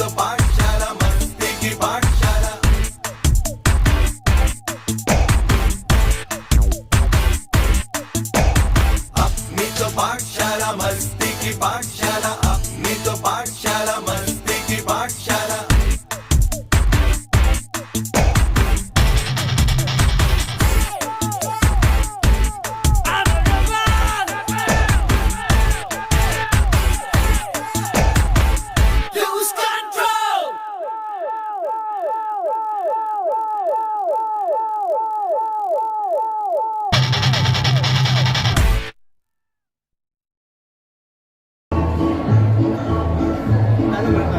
तो पाठशाला, मस्ती की पाठशाला। अपनी तो पाठशाला, मस्ती की पाठशाला। अपनी तो पाठशाला, मस्ती की पाठशाला। Ano?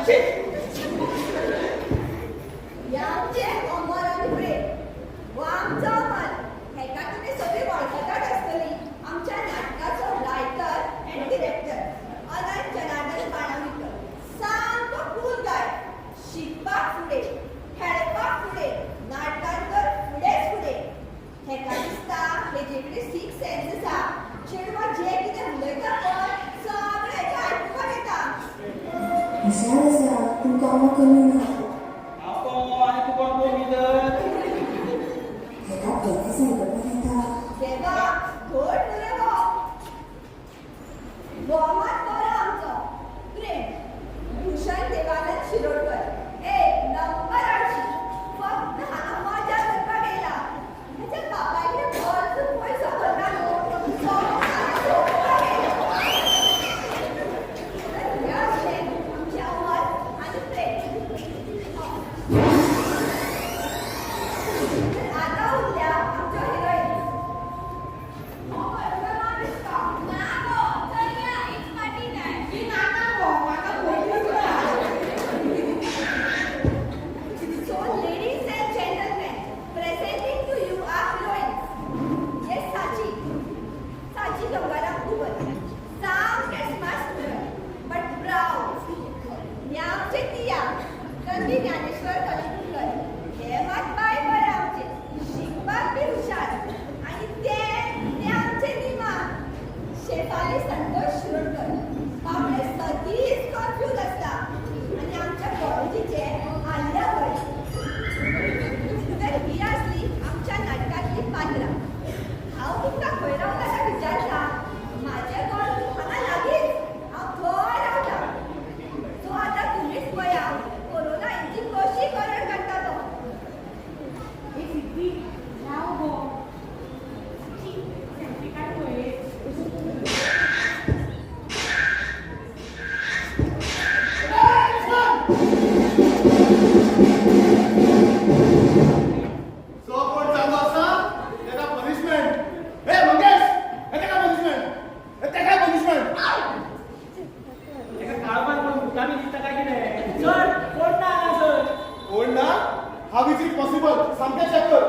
शी. हे आमचे अमर आनी प्रेम. हो आमचो अमर. हेका तुमी सगळीं वळखतात आसतली. आमच्या नाटकाचो रायटर अँड डिरेक्टर अनंत जनार्दन बाणावीकर. सामको कूल गाय. शिकपाक फुडें, खेळपाक फुडें, नाटकान तर फुडेंच फुडें. हेका दिसता हेजे कडेन सिक्स सेन्स आसा. चेडवां जें कितें उलयता पळय सगळें हेका आयकुपाक येता. हुशार आसा पूण कामां कमी ना. हांव कोण आनी तूं कोण कोमी तर? हेका बेगीच आयकपाक येता. देवा, घट न्हू रे हो. हो मात बरो आमचो प्रेम भूषण देवानंद शिरोडकर. एक नंबर आळशी. फक्त हांगा मजा करपाक येयला. हेच्या बापायकडेन भरपूर पयसो भरला न्हू, तो हांगा सोडपाक येयला. तर हे आसले आमचे अमर आनी प्रेम. तर आतां उरल्या आमच्यो हिरोईन. हो बरोबर ना दिसता. ना गो, चल या, it's party time. ही नाका गो, म्हाका पयलींच ना. So, ladies and gentlemen, presenting to you our heroines. Yes, Sachi. Sachi Gangaram Kubar. सामकें स्मार्ट स्टुडंट, बट प्राउड. हे आमचे तिया, तन्वी ज्ञानेश्वर कलंगूटकर. हे मात बाय बरें आमचे, शिकपाक बी हुशार. आनी ते ते आमचे निमा, शेफाली संतोष शिरोडकर. बाबडे सदींच कन्फ्यूज आसता. आनी आमच्या कॉलेजीचे आलिया भट. तर ही आसली आमच्या नाटकांतली पात्रां. हांव तुमकां खंय रावता काय विचारता? म्हाजें घर हांगा लागींच. हांव थंय रावता. सो आतां तुमीच पळया कोरोना हेंची कशी करड काडटा तो. ए सिद्धी, राव गो. शी, सेल्फी काड पळय. जो कोण चालू आसा तेका पनिशमेंट. हे मंगेश, हे तेका पनिशमेंट, हे तेका पनिशमेंट. तेका काळोखान कोण भुतां बी दिसता काय कितें? सर, कोण ना हांगासर. कोण ना? How is it possible? सामकें चेक कर.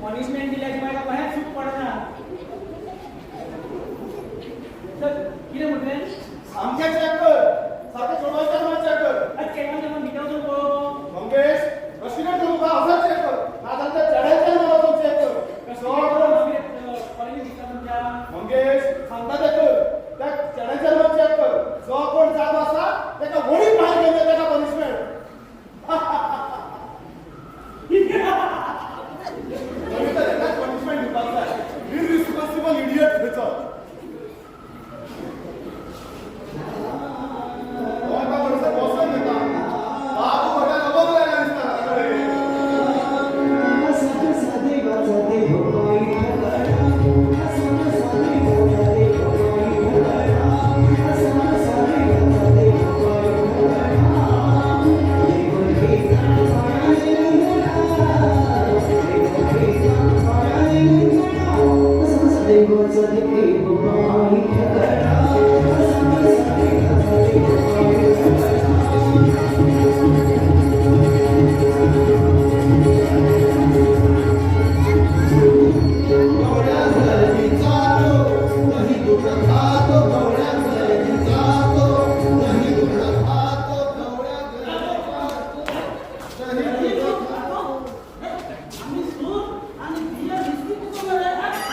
पनिशमेंट दिल्या शिवाय कशेंच सूख पडना. सर, कितें म्हटलें? सामकें चेक कर, सारकें चेडवांच्या रुमार चेक कर. आतां चेडवांच्या रुमान भितर वचून पळोवप. मंगेश, रश्मीने तुका असंच चेक कर, ना जाल्यार चेड्यांच्या रुमार वचून चेक कर. जो कोण कॉलेजीत दिसता तुमच्या. मंगेश, सांगता ते कर. त्या चेड्यांच्या रुमार चेक कर. जो कोण जागो आसा तेका वडीत भायर घेवन ये, तेका पनिशमेंट. तेकाच पनिशमेंट दिवपाक जाय. इरिस्पॉन्सिबल इडियट खंयचो. हो एका बसून घेता बाबू मोठ्या खबर जायना दिसता घरा.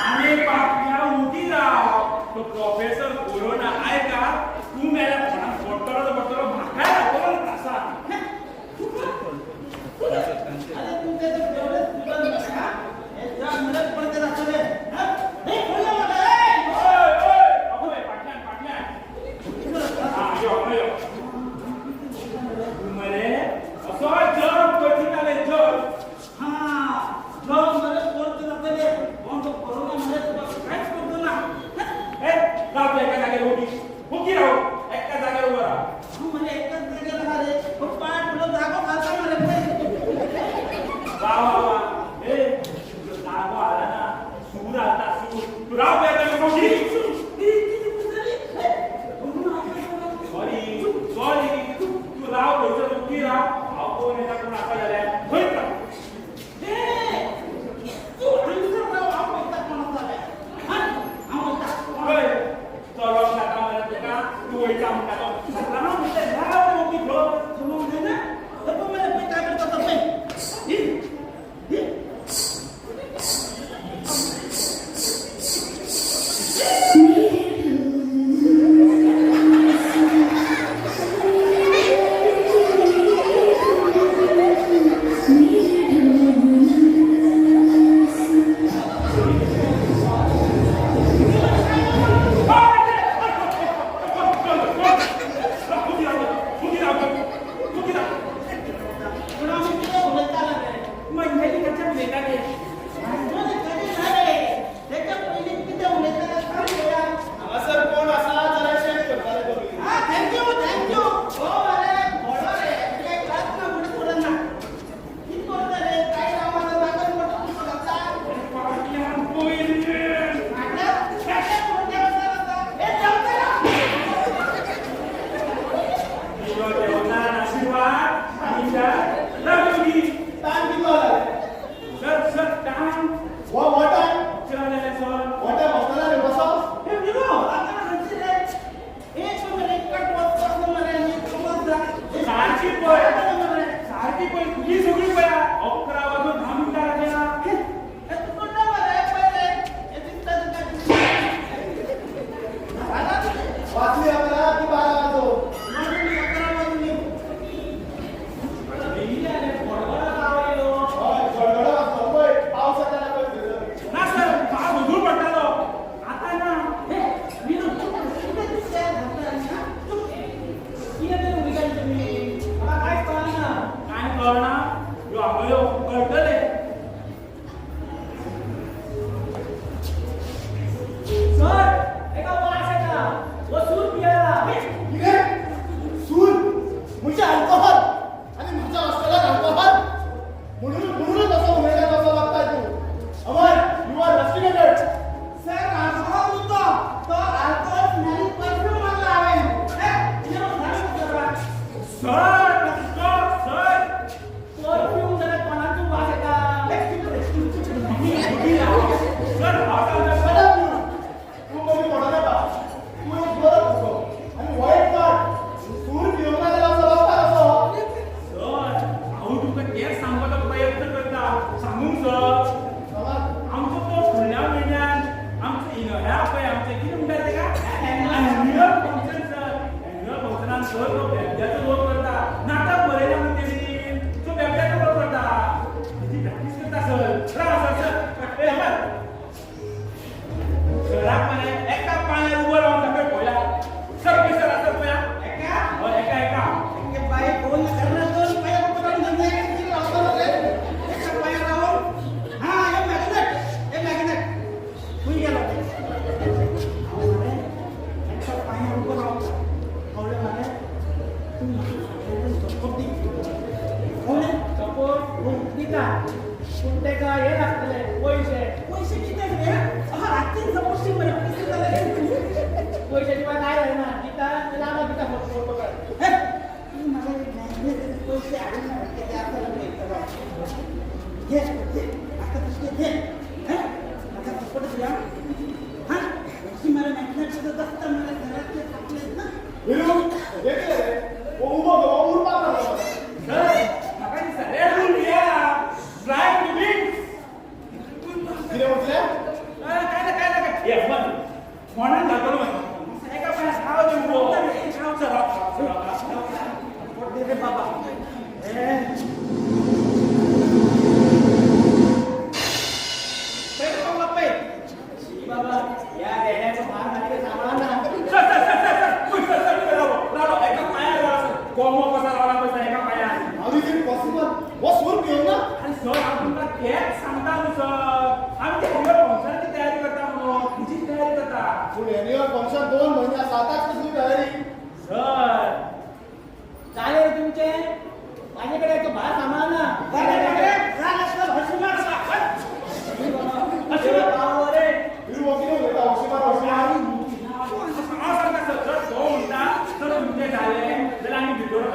आरे पापया, उगी राव. तो प्रोफेसर कोरोना आयका, तूं मेल्या कोणाक पडटलो तो पडटलो, म्हाकाय घालतलो त्रासात. अरे, तुमचे ते एवढेच तुला हे जा मरत पडते जातले. हे खोल्ला म्हाका, ए! ओय ओय अभय, फाटल्यान फाटल्यान. हा, यो यो. तूं मरे असो जग कठीण जालें जग. हा, जग मरत पडते जातले. कोण तो कोरोना मरे तुका कांयच करतो ना. ए, राव तूं एका जाग्यार उबी उगी राव, एका जाग्यार उबो राव. तू मरे एकच जाग्यार आहा रे. हो पांय तुलो जागो घालता मरे पळय. वा वा वा. ए, तुजो जागो हालना, सूर हालता सूर. तूं राव पळय एका जाग्यार उगी. सॉरी.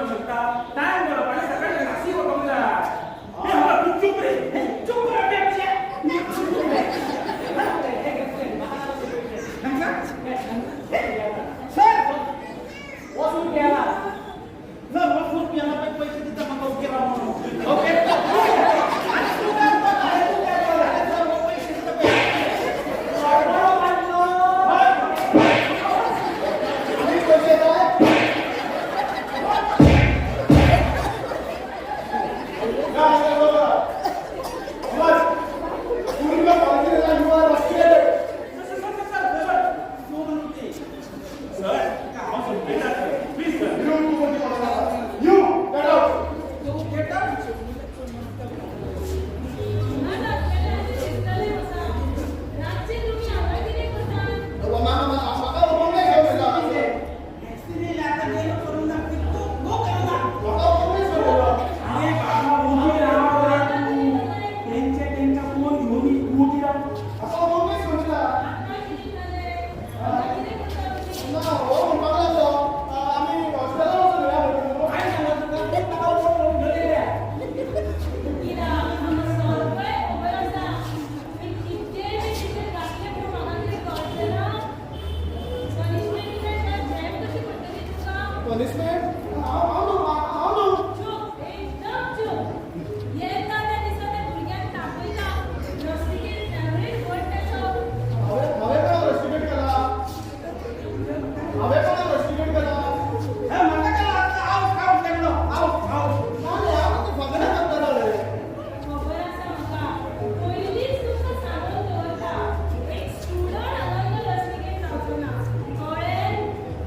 शकता. टायम बरो, सकाळी क्लासी वचोंक जाय. चूप रे, चूप रे. सूट गेला. ना मग सूट गेला पण पैसे दिता म्हाका ओके राव म्हणून. ओके. आनी तूं काय करता? अरे तूं काय करता? अरे सर, हो पैसे दिता पळय. बरो बांदलो. आनी पैसे जाय. या, या, बरोबर. अमर, पूर्ण कॉलेजला you are rusticated. Sir, sir, sir, sir, sir, sir, हांव समजयता सर, प्लीज सर. You तूं कोणती कॉलेज You get out. तूं get out. रातचे तुम्ही हांगा कितें करतात? म्हाका उलोवंक घेवन येयला. वॅक्सिन येयल्या आतां गेलो कोरोना. गो गो कोरोना. म्हाका उलोवंक घेवन येयला. अरे बाबा, उगी राव रे तूं. तेंचे तेंकां फोन घेवन उगी राव. म्हाका उलोवंक घेवन येयला. आतां कितें जालें? हांगा कितें करता तुमी? ना, हो म्हणपाक लागलो आमी हॉस्पिटलान वचून या म्हणून. हांवें सांगलां तुका ताका उलोवन घेवन येयल्या. कित्याक हांगा सगळें खबर आसा. तुमी कितें बी कितें घातलें म्हूण म्हाका कितें कळचें ना? पनिशमेंट दिल्यार जॅम कशी पडटली तुका? पनिशमेंट हांव हांव न्हू, हांव न्हू. चूप, एकदम चूप. येता त्या दिसा त्या भुरग्यांक तापयता. रस्टिकेट फेवरेट वर्ड तेचो. हांवें हांवें कोणाक रस्टिकेट केला? हांवें कोणाक रस्टिकेट केला? हे म्हाका काय लागता? आवट आवट लागलो. Out out. ना रे, हांव फक्त फकाणां करतालो रे. खबर आसा म्हाका. पयलींच तुमकां सांगून दवरता, एक स्टुडंट हांगा रस्टिकेट जावचो ना. कळ्ळें?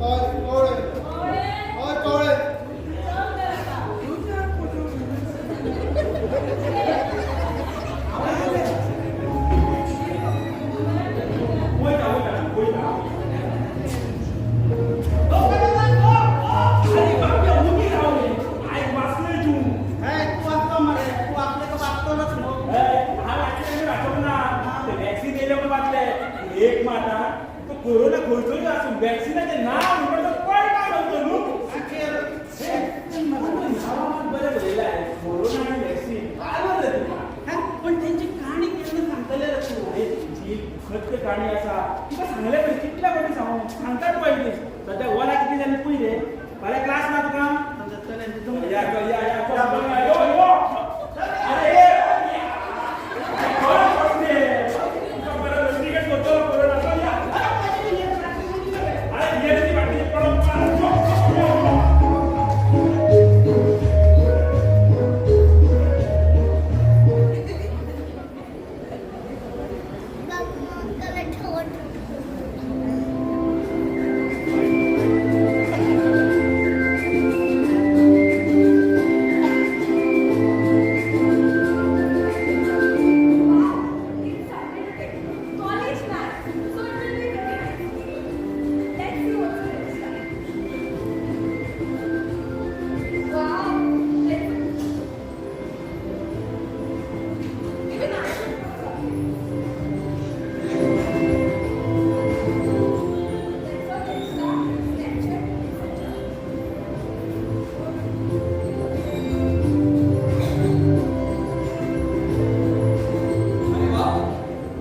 हय, कळ्ळें. कळ्ळें? हय, कळ्ळें. चल तर आतां. वयता वयता वयता. गो कोरोना गो गो. अरे बाबा, उगी राव रे. आयक, वाचलय तूं. हे तूं वाचलो मरे. तूं वाचले का वाचतलोच न्हू. हांव वाचलें, वाचूंक ना. ते वॅक्सिन येयलें म्हूण वाचलें. एक मात आं, तो कोरोना खंयचोय आसूं, वॅक्सिनाचें नांव म्हणटा तो कळटा खंयचो न्हू. नांवां मात बरें बरयलां, कोरोना आनी वॅक्सिन कालवर रे तुका. पण तेंची काणी केन्ना सांगतले रे तूं? अरे, तुजी खत काणी आसा. तुका सांगलें पळय कितल्या फावटी सांगू, सांगतात पळय ती. सद्या वरां कितें जालीं पळय रे. फाल्यां क्लास ना तुका? या या या, यो यो. अरे कोण बसले? तुका बरं रस्टिकेट करतलो कोरोना. चल या. अरे ये ती बाटली पडोन. यो यो यो. Wow, it's Saturday. College night, so it will be very nice. Let's see what's in this time. Wow, let's. Even I should know something. That's all Insta, Snapchat, etc. अरे वा,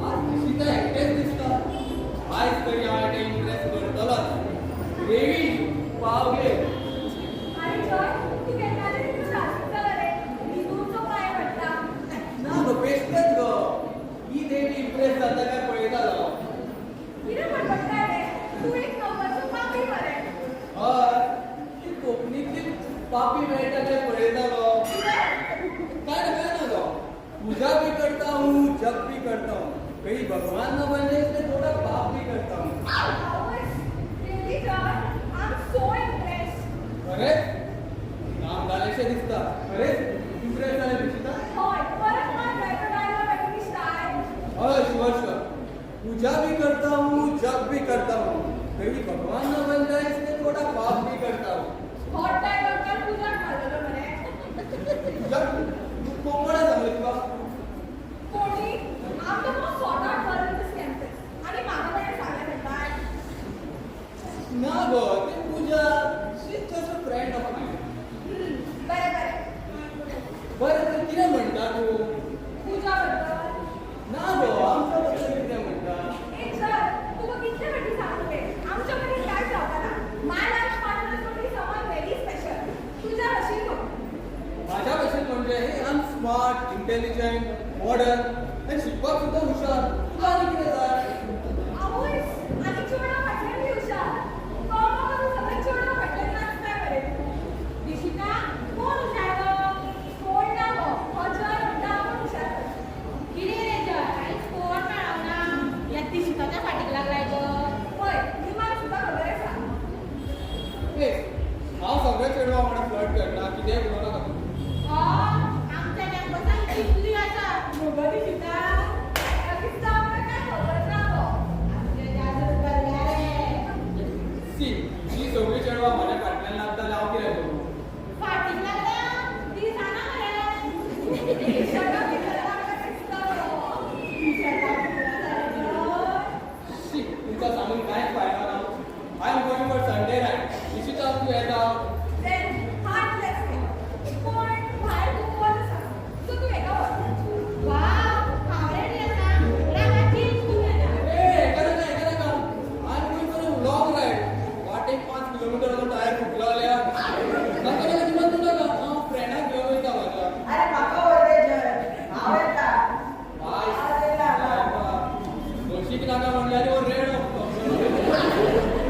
आज निशिता एकटेच दिसता. आयज तरी हांव हेका इम्प्रेस करतलोच. देवी, पाव घे. अरे जॉय, तू केन्ना तरी तूं सासू जाला रे. निदूचो पांय पडटा. ना गो, बेश्टेच गो. ही देवी इम्प्रेस जाता काय पळयतालो. कितें बडबडटा रे तूं? एक नंबरचो पापी मरे. हय, ती कोंकणीतली पापी मेळटा काय पळयतालो. कितें? काय ना, काय ना गो. पूजा भी करता हूँ, जप भी करता हूँ, कहीं भगवान न बन जाए इसलिए थोड़ा पाप भी करता हूँ. Really, Joy, I am so impressed. खरेंच काम जालेशें दिसता. खरेंच इम्प्रेस जालें निशिता. हय, परत मार रे डायलॉग आनी स्टायल. हय, शुअर शुअर. पूजा भी करता हूँ, जप भी करता हूँ, कहीं भगवान न बन जाए इसलिए थोड़ा पाप भी करता हूँ. हॉट डायलॉग तर पूजाक मारलेलो मरे. पूजा, तू कोण सांगलें तुका? कोणी? I'm the most sought out girl in this campus. आणि म्हाका कोणें सांगलें म्हणटा? ना गो, ते पूजा, she just a friend of mine. बरें बरें. बरें, तर कितें म्हणटा तूं? पूजा बद्दल? ना गो, आमच्या बद्दल कितें म्हणटा? ए चल, तुका कितले फावटी सांगलें, आमच्या मदीं कांय जावपाना. My life partner. Smart, intelligent, modern आनी शिकपाक सुद्दां हुशार. तुका आनी कितें जाय? आवयस, आनी चेडवां फाटल्यान बी हुशार. कोमो करून सगळे चेडवां फाटल्यान नाचता मरे. दिशिता, कोण हुशार गो? कोण ना गो, हो जय म्हणटा आपूण हुशार. कितें रे जय, कांयच कोण मेळना. ह्या दिशिताच्या फाटीक लागलाय गो. पळय, निमाक सुद्दां खबर आसा. ए, हांव सगळे चेडवां वांगडा फ्लर्ट करना. कितेंय उलोवं नाका तूं. आमच्या कॅम्पसान कितली आसा मुगो दिशिता. ताका दिसता आमकां काय खबर ना गो. आमचे जादू करल्या रे. सी, जी सगळीं चेडवां म्हज्या फाटल्यान लागता जाल्यार हांव कितें करूं? फाटीक लागल्या दिसना मरे. शर्टा भितर आमकां दिसता गो. शी, तुमकां सांगून कांयच फायदो ना. I am going for Sunday ride. Ishita, तूं येता? Then heartless न्ही. पूण भायर खूब वत आसा, सो तूं हेका व्हर. वा, हांव रेडी आसा. राव, चेंज करून येता. ए, हेका नाका, हेका नाका. I am going for a long ride. वाटेक 5 किलोमिटर टायर फुटलो जाल्यार? नाका नाका, अजिबात नाका. हांव फ्रेंडाक घेवन वयता म्हाज्या. अरे, म्हाका व्हर रे जय, हांव येता. बाय, बशीक नाका म्हणल्यार हो रेडो.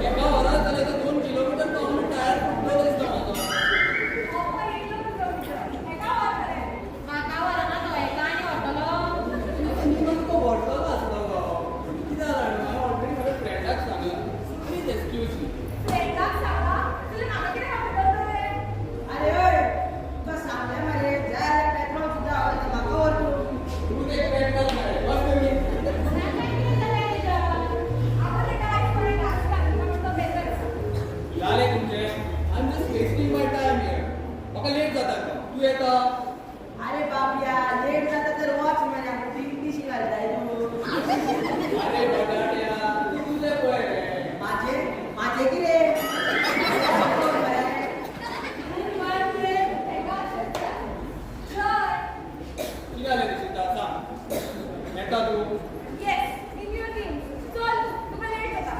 एका वरात जाल्यार तो 2 किलोमिटर पावून टायर फुटलो दिसता म्हाका. हो पळय येयलो तुजो मित्र, हेका व्हर मरे. म्हाका व्हरना तो, हेका आनी व्हरतलो. तुका व्हरतलो आसलो गो. कितें जालें, हांवें ऑलरेडी म्हज्या फ्रेंडाक सांगलां. Please excuse me. फ्रेंडाक सांगला जाल्यार म्हाका कितें खबर रे? अरे ओय, तुका सांगलें मरे, जाय जाल्यार पेट्रोल सुद्दां हांव येता, म्हाका व्हर तूं. तूं ते फ्रेंडाक मरे, बस कमी. नाका, कितें जालें तेज्या? आगो, तेका आयज कोणें घास घातली म्हणून तो बेजार आसा. जालें तुमचें? I am just wasting my time here. म्हाका लेट जाता. तूं येता? अरे बाबया, लेट जाता तर वच मरे. आमकां पिंपीशी घालताय तूं. अरे बटाट्या, तूं तुजें पळय रे. माझे माझे कितें मरे? हेका अशेंच जाय. जय. कितें जालें दिशिता, सांग. येता तूं? Yes, in your dreams. चल, तुका लेट जाता.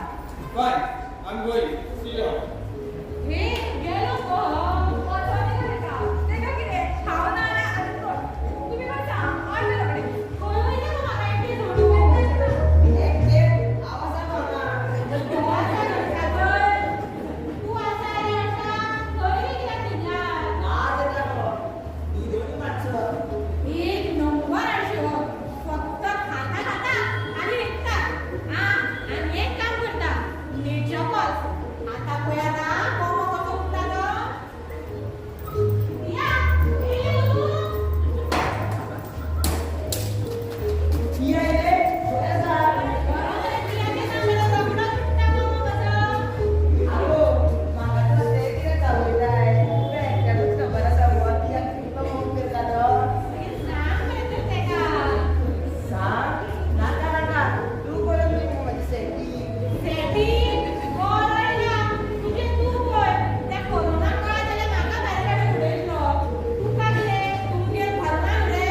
Bye, I am going. See you. हे गेलो गो. वचोनी गो तेका. तेका कितें, हांव ना जाल्यार आनी कोण? तुमी बसा, हांव येता रोखडें. खंय वयता गो म्हाका एकटें सोडून? एकटे हांव आसा गो हांगा. तूं आसा रे आसा, खंय रे कित्याक न्हिदला? आज येता गो, न्हिदोनी मातसो. एक नंबर आडशी हो. फक्त खाता खाता आनी न्हिदता. आं, आनी एक काम करता, नेचर. आतां पळय, आतां कोमो कसो उठता तो. या, येयलें गो तूं? ही आयले बरें आसा. बरो मरे, पियाचें नाम जाल्यार रोखडोच उठता कोमो कसो. आगो, म्हाका तर ते कितें चालयताय तुका एकट्याकूच खबर आसा गो. पियाक कितलो मोग करता तो. मागीर सांग मरे तर तेका. सांग? नाका नाका, तूं करून दी मगो म्हाजी सेटींग. सेटींग बरो येयला तुजें. तूं पळय, त्या कोरोना काळ जाल्यार म्हाका भायर काडून उडयल्लो. तुका कितें, तुमगेर घरना रे?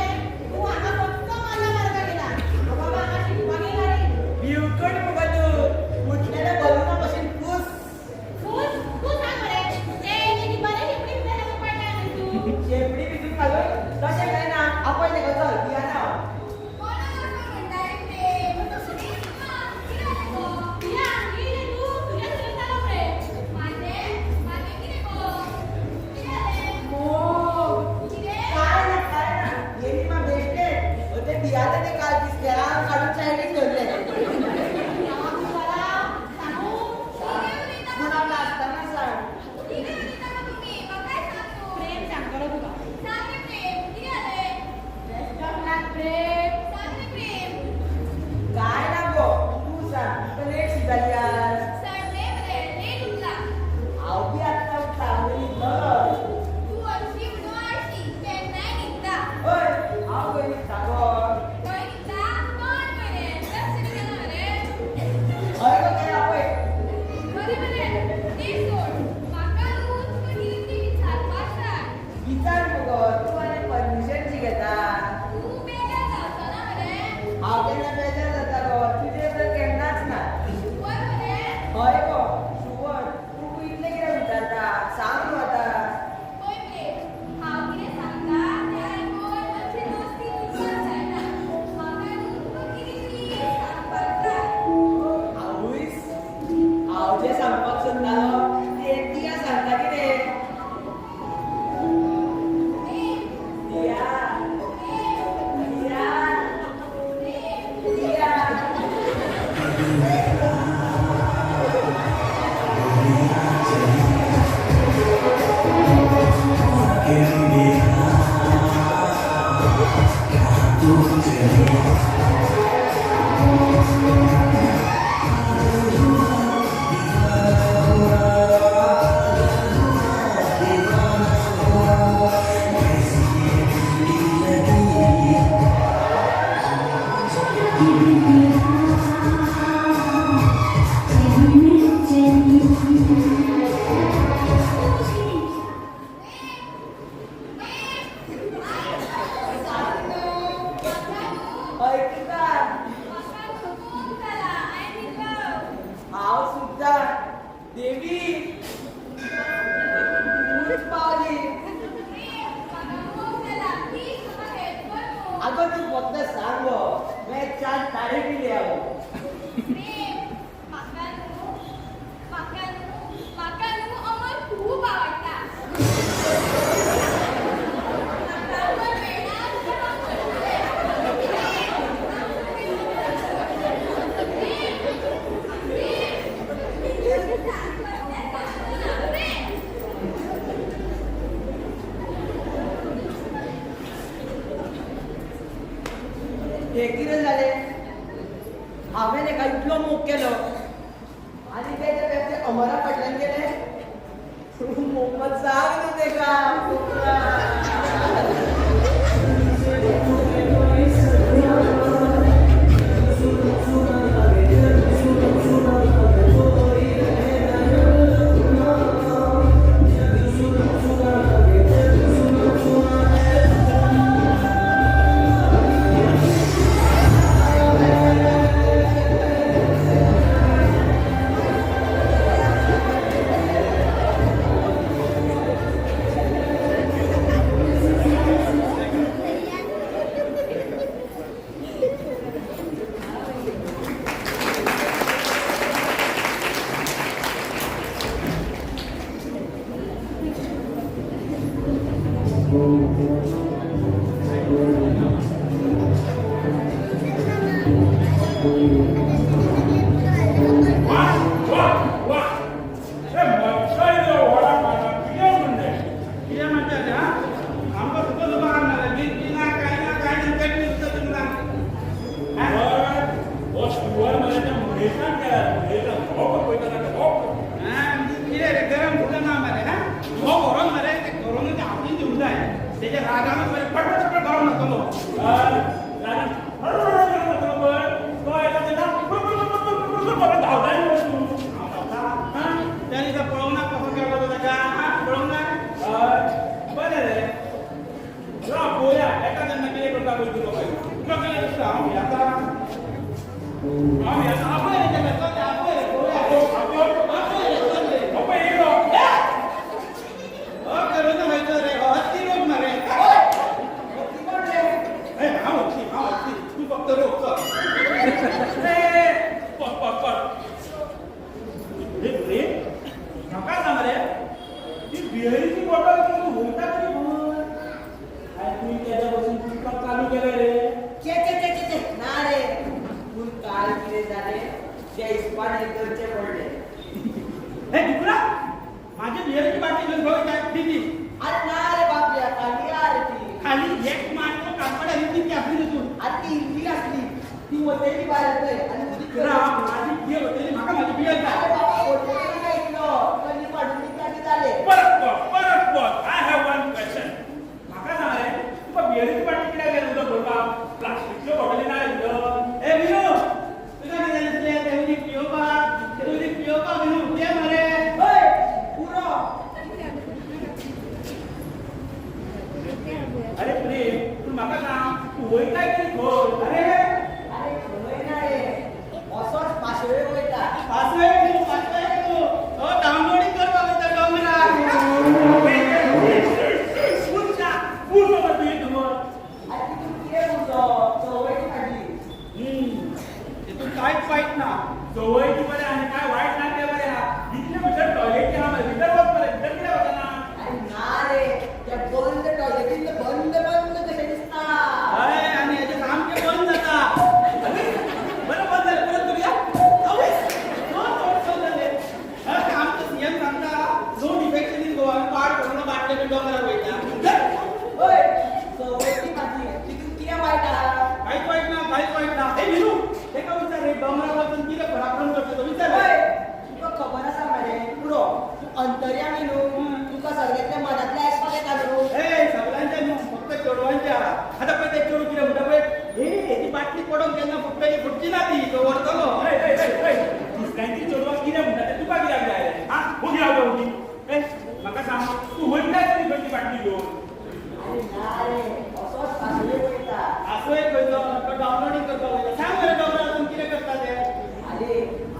तूं हांगा फक्त मजा मारपाक येयला. हांव बाबा हांगा शिकपाक येयला रे. भिवकट मगो तूं, उठलेल्या बलूना भशेन फूस. तूं तूं सांग मरे. ए, तेजी बरें शेपडी भितर घालून पडला न्ही तूं. शेपडी भिजून घालून तशें काय ना. आपय तेका, चल, भियाना हांव. कोणाक असो म्हणटाय प्रेम? कितें जालें गो? पिया, येयलें तूं? तुज्या थंय जालो मरे. म्हाजें म्हाजें कितें गो? कितें जालें? मोग. कितें? काय ना, काय ना. येली मा बेश्टे ते भियाता. ते काल बिस्केरां काडून चायनीज धरले. हांव तुका सांगू? कितें उलयता गो? म्हणून आसतना सांग. कितें उलयता गो तुमी? म्हाकाय सांग तूं. प्रेम सांगतलो तुका. सांग रे प्रेम. तारी पिली हांव. प्रेम, म्हाका न्हू म्हाका न्हू म्हाका न्हू अमर खूब आवडटा. म्हाका अमर मेळना जाल्यार हांव मरतलें. प्रेम, प्रेम, प्रेम. हें कितें जालें? हांवें हेका इतलो मोग केलो आनी तेच्या ते अमरा फाटल्यान गेले. मोग सांग न्हू तेका. वा वा वा! ए मच्छर व्हडा पाना कितें म्हणलें? कितें म्हणटा रे? हा, आमकां सुद्दां सुद्दां हाडना गिरकी ना, कांय ना, कांय ना, चटणी सुद्दां तुमकां. हो शिवर मरे त्या मुळेसान केला, मुळेसान हो पळयता ताका हो. कितें रे, गरम फुडलें ना मरे? हा, हो गरम मरे, ते गरम ते आपली दिवंक जाय. तेच्या रागानूच मरे फटफट फटफट गरम जातलो. रागान पळय तो येता तेन्ना धांवता तूं. हांव धांवता? हा, त्या दिसा पळोवंक ना कसो केलो तो ताका? हा, पळोवंक ना? बरें रे, राव पळोवया येता तेन्ना कितें करता पळय तूं. पळय तुका कितें दिसता? हांव येता. हांव येता. आपय रे तेका, चल रे, आपय रे, पळोवया. आपय रे, चल रे. आपय येयलो. हो, करोना खंयचो रे? हो हत्ती रोग मरे. ए, हांव हत्ती, हांव हत्ती, तूं फक्त रोग. चल. ए, पळ पळ पळ. हे रे, म्हाका सांग रे, ती बियरीची बॉटल तूं वयता तरी खंय? आनी तुवें तेज्या बसून पिवपाक चालू केलें रे? चे चे चे चे चे, ना रे. पूण काल कितें जालें, त्या हिसपान हें करचें पडलें. हे डुकरा, माझी बियरीची बाटली घेऊन खंय वयता? दी दी. अरे ना रे बाबल्या, खाली हा रे ती. खाली एक मारतो कानपडा. ही ती असली तूं. आनी ती इल्ली आसली, ती वतयली भायर थंय आनी उदीक. राव, माझी बियर वतली, म्हाका माझी बियर जाय. अरे बाबा, वतयली ना इतलो कणी हाडून दिता ती जालें. परत पळ, परत पळ. I have one question. म्हाका सांग रे, तुका बियरीची बाटली कित्याक जाय उदक भरपाक? प्लास्टिकच्यो बॉटली ना रे भितर? ए विनू, तुका कितें जालें? तुजें तें उदीक पियोवपाक, तें उदीक पियोवपाक. विनू, तें मरे. हय, पुरो. अरे प्रेम, पूण म्हाका सांग, तूं वयताय तरी खंय? अरे. अरे, खंय ना रे, असोच पासये वयता. पासवे विनू, पासवे तूं. हो, डाउनलोडींग करपाक वयता दोंगरार. पूण बाबा, तुवें खबर. आनी तितून कितें म्हणतो, संवय काडली. तितून कांयच वायट ना. संवय ती बरें आनी काय वायट ना, तें बरें आहा. इतले भितर टॉयलेट आहा मरे, भितर वच मरे, भितर कित्याक वचना? अरे ना रे, त्या बंद टॉयलेटीन बंद बंद कशें दिसता. हय, आनी हेजें सामकें बंद जाता. बरें, बंद जालें, परत करुया. आवय, दोन दोन जाले. हय, आमचो सीएम सांगता, नो डिफेकेशन इन गोवा. पाड पडून बाटले दोंगरार वयता. हय, संवय ती माझी, तितून कितें वायट आहा? कांयच वायट ना, कांयच वायट ना. हे विनू, तेका विचार रे, दोंगरार वचून कितें पराक्रम करता तो विचार हय रे. तुका खबर आसा मरे, पुरो तूं अंतर्यामी न्हू, तुका सगळ्यांतल्या मनांतलें आयकपाक येता न्हू. ए, सगळ्यांच्या न्हू, फक्त चेडवांच्या. आतां पळय ते चेडूं कितें म्हणटा पळय. हे, ती बाटली पडोन केन्ना फुट्टली? फुटची ना ती, तो व्हरतलो. हय हय हय हय, दुसऱ्यांची चेडवां कितें म्हणटा तें तुका कित्याक जाय रे? आं, ओगी रावता, ओगी. ए, म्हाका सांग, तूं वयताय तरी खंय ती बाटली घेवन? अरे ना रे, असोच पासये वयता. असो एक खंयचो तो डाउनलोडींग करपाक वयता. सांग मरे, दोंगरार वचून कितें करता ते? अरे,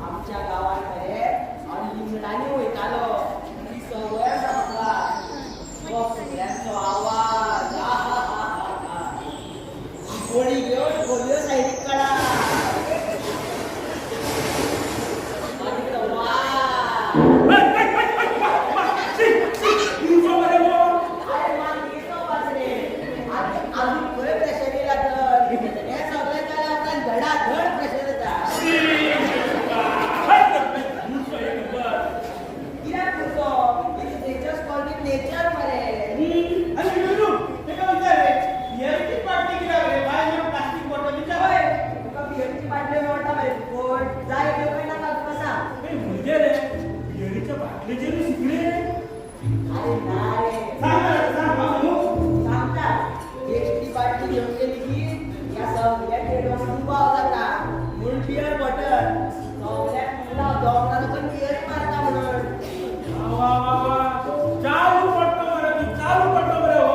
आमच्या गांवांत मरे हांव लिंगणांनी वयतालो, ती संवय आसा म्हाका. तो सगळ्यांचो आवाज, आहाहाहा. गोळी घेवन गोळयो सायडीक काडा. नेचर मरे. आनी विरू, तेका विचार रे, बियरीची बाटली कित्याक रे? बाय प्लास्टीक बॉटल विचार. हय, तुका बियरीची बाटली मेळटा मरे फुकट. जाय त्यो काय नाका तुका सांग. ए, म्हणजे रे बियरीच्या बाटलेचेर सिगरेट? अरे ना रे. सांग मरे, सांग, हांव सांगू. सांगता, एकटी बाटली घेवन गेली की ह्या सगळ्या चेडवांक दुबाव जाता म्हूण बियर बॉटल सगळ्याक पुलाव दोंगरा तुका बियर मारता म्हणून. वा वा वा, चालू पडतो मरे तू, चालू पडतो मरे हो.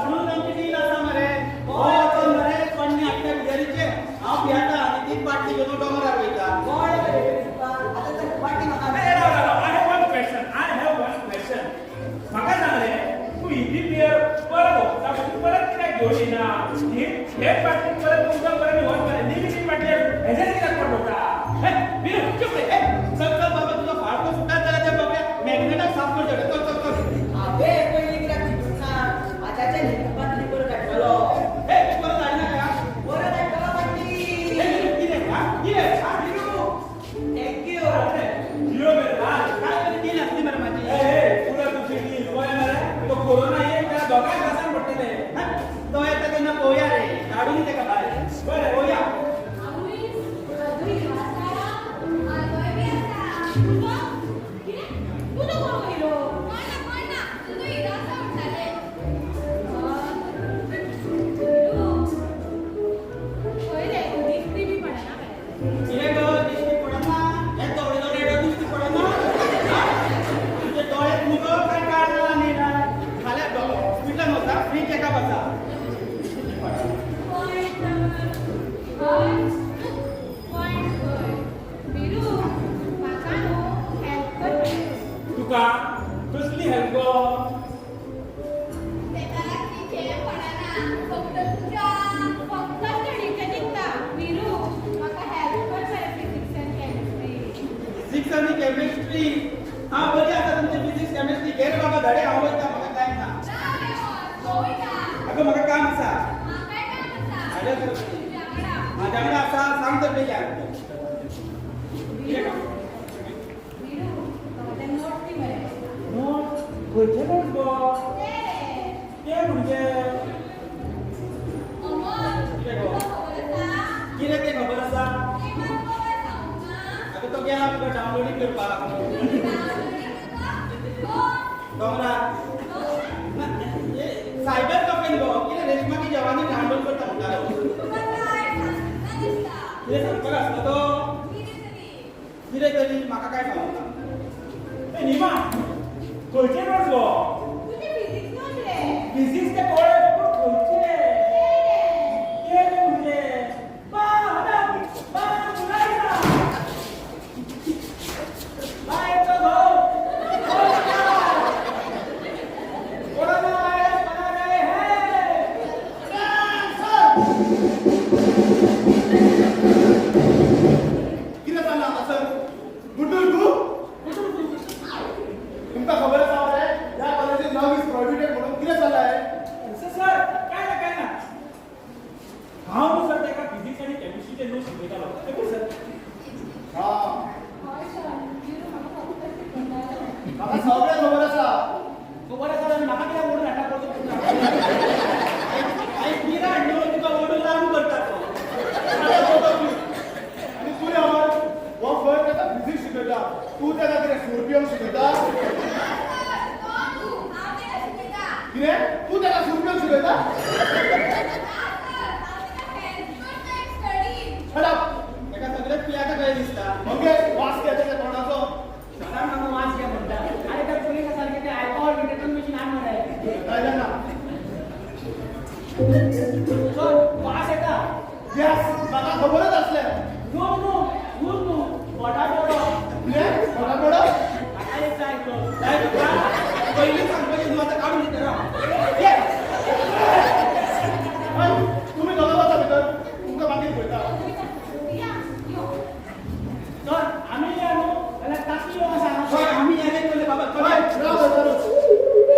म्हणून आमची डील आसा मरे. हो वचोन मरे कण्णे हाडटा बियरीचे, हांव पियेता आनी तीच बाटली घेवन दोंगरार वयता. कळ्ळें मरे तुका? आतां तर बाटली म्हाका. अरे राव राव, I have one question, I have one question. म्हाका सांग रे, तूं ही बियर परत ओंकता, तूं परत कित्याक घेवन येना? ही हेच बाटली परत उदक बरें वच मरे, नेमी ती बाटली हेजेर कित्याक पडटा? हे विरू, चुप रे. हे चल चल बाबा, तुजो फाळको सुट्टा जाल्यार त्या बाबड्या मॅग्नेटाक साफ करचें. चल चल चल. हांवें पयलीं कित्याक चिंतूंक ना? आतांच्या न्ही बाटली परत हाडटलो. हे तूं परत हाडनाका. परत हाडटलो बाटली. हे विरू, कितें हा, कितें हा विरू? Thank you. जियो मेरे लाल. काय तरी डील आसली मरे म्हाजी. ए ए, पुरा तुझी डील गोय मरे, तो कोरोना येत त्या दोगांय घासान पडटले. हा, तो येता तेन्ना पळोवया रे, काडून तेका भायर. बरें. पळोवया. आवयस, आजूय हिरो आसा. आगोय बी आसा. तुजो कितें? तुजो कोण हिरो? कोण ना, कोण ना, तुजो हिरो आसा म्हणटाले. हिरो खंय रे? दिश्टी बी पडना काय? कितें गो, दिश्टी पडना? हे दोळे दोळे दिश्टी पडना? हा? तुजे दोळे मुगो काय काळ जाला न्ही ना? फाल्यां हॉस्पिटलान वचा, फ्री चॅकअप आसा. पॉयंट हय, पॉयंट खंय. विरू, म्हाका न्हू हेल्प कर. तुका कसली हेल्प गो? तेका रातची झेम पडना, फक्त तुज्या. फक्त स्टडीचें चिंतता. विरू, म्हाका हेल्प कर मरे फिजिक्स आनी केमिस्ट्री. फिजिक्स आनी केमिस्ट्री, हा बरी आसा तुमची फिजिक्स केमिस्ट्री. घे रे बाबा धडे, हांव वयता, म्हाका टायम ना. ना रे, तो वयता. अगं म्हाका काम आसा. म्हाकाय काम आसा. हाडे तर. तुज्या वांगडा. म्हाज्या वांगडा आसा, सांग तर बेगीन. विरू, विरू, ते नोट दी मरे. नोट? खंयचे नोट गो? ते रे. ते म्हणजे? अमर, कितें गो? तुका खबर आसा? कितें तें खबर आसा? ते मात खबर सांगूंक ना. अगं तो गेला तुका डावनलोडींग करपाक. डावनलोडींग करपाक? कोण? दोंगरार सायबर कफेन गो. कितें रेशमा की जवानी डावनलोड करता म्हणटालो. तुका काय सांगूंक ना दिसता. कितें सांगपाक आसलो तो? कितें तरी. कितें तरी म्हाका काय सांगूंक ना. ए निमा, खंयचे नोट्स गो? तुजें फिजिक्स नोट रे. फिजिक्स ते कळ्ळे, पूण खंयचे? ते रे. ते रे म्हणजे बा बा बुलायना बायचो घोव कोरोना वायरस बना रहे हैं. कितें चल्लां हांगासर? गुड्डूर तूं, तुमकां खबर आसा मरे, ह्या कॉलेजीत लव is prohibited म्हणून? कितें चल्लां हें? सर, सर, काय ना, काय ना. हांव न्हू सर ताका फिजिक्स आनी केमिस्ट्रीचे नोट्स शिकयतालो. एकूच सर. हा. हय सर, विरू म्हाका फक्त शिकयतालो. म्हाका सगळें खबर आसा. खबर आसा जाल्यार म्हाका कित्याक ओडून हाडटा परतो? आनी पिराड न्हू, तुका ओडून लागू करता तो. आनी तूं रे अमर, हो खंय ताका फिजिक्स शिकयता, तूं ताका कितें सूर पिवंक शिकयता? कोण तूं? हांव तेका शिकयता. कितें, तूं ताका सूर पिवंक शिकयता? ना सर, हांव तेका हेल्प करता स्टडीन. Shut up. ताका सगळें पियाता कशें दिसता. मंगेश, वास घे तेच्या तोंडाचो. सदां म्हाका वास घे म्हणटा. आरे, त्या पुलिसा सारकें तें अल्कोहोल डिटेक्टर मशीन हाड मरे. काय जाणा. सर, वास येता. येस, म्हाका खबरच आसलें. नो नो, नो नो, बटाटवडो. कितें, बटाटवडो? म्हाका एक जाय तो. जाय तुका? पयलीं सांगपाचें न्हू, आतां काडून दिता, राव. ये. हय, तुमी दोगां वचा भितर, तुमकां मागीर पळयता. या यो. सर, आमी या न्हू जाल्यार ताकी येवन सांग. हय, आमी येले चोले बाबा. हय, चल. राव थंयसरूच.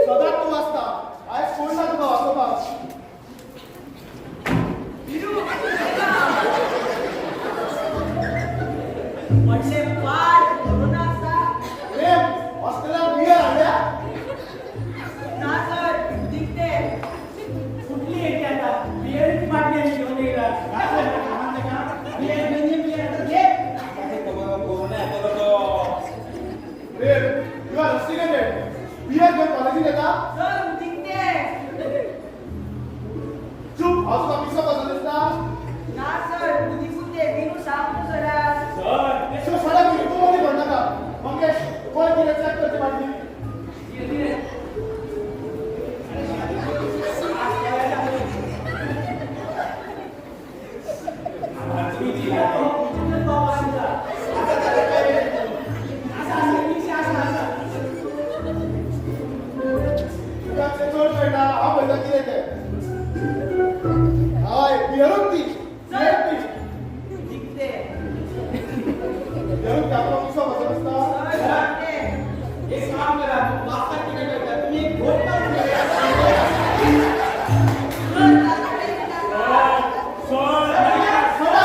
सदांच तूं वाचता, आयज कोण ना तुका वाचोवपाक. विरू. कळटा, हांव पळयता कितें तें. हय, बियरूच ती, बियर ती. जिखते. बियरूच ती. आतां पिसो कसो दिसता. सर, जिखते. एक काम करा, वासाक कितें कळटा, तुमी एक घोट मारून घेया. सर, ताका टेस्ट नाका. सर. सर,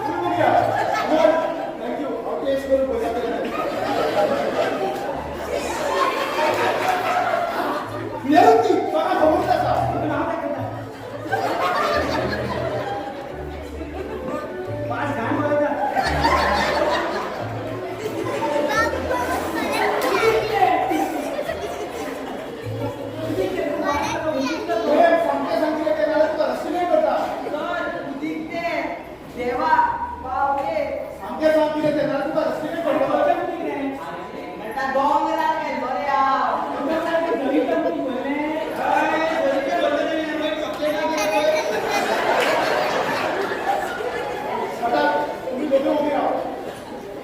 तुम्ही बघूया. Thank you. हांव टेस्ट करून पळयता कितें तें. बियरूच ती, म्हाका खबरूच आसा. हांव दाखयता. पास घाण पळयता. प्रेम, सामकें सांग कितें तें, नाल्यार तुका रस्टिकेट करता. सर, उदीक तें. देवा बावले. सामकें सांग कितें तें, नाल्यार तुका रस्टिकेट करता. म्हणटा दोंगरार गेल्लो रे हांव. हय, बरीचें भरलें तेणें, मागीर चॉकलेटां कितें पळय. आता तुम्ही दोघे उभी राहा.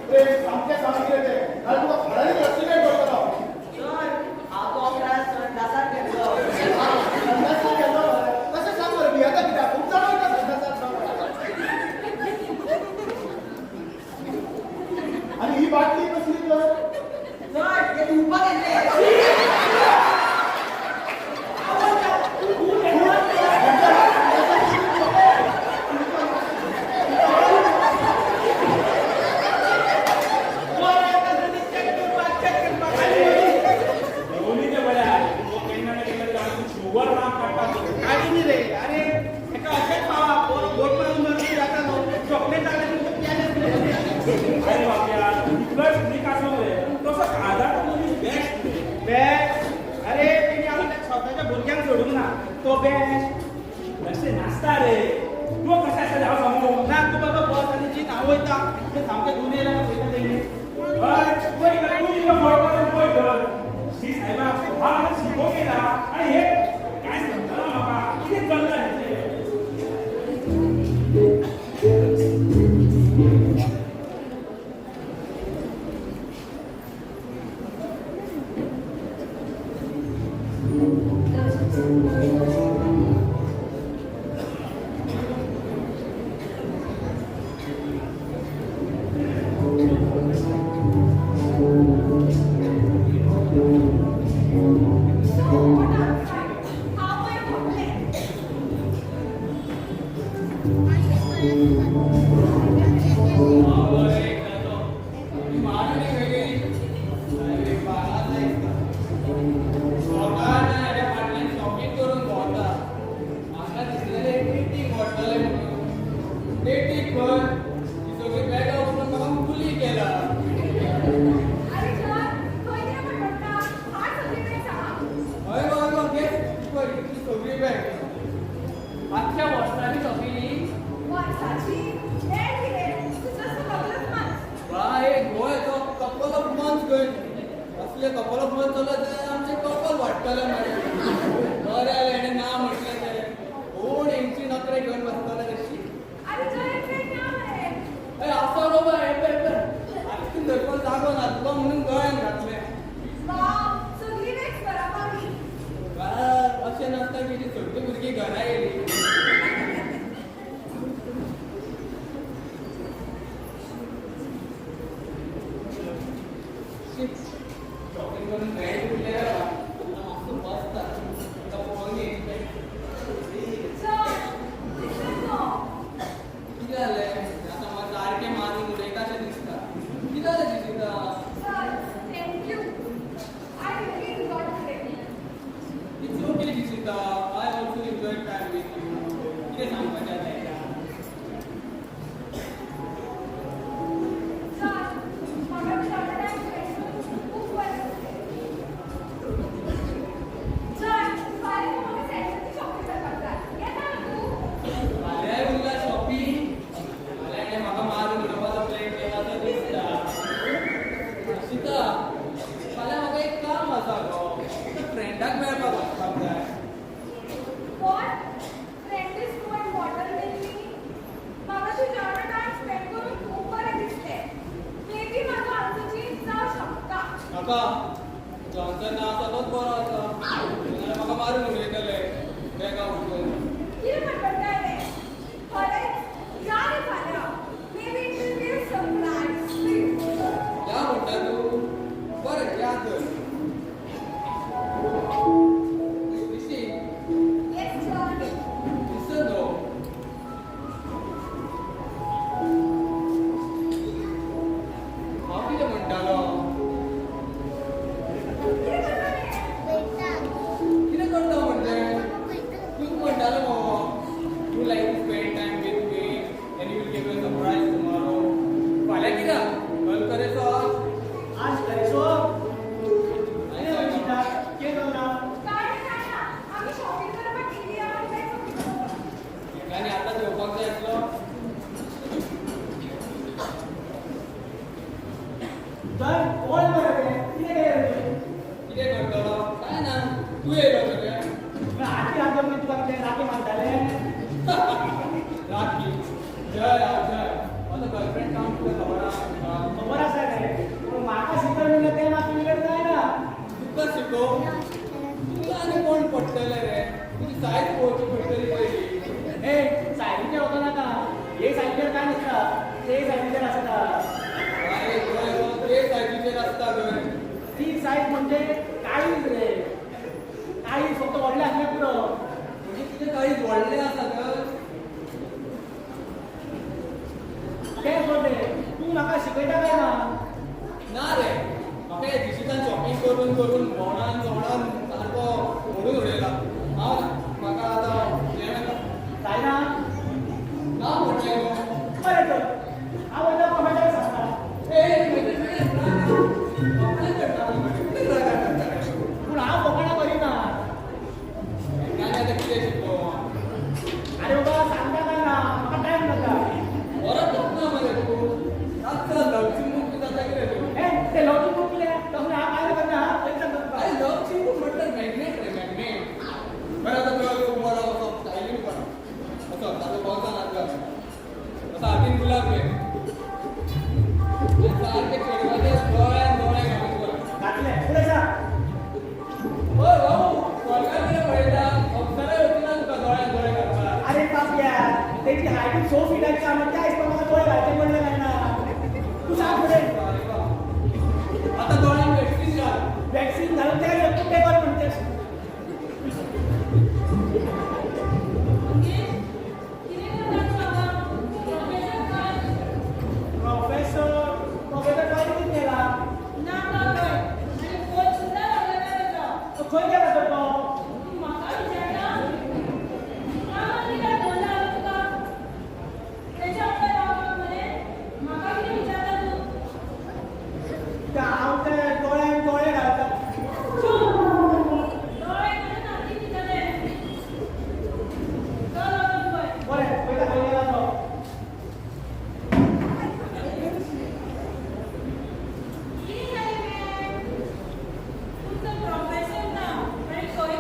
प्रेम, सामकें सांग कितें तें, नाल्यार तुका खऱ्यांनीच रस्टिकेट करतलो. सर, हांव दोंगरार संडासाक गेल्लो. संडासाक गेल्लो मरे? तशें सांग मरे, भियेता कित्याक? खूब जाणां वयता संडासाक. आनी ही बाटली कसली तर? सर, ते धुवपाक गेल्ले. बरें, आतां चॅक करपाक, चॅक करपाक. दोन्ही ते बरे आहे. केन्ना ना केन्ना तरी आमची शुगर राम काडटा. काडी न्ही रे. अरे, एका अशेंच पावा बोट मारून मारून जाता न्हू, चॉकलेट जाल्यार तुमकां पियाले. अरे बापया, इतलोय सुदीक आसो रे, तसो काळजाचो मनीस बेस्ट रे. बेस्ट. अरे, तेणी आपल्या स्वताच्या भुरग्यांक सोडूंक ना, तो बेस्ट. तशें नासता रे. तूं कशें आसता हांव सांगू. ना, तूं बाबा बस आनी जीत, हांव वयता. ते सामकें गुन्हे येयला पळयता तेणी. हय, पळय तर, तूं इल्लो फट मारून पळय तर. शी सायबा, हांव हांगा शिकोवंक येयला आनी हे कांय समजना म्हाका, कितें चल्लां हेंचें. So, what outside? How are you complain? Shopping करून भोंवता. म्हाका दिसलेलें डेटीक व्हरतले म्हणून. डेटीक खंय, ही सगळी बॅगां उखलून म्हाका कुली केला. अरे जॉन, खंय कितें बडबडटा? हाड सगळी बॅग सांगा. हय गो, हय गो, घे पळय इतली सगळी बॅग. आख्ख्या वर्साची शॉपिंग. वर्साची हें कितें? It's just a couple of months. बाय, गोय तो कपल ऑफ मंथ्स खंय. असले कपल ऑफ मंथ चलत जाल्यार आमचें कपल वाडटलें मरे. बरें जालें हेणें ना म्हटलें तें. कोण हेंची नखरे घेवन बसतले तशी. अरे जॉन, एक बॅग ना मरे. अय, आसा गो बाय. हे पळय, पळय, आजून धरपाक जागो नासलो म्हणून गळ्यान घातलें. वाव, सगळी बॅग्स घरा पावली. बाय, अशें नासता की ती सगळीं भुरगीं घरा येयली. शॉपिंग करून बॅग उरले. आतां मातसो बसता, आतां पळोवन घेयली. John, listen no. कितें जालें आतां? म्हाका सारकें मारून उडयता अशें दिसता. कितें जालें जिसिता? Sir, thank you. I really enjoyed today. It's okay, Jisita. I also enjoy time with you. कितें सांगपाचें आतां हेका? जॉन, म्हाका तुज्या टायम स्पेंड करून खूब बरें दिसलें. जॉन, फाल्यां तूं म्हाका सँडलची शॉपिंग करपाक जाय. येता न्हू तूं? फाल्यांय उरला शॉपिंग. फाल्यां हेणें म्हाका मारून उडोवपाचो प्लॅन केला तो दिसता. जिसिता, फाल्यां म्हाका एक काम आसा गो. फ्रेंडाक मेळपाक वचपाक जाय. What? Friend is more important than me? म्हाका तुज्या वांगडा टायम स्पेंड करून खूब बरें दिसलें. मे बी म्हाजो आन्सर चेंज जावं शकता. नाका, जॉन्सन ना आसा तोच बरो आसा. नाजाल्यार म्हाका मारून उडयतले बेगा उठून. कितें म्हणटा रे? खरेंच या रे फाल्यां. Maybe it will be a surprise for you. या म्हणटा तूं? बरें, या तर. ऋषी. Yes, John. Listen though. हांव कितें म्हणटालो? कितें करता रे? कितें करता म्हणजे? तूं म्हणटालो मगो, you like to spend time with me and you will give a surprise tomorrow. फाल्यां कित्याक? कल करे सो आज. आज करे सो. कितें म्हणटा? कितें करना? काय ना, काय ना, आमी शॉपिंग करपाक गेली आनी काय शॉपिंग करपाक. आनी आतां येवपाक जाय आसलो? जॉन, कोण मरे ते? कितें केलें तुवें? कितें करतलो? काय ना, तूं येयलो सगळें. आजी आजो मागीर तुका कितें राखी मानताले? राखी? जय, हांव जय. म्हजो गर्लफ्रेंड काम तुका खबर आसा तुका? खबर आसा रे, पूण म्हाका शिकय म्हणल्यार तें मात तुजे कडेन जायना. तुका शिकोवं? तुका आनी कोण पडटलें रे? तुजी सायज पळोवची पडटली पयलीं. ए, सायजीचेर वचो नाका. हे सायजीचेर काय नासता, ते सायजीचेर आसता. आरे खंय गो, ते सायजीचेर आसता खंय. ती सायज म्हणजे काळीज रे, काळीज फक्त व्हडलें आसल्यार पुरो. म्हणजे तुजें काळीज व्हडलें आसा तर? तें सोड रे, तूं म्हाका शिकयता काय ना? ना रे, म्हाका हे दिशितान शॉपिंग करून करून भोंवडान भोंवडान सारको मोडून उडयला. हांव म्हाका आतां हें नाका. जायना? ना म्हटलें गो. बरें तर, हांव वयता प्रोफेसराक सांगता. ए, फकाणां करता, कितें रागार करता रे? पूण हांव फकाणां करिना. आनी आतां कितें शिकोवं? आरे बाबा, सांगता काय ना? म्हाका टायम नाका. बरो ना मरे तूं. रातचो लवचिंग जाता कितें तूं? ए, ते लवचीक बुक कितें तसलें हांव कांय करना. हां, पयलीं सांगता तुका. अरे, लवचिंग म्हटल्यार मॅग्नेट रे, मॅग्नेट. बरें, आतां तुका उबो राव, असो स्टायलीन कर. असो ताजो बोल्सान हात घाल, असो हातीन गुलाब घे आनी सारकें चेडवाच्या दोळ्यान दोळे घालून कर. घातले, फुडें सांग. हय भाऊ, स्वर्गार कितें पळयता? अप्सरा येवची ना तुका दोळ्यान दोळे घालपाक. अरे पापया, तेची हायट 6 फिटाची आहा, त्या हिसपान म्हाका दोळे घालचे पडले काय ना? तूं सांग फुडें. आतां दोळ्यान वॅक्सीन घाल. वॅक्सीन घालून त्या तूं ते कर म्हणते. मंगेश, कितें करता तूं हांगा? प्रोफेसर खंय? प्रोफेसर, प्रोफेसर टॉयलेटीत गेला. ना तो खंय आनी फोन सुद्दां लागना ताजो. तो खंय गेला तर तो? तूं म्हाका विचारता? कामाक कित्याक दवरला हांवें तुका? तेच्या वांगडा रावपाक मरे? म्हाका कितें विचारता तूं? ते हांव ते दोळ्यान दोळे घालता. चूप! दोळे घालून हातीन दितले. चल वचून पळय. बरें, पळयता खंय गेला तो. कितें जालें मॅम? तुमचो प्रोफेसर ना आनी खंय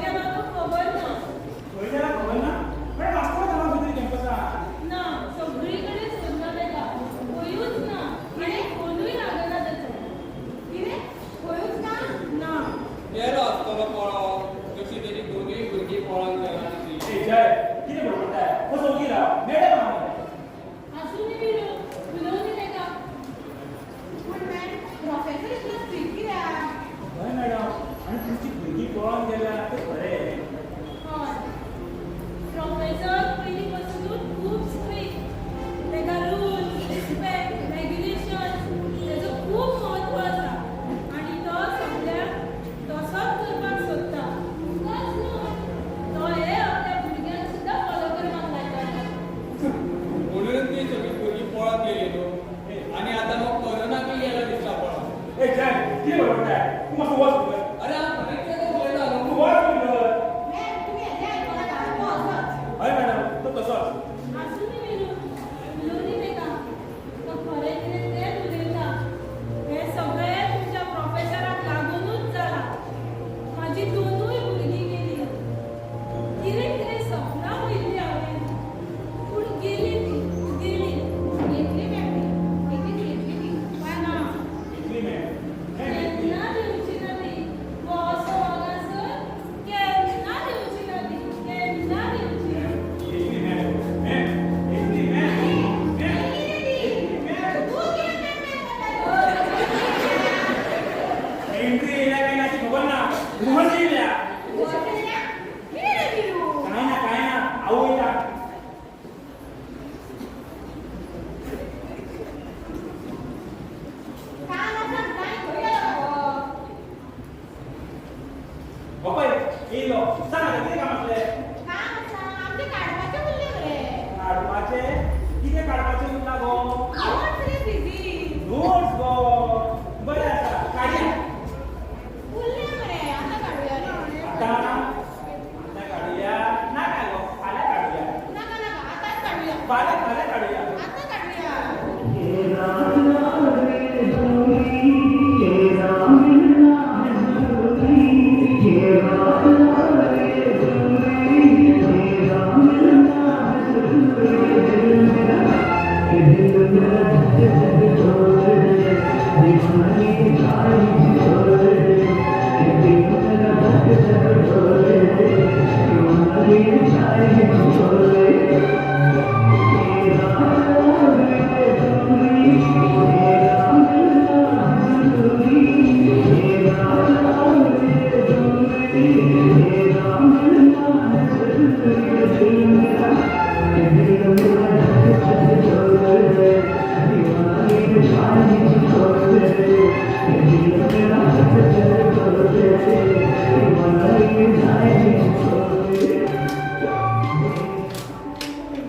येयलो. सांग आतां कितें काम आसलें? काम आसा आमचें काडपाचें उरलें मरे. काडपाचें? कितें काडपाचें उरलां गो? नोट्स रे सिद्धी. नोट्स गो. बरें आसा, काडया. उरलें मरे, आतां काडुया रे. आतां आतां काडुया? नाका गो, फाल्यां काडुया. नाका नाका, आतांच काडुया. फाल्यां फाल्यां काडुया. आतां काडुया.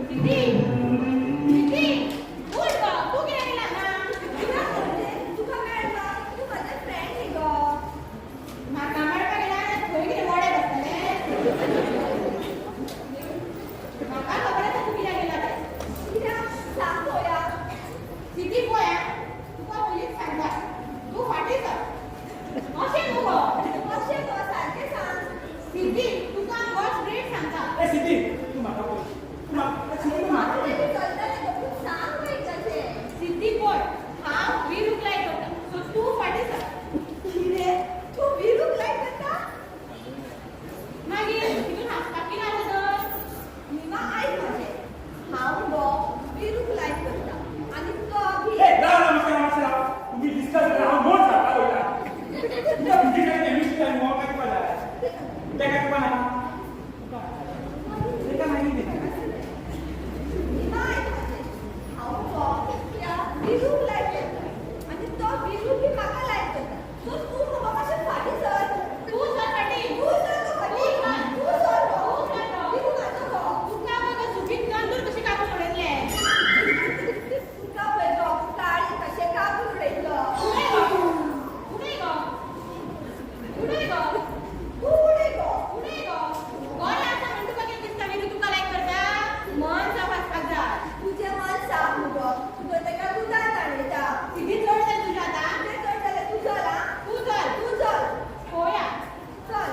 सिद्धी, सिद्धी, उठ गो, तूं कित्याक येयला हांगा? कित्याक म्हणजे तुका मेळपाक. तूं म्हजें फ्रेंड न्ही गो? म्हाका मेळपाक येयला खंय कितें मोड्याक आसतलें? म्हाका खबर आसा तूं कित्याक येयला तें. कित्याक? सांग पळोवया. सिद्धी पळय आं, तुका पयलींच सांगता, तूं फाटीं सर. अशें न्हू गो. कशें गो? सारकें सांग. सिद्धी, तुका हांव स्ट्रेट सांगता. ए सिद्धी, तूं म्हाका पळय, तूं म्हाका, सिद्धी तूं म्हाका म्हाका पळय. तेजें चलतलें गो, पूण सांग गो एकदांचें. सिद्धी पळय, हांव विरूक लायक करता, सो तूं फाटीं सर. कितें? तूं विरूक लायक करता? मागीर तितून हांसपाक कितें आसा तर? निमा, आयक म्हाजें. हांव गो विरूक लायक करता आनी तो बी. ए राव राव, मातशें राव, मातशें राव. तुमी डिस्कस करा, हांव नोट्स हाडपाक वयता. तुमकां फिजिक्स आनी केमिस्ट्री जाय मुगो, काय तुका जाय? तेका तुका नाका? तेका मागीर दी. निमा, आयक म्हाजें. हांव गो त्या विरूक लायक करता आनी तो विरू बी म्हाका लायक करता, सो तूं मगो मातशें फाटीं सर. तूं सर फाटीं. तूं सर गो फाटीं. तूं सर गो. तूं सर गो. विरू म्हाजो गो. तुका मगो चुकीत तंदूर कशें कापून उडयतलें. तुका पळय गो काळी कशें कापून उडयतलो. उडय गो, उडय गो, उडय गो. तूं उडय गो. उडय गो. बरें आसा म्हण तुका कितें दिसता विरू तुका लायक करता? मन साफ आसपाक जाय. तुजें मन साफ मुगो, तुजो तेका दुदान न्हाणयता. सिद्धी, चड जालें तुजें आतां. कितें चड जालें? तूं चल आं. तूं चल. तूं चल. पळोवया. चल.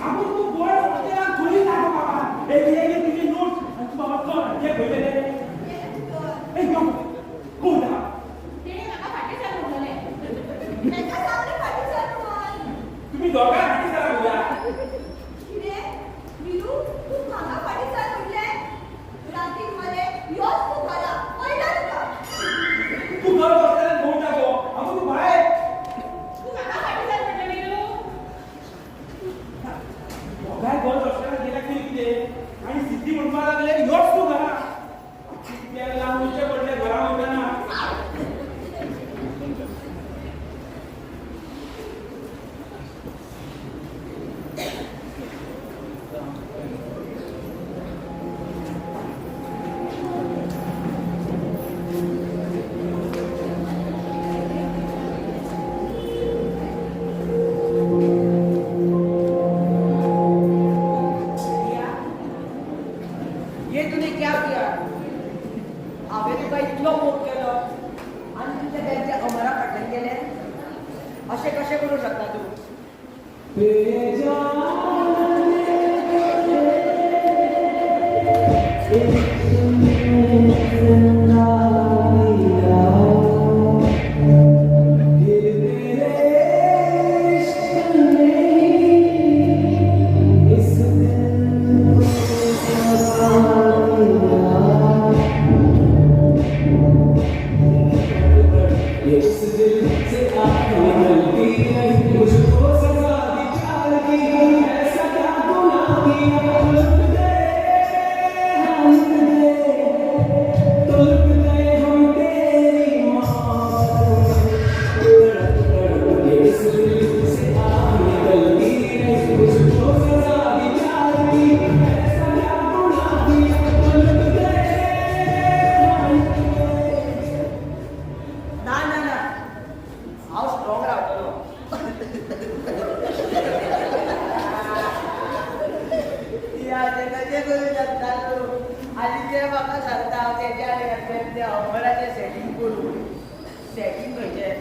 आगो, तूं बोर्ड हॉस्टेलान थंय ना गो बाबा. हे घे घे तुजे नोट्स आनी तूं बाबा चल. ते खंय गेले? गेलें भितर. ए यो गो ना. तेणें म्हाका फाटीं सर म्हणलें. तेका सांगलें फाटीं सर म्हणून. तुमी दोगांय फाटीं सरा पळोवया. कितें विरू, तूं म्हाका फाटीं सर म्हणलें? रातीक मरे योच तूं घरा, पळयता तुका. तूं गर्ल्स हॉस्टेलान भोंवता गो. आगो, तूं भायर. तूं म्हाका फाटीं सर म्हणलें विरू? दोगांय गर्ल्स हॉस्टेलान गेल्या कितें कितें आनी सिद्धी म्हणपाक लागले योच तूं घरा. कित्याक लावन वयचें पडलें घरा वयतना. रिया, ये तूने क्या किया? हांवें तुका इतलो मोग केलो आनी तुज्या तेंच्या अमरा फाटल्यान गेलें? अशें कशें करूं शकता तूं? इस दिल से आह निकलती नहीं, मुझको सजा दी प्यार की। कशें करूं शकता तूं? आनी ते म्हाका सांगता हांव तेज्या आनी ते अमराचें सेटींग करूं. सेटींग खंयचें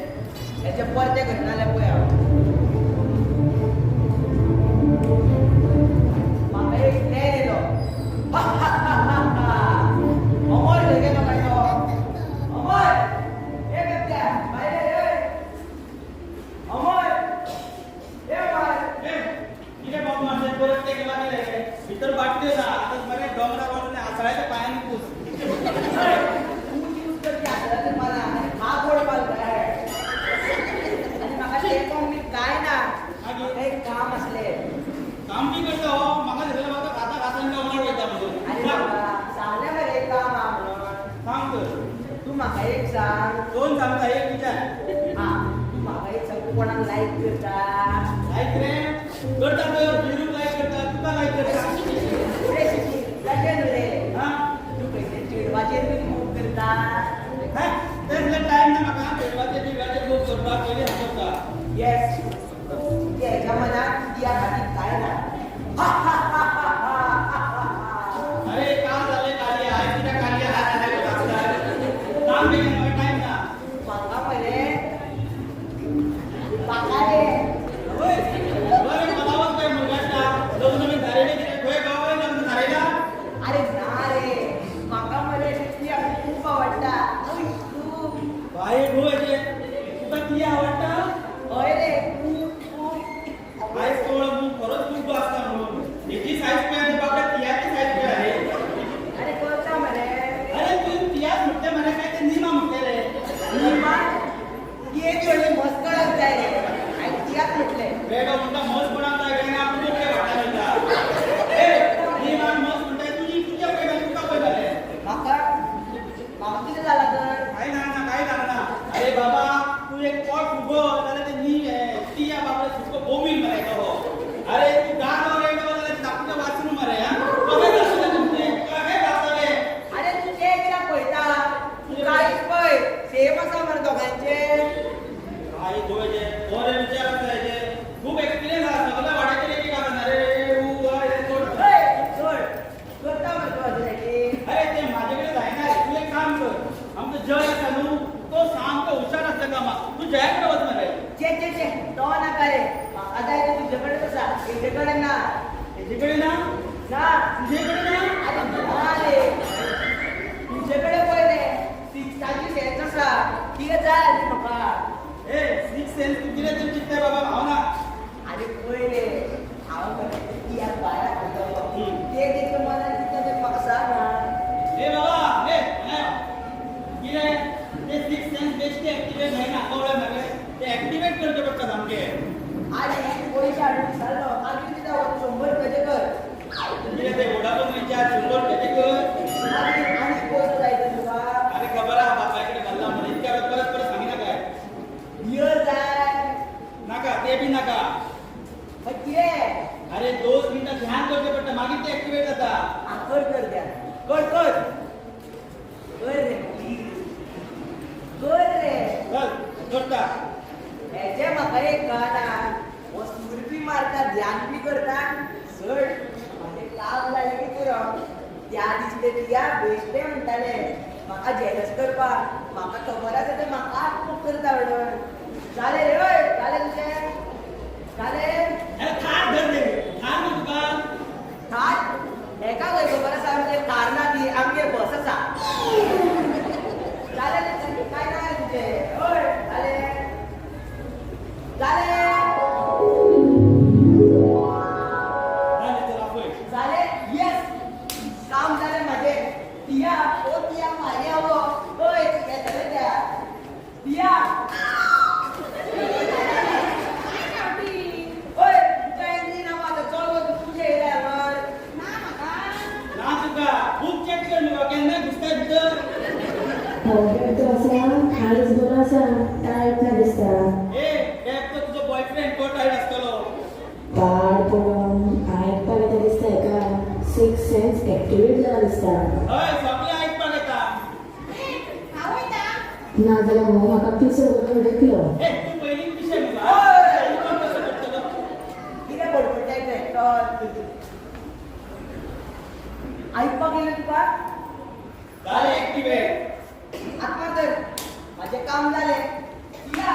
हेचें परतें करना जाल्यार पळय हांव. म्हाका एक प्लॅन येयलो. अमर खंय गेलो काय तो? अमर, ए बेबद्या, भायर ये, ए. अमर, ए अमर. ए, कितें बाबू मातशें परत तें केलां कितें? भितर बाटल्यो ना आतां मरे दोंगरार वचून आसळ्याच्या पांयांनी पूस. तूं यूज करची आसळाचें पानां आनी खा गोड पान मरे. आनी म्हाका तें कोंक बी कांय ना. म्हाका एक काम आसलें. काम बी करता हो, म्हाका दिसलें म्हाका खाता खाता आनी दोंगरार वयता म्हणून. आरे बाबा, सांगलें मरे एक काम आहा म्हणून. सांग तर. तूं म्हाका एक सांग. दोन सांगता, एक विचार. आं, तूं म्हाका एक सांग, तूं कोणाक लायक करता? लायक रे करता तर विरूक लायक करता, तुका लायक करता. रे शिशी, तशें न्हू रे. हा. तूं खंयच्या चेडवाचेर बी मोग करता? हें, तें टायम ना म्हाका चेडवाचेर बिडवाचेर मोग करपाक. पयलीं सांगता. येस, तुज्या हेच्या मनात तुज्या खातीर कांय ना. अरे काल जालें कार्य, आयज कित्याक कार्य आहा जाल्यार काम बेगीन, म्हाका टायम ना. म्हाका मरे, म्हाका रे. होय, बरें मदावत पळय मुरगांच्या लग्न बी थारयलें कितें? खंय गांवांत लग्न थारयलां? अरे ना रे, म्हाका मरे ती खूब आवडटा. खूब. बाये घोव हेजें, तुका ती आवडटा? हय रे, खूब खूब. आयज कळ्ळो मूग खरोच खूब आसता म्हणून. हेजी सायज पळय आनी बाबड्या तियाची सायज पळय. अरे. अरे करता मरे. अरे तूं तियाच म्हटलें मरे काय ते निमा म्हटलें रे? निमा ती एक व्हडली मस्कळाक जाय रे. हांवें तियाक म्हटलें. वेगळो म्हणटा मस कोणाक जाय काय ना, आपूण पळय वाटा वयता. ए, निमान मस म्हणटा तुजी, तुज्या पळय, तुका पळय जालें. म्हाका म्हाका कितें जालां तर? काय ना ना, काय जाणा ना. अरे बाबा, तूं एक पोट फुगो जाल्यार ते नी तिया बाबडे सुको बोमील मरे तो. अरे तूं गानो रे जाल्यार धाकटुलें वाचून मरे. हा, कशें जातलें तुमचें, कशें जातलें? अरे तूं तें कित्याक पळयता? तूं कांयच पळय, सेम आसा मरे दोगांयचें. आई गोव्याचे बरे विचार आसा हेजे, खूब एक्सपिरियन्स आसा सगळ्या वाड्याचेर एक एक आसा. अरे ऊ अरे सोड. हय, सोड, करता मरे तूं हाजें. अरे ते म्हाजे कडेन जायना रे. तूं एक काम कर, आमचो जय आसा न्हू, तो सामको हुशार आसता कामाक. तूं जया कडेन वच मरे. चे चे चे, तो नाका रे. म्हाका जाय ते तुजे कडेन आसा, हेजे कडेन ना. हेजे कडेन ना? ना. तुजे कडेन ना? अरे ना रे, तुजे कडेन पळय रे सिक्साची सेन्स आसा, कितें जाय आनी म्हाका? ए, सिक्स सेन्स तूं कितें तरी चिंत्ताय बाबा, हांव ना. आरे पळय रे, हांव मरे तियाक भायर हाडटलो ते तेच्या मनान कितें तें म्हाका सांग हा. ए बाबा, ए हांगा यो. कितें ते सिक्स सेन्स बेश्टे एक्टिवेट जायना, कळ्ळें मरे? ते एक्टिवेट करचें पडटा सामकें. आरे पयशे हाडून विसरलो, मागीर दिता वचून 100 रुपयाचे कर. कितें ते वोडाफोन रिचार्ज 100 रुपयाचे कर? मागीर आनी पयसो जाय तर तुका. अरे खबर आहा बापाय कडेन घाल्ला म्हणून, इतक्या वेळ परत परत सांगिनाकाय. बियर जाय? नाका, ते बी नाका. मागीर कितें? अरे 2 मिनटां ध्यान करचें पडटा, मागीर ते एक्टिवेट जाता. आ, कर कर द्या, कर कर कर रे, प्लीज कर रे. चल करता. हेजे म्हाका एक कळना, हो सूर बी मारता, ध्यान बी करता. सर, म्हाजें काम जालें की पुरो. त्या दिसले तिया बेश्टें म्हणटाले म्हाका जेलस करपाक. म्हाका खबर आसा तें म्हाकाच मोग करता म्हणून. जालें रे, हय जालें तुजें, जालें. अरे थार धर रे, थार न्हू तुका. थार हेका खंय खबर आसा आमचेर थार ना ती, आमगेर बस आसा. जालें रे, काय ना तुजें? हय जालें, जालें. जालें, चल आपय. जालें, येस, काम जालें म्हाजें. तिया, ओ तिया, म्हागे आवो. हय, येतलें त्या तिया. हय, तुका एंट्री ना आतां, चल गो तुजें येयलें हांगा. ना म्हाका. ना तुका, खूब चॅक कर मुगो, केन्ना घुसता भितर. हो तो आसा, आयज बरो आसा, टायर्ड ना दिसता. ए बॅग, तो तुजो बॉयफ्रेंड, तो टायर्ड आसतलो. पाड पडोन, आयकपाक येता दिसता हेका. सिक्स सेन्स एक्टिवेट जाला दिसता. हय, सगळें आयकपाक येता. हांव वयता. ना जाल्यार हो म्हाका पिसो करून उडयतलो. ए, तूं पयलीं पिशें मुगो. हय. कोण कसो करतलो? कितें बडबडटाय तें? चल. आयकपाक येयलें तुका? जालें एक्टिवेट. आत्मा तर म्हाजें काम जालें. या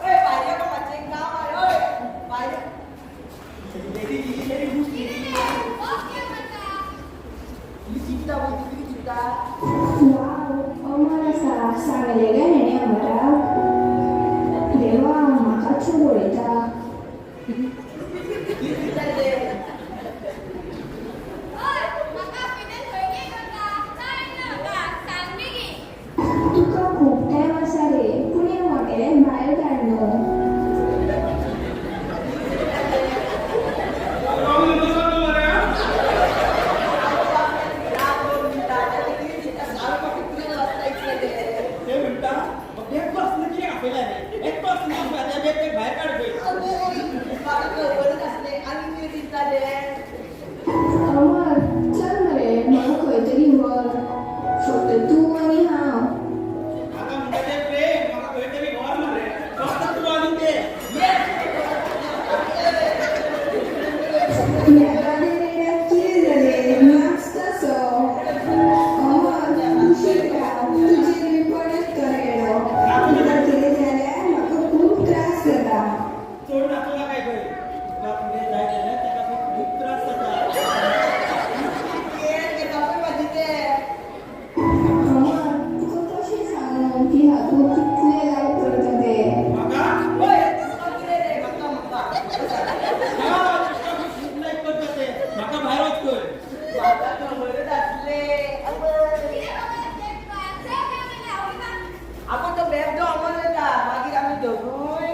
ओय भायर यो गो, मातशें काम आहा. ओय भायर यो. कितें चिंतता गो तूं? कितें चिंतता? वाव, अमर आसा. सांगलें गे हेणें अमराक. देवा, म्हाकाच सो उडयता. कितें चिंतता तें? ओय, म्हाका आपयता थंय कितें करता? टायम ना म्हाका, सांग बेगीन. तुका खूब टायम आसा रे, पूण हें मोटेलें भायर धाड न्हू. रॉंग नंबर सांगलो मरे. कितें चिंतता सारको? कितें वाचता इतलें तें? ते म्हणटा, एकटो आसतना कित्याक आपयला रे? एकटो आसतना आपयला, त्या बॅग भायर काड पळय. म्हाका खबरच आसलें. आनी कितें चिंतता तें? अमर, चल मरे, म्हाका खंय तरी व्हर, फक्त तूं आनी हांव. म्हाका म्हणटा ते प्रेम, म्हाका खंय तरी व्हर मरे, फक्त तूं आनी ते. ह्या गाडये रेड्याक कितें जालें? नाचता सो. अमर, कुशीक राव, तुजेर पडत तो रेडो. तुका कितें जाल्यार म्हाका खूब त्रास जाता. चड नाचूं नाका खंय. तुका फुडें जाय जाल्यार ताका खंय खूब त्रास जाता. तें खबर म्हाजी तें. अमर, तुका कशें सांगू की हांव तुका कितलें लायक करता तें. म्हाका ओय, तुका कितें रे? म्हाका म्हाका तुका खूब लायक करता ते. म्हाका भायर वच खंय. म्हाका खबरच आसलें. कितें खबर आसलें तुका? चल काय म्हणलें, आवयना. आगो, तो बेबदो अमर वयता, मागीर आमी दोगूय.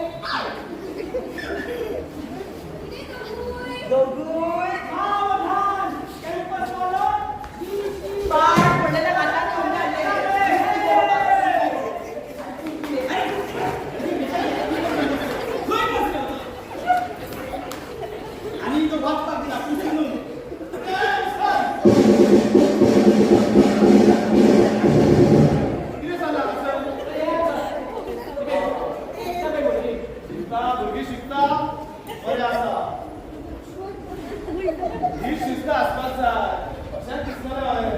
कितें दोगूय? दोगूय. सावधान, कॅम्पस वालो. पाड पडलेल्या हातान घेवन हाडलें. खंय बसलो आनी तो वचपाक दिला कुशीन न्हू. कितें जालां हांगासर? शिकता भुरगीं, शिकता, बरें आसा. ही शिस्त आसपाक जाय, अशेंच दिसलें हांवें.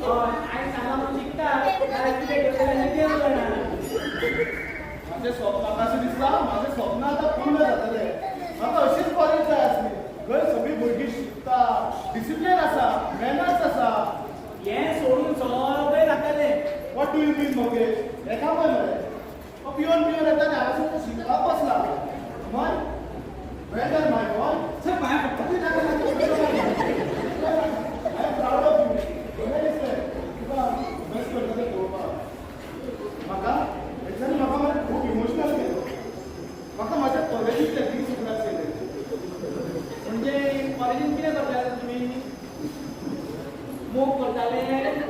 हांवें सांगलां म्हणून शिकता, नाल्यार कितें करतलें देव जाणा. म्हाजें स्वप्न, म्हाका अशें दिसता, म्हाजें स्वप्न आतां पूर्ण जातलें. म्हाका अशीच कॉलेज जाय आसली, थंय सगळीं भुरगीं शिकता, डिसिप्लीन आसा, मॅनर्स आसा. हें सोडून सगळें जातालें. What do you mean, Mangesh? एका पळय मरे, तो पिवन पिवन येता आनी हांगासर तो शिकपाक बसला. अमर, well done, my boy. Sir, पांयां पडटा. I am proud of you. बरें दिसलें तुका अभ्यास करता तें पळोवपाक. म्हाका हेच्यानी म्हाका मरे खूब इमोशनल केलो. म्हाका म्हाज्या कॉलेजींतले दीस उगडास येयले. म्हणजे कॉलेजीन कितें करताले तुमी? मोग करताले?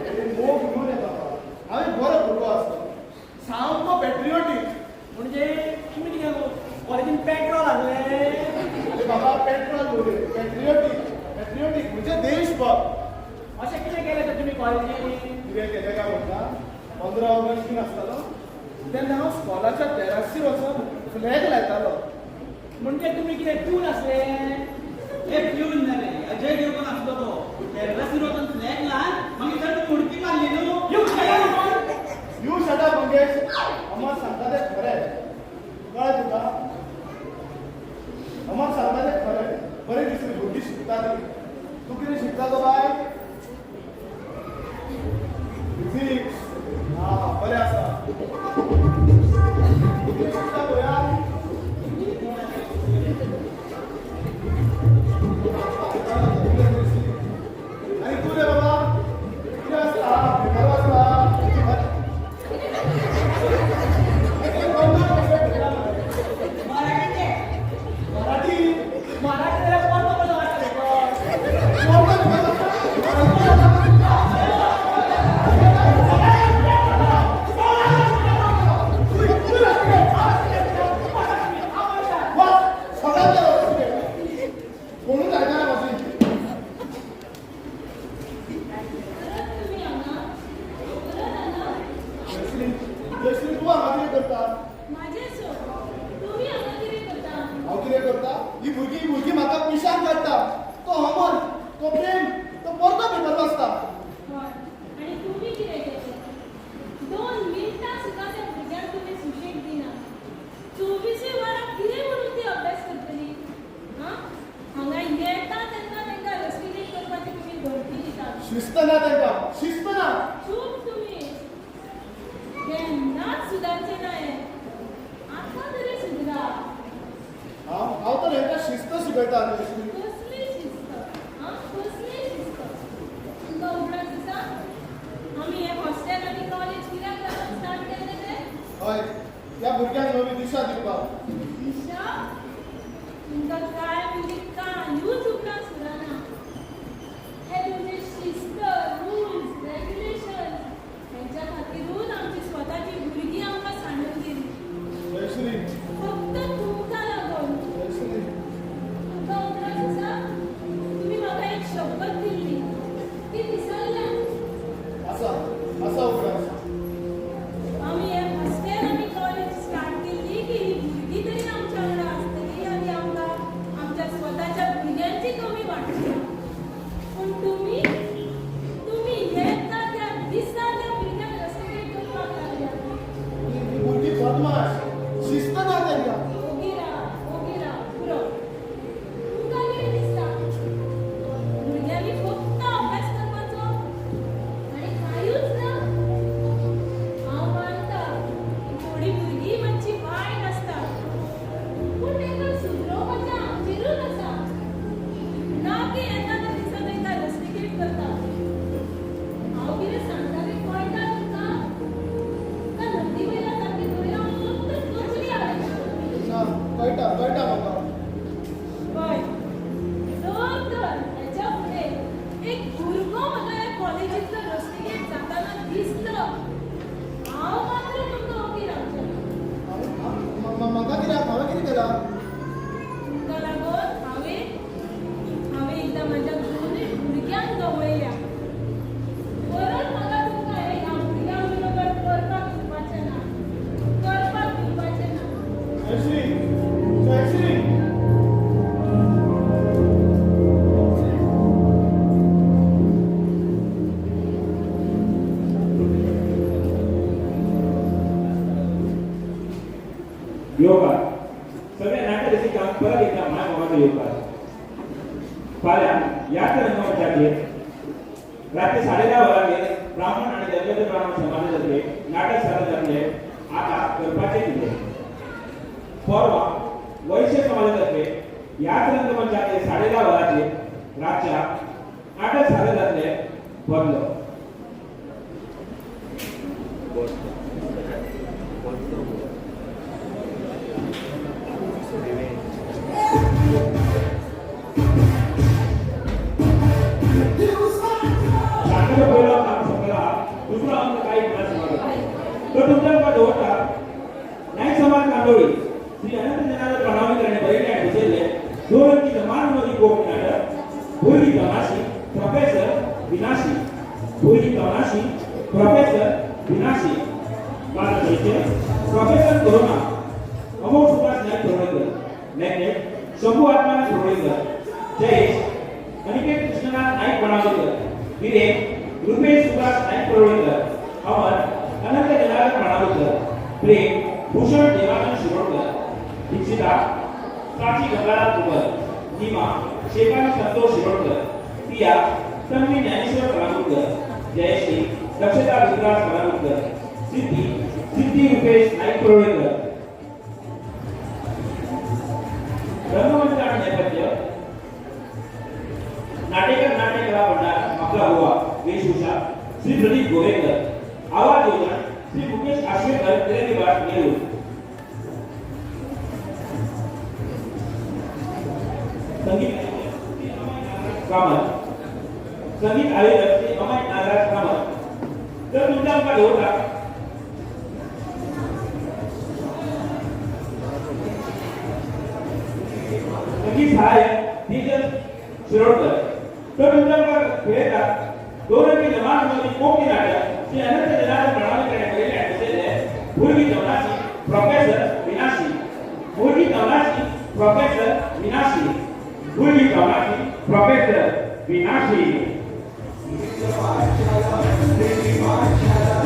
अरे, मोग न्हू रे बाबा. हांव एक बरो भुरगो आसलो, सामको पेट्रियोटीक. म्हणजे तुमी कितें कॉलेजीन पेट्रोल आसले? अरे बाबा, पेट्रोल न्हू रे, पेट्रियोटीक. पेट्रियोटीक म्हणजे देशभक्त. अशें कितें केलें तर तुमी कॉलेजीन? कितें केलें काय म्हणटा? 15 ऑगस्ट बीन आसतालो तेन्ना हांव स्कॉलाच्या तेरासीर वचून फ्लॅग लायतालो. म्हणजे तुमी कितें पिवन आसले? हे पिवन ना रे, अजय देवगण आसलो तो. टेर्रासीर वचून फ्लॅग लावन मागीर थंय उडकी मारली न्हू. You shut. You shut up, Mangesh. अमर सांगता तें खरें, कळ्ळें तुका? अमर सांगता तें खरें. बरें दिसलें भुरगीं शिकता ती. तूं कितें शिकता गो बाय? फिजिक्स? आं, बरें आसा. तूं कितें शिकता गोया? आनी तूं रे बाबा, कितें आसता? पेपर वाचता? मराठी ते. मराठी. मराठी जाल्यार परतो कसो वाचता पेपर? कोण? कोणूच आयकना मातशी. परत तुमी हांगा? परत हांगा? जयश्री, जयश्री, तूं हांगा कितें करता? म्हाजें सोड, तुमी हांगा कितें करता? हांव कितें करता? ही भुरगीं, ही भुरगीं म्हाका पिशान काडटा. तो अमर, तो प्रेम, तो परतो पेपर वाचता. शिस्त ना तांकां, शिस्त ना. चूप तुमी. केन्नाच सुदारचें ना हें. आतां तरी सुदरा. हांव हांव तर हेंकां शिस्त शिकयता जयश्री. कसली शिस्त आं, कसली शिस्त? तुमकां उगडास आसा आमी हें हॉस्टेल आनी कॉलेज कित्याक लागून स्टार्ट केल्लें तें? हय, ह्या भुरग्यांक नवी दिशा दिवपाक. दिशा? तुमकां काय म्हणजे कांयूच उगडास उरना. हे तुमचे शिस्त, रुल्स, रेग्युलेशन हेंच्या खातीरूच आमची स्वताची भुरगीं आमकां सांडून गेली. जयश्री. फक्त तुमकां लागून. जयश्री. तुमकां उगडास आसा, तुमी म्हाका एक शपथ दिल्ली, ती विसरल्यात? आसा, आसा उगडास. आमी हें हॉस्टेल आनी कॉलेज स्टार्ट केल्ली की ही भुरगीं तरी आमच्या वांगडा आसतली आनी आमकां आमच्या स्वताच्या भुरग्यांची कमी वाडची ना. पूण तुमी तुमी येता त्या दिसा त्या भुरग्यांक रस्टिकेट करपाक लागल्यात. ही ही भुरगीं बदमाश, शिस्त ना तांकां. ओगी राव, ओगी राव, पुरो. तुमकां कितें दिसता, भुरग्यांनी फक्त अभ्यास करपाचो आनी कांयूच ना? हांव मानता की थोडीं भुरगीं मातशीं वायट आसता, पूण तांकां सुदरोवपाचें आमचेरूच आसा, ना की येता त्या दिसा तांकां रस्टिकेट करता. हांव कितें सांगता तें कळटा तुमकां, काय नंदी बैला सारकी धोया फक्त तकली हालयता तुमी? ना, कळटा, कळटा म्हाका. पळय, जर तर हेच्या फुडें एक भुरगो म्हाका ह्या कॉलेजींतलो रस्टिकेट जाताना दिसलो, हांव मात्र तुमकां ओगी रावचें ना. म्हाका कित्याक? हांवें कितें केलां? तुमकां लागून हांवें हांवें एकदां म्हाज्या दोनूय भुरग्यांक गवयल्या. परत म्हाका तुमकां हें ह्या भुरग्यां बरोबर करपाक दिवपाचें ना, करपाक दिवपाचें ना. जयश्री, जयश्री. येवकार. सगळ्या नाट्य रसिकांक परत एकदा माय मोगाचो येवकार. फाल्यां ह्याच रंगमंचाचेर रातचे 10:30 वरांचेर ब्राह्मण आनी दर्याचे ब्राह्मण समाजातर्फे नाटक सादर जातले, आता करपाचें कितें. परवा वैश्य समाजातर्फे ह्याच रंगमंचाचेर 10:30 वरांचेर रातच्या नाटक सादर जातले, बदलो. नाटकाचो पयलो अंक सोंपला, दुसरो अंक काही गुणांत सुमार तो तुमच्या मुखार दवरता. नाईक समाज कांदोळी, श्री अनंत जनार्दन प्रणालीकर हाणें बरयल्लें आनी बसयल्लें दोन अंकी धमाल विनोदी कोंकणी नाटक, भुरगीं तवनाशी प्रोफेसर विनाशी. भुरगीं तवनाशी प्रोफेसर विनाशी. पात्र परिचय: प्रोफेसर कोरोना अमोघ सुभाष नाईक परुळेकर, मॅग्नेट शंभू आत्मानंद परुळेकर, जयेश अनिकेत कृष्णनाथ नाईक बाणावलीकर, विरेन रुपेश सुभाष नाईक परुळेकर, अमर अनंत जनार्दन बाणावलीकर, प्रेम भूषण देवानंद शिरोडकर, दीक्षिता साची गंगाराम कुबर, नीमा शेफाली संतोष शिरोडकर, पिया तन्वी ज्ञानेश्वर कलांगुटकर, जयश्री दक्षता ऋतुराज कलांगुटकर, सिद्धी सिद्धी रुपेश नाईक परुळेकर. रंगमंच आणि नेपथ्य: नाटेकर नाट्यकला भंडार, म्हापसा, गोवा. वेशभूषा श्री प्रदीप गोवेकर. आवाज योजन श्री मुकेश आश्वेकर, तिरंगीबाग, नेरूर. संगीत श्री अमय नागराज कामत. संगीत आयोजक श्री अमय नागराज कामत. तर तुमच्या मुखार दवरता संगीत सहाय्यक तेजस शिरोडकर. तर तुमच्या मुखार खेळतात दोन अंकी धमाल विनोदी कोंकणी नाटक, श्री अनंत जनार्दन प्रणालीकर हाणें बरयल्लें आनी बसयल्लें, भुरगीं तवनाशी प्रोफेसर विनाशी. भुरगीं तवनाशी प्रोफेसर विनाशी. भुरगीं तवनाशी प्रोफेसर विनाशी. पाठशाला.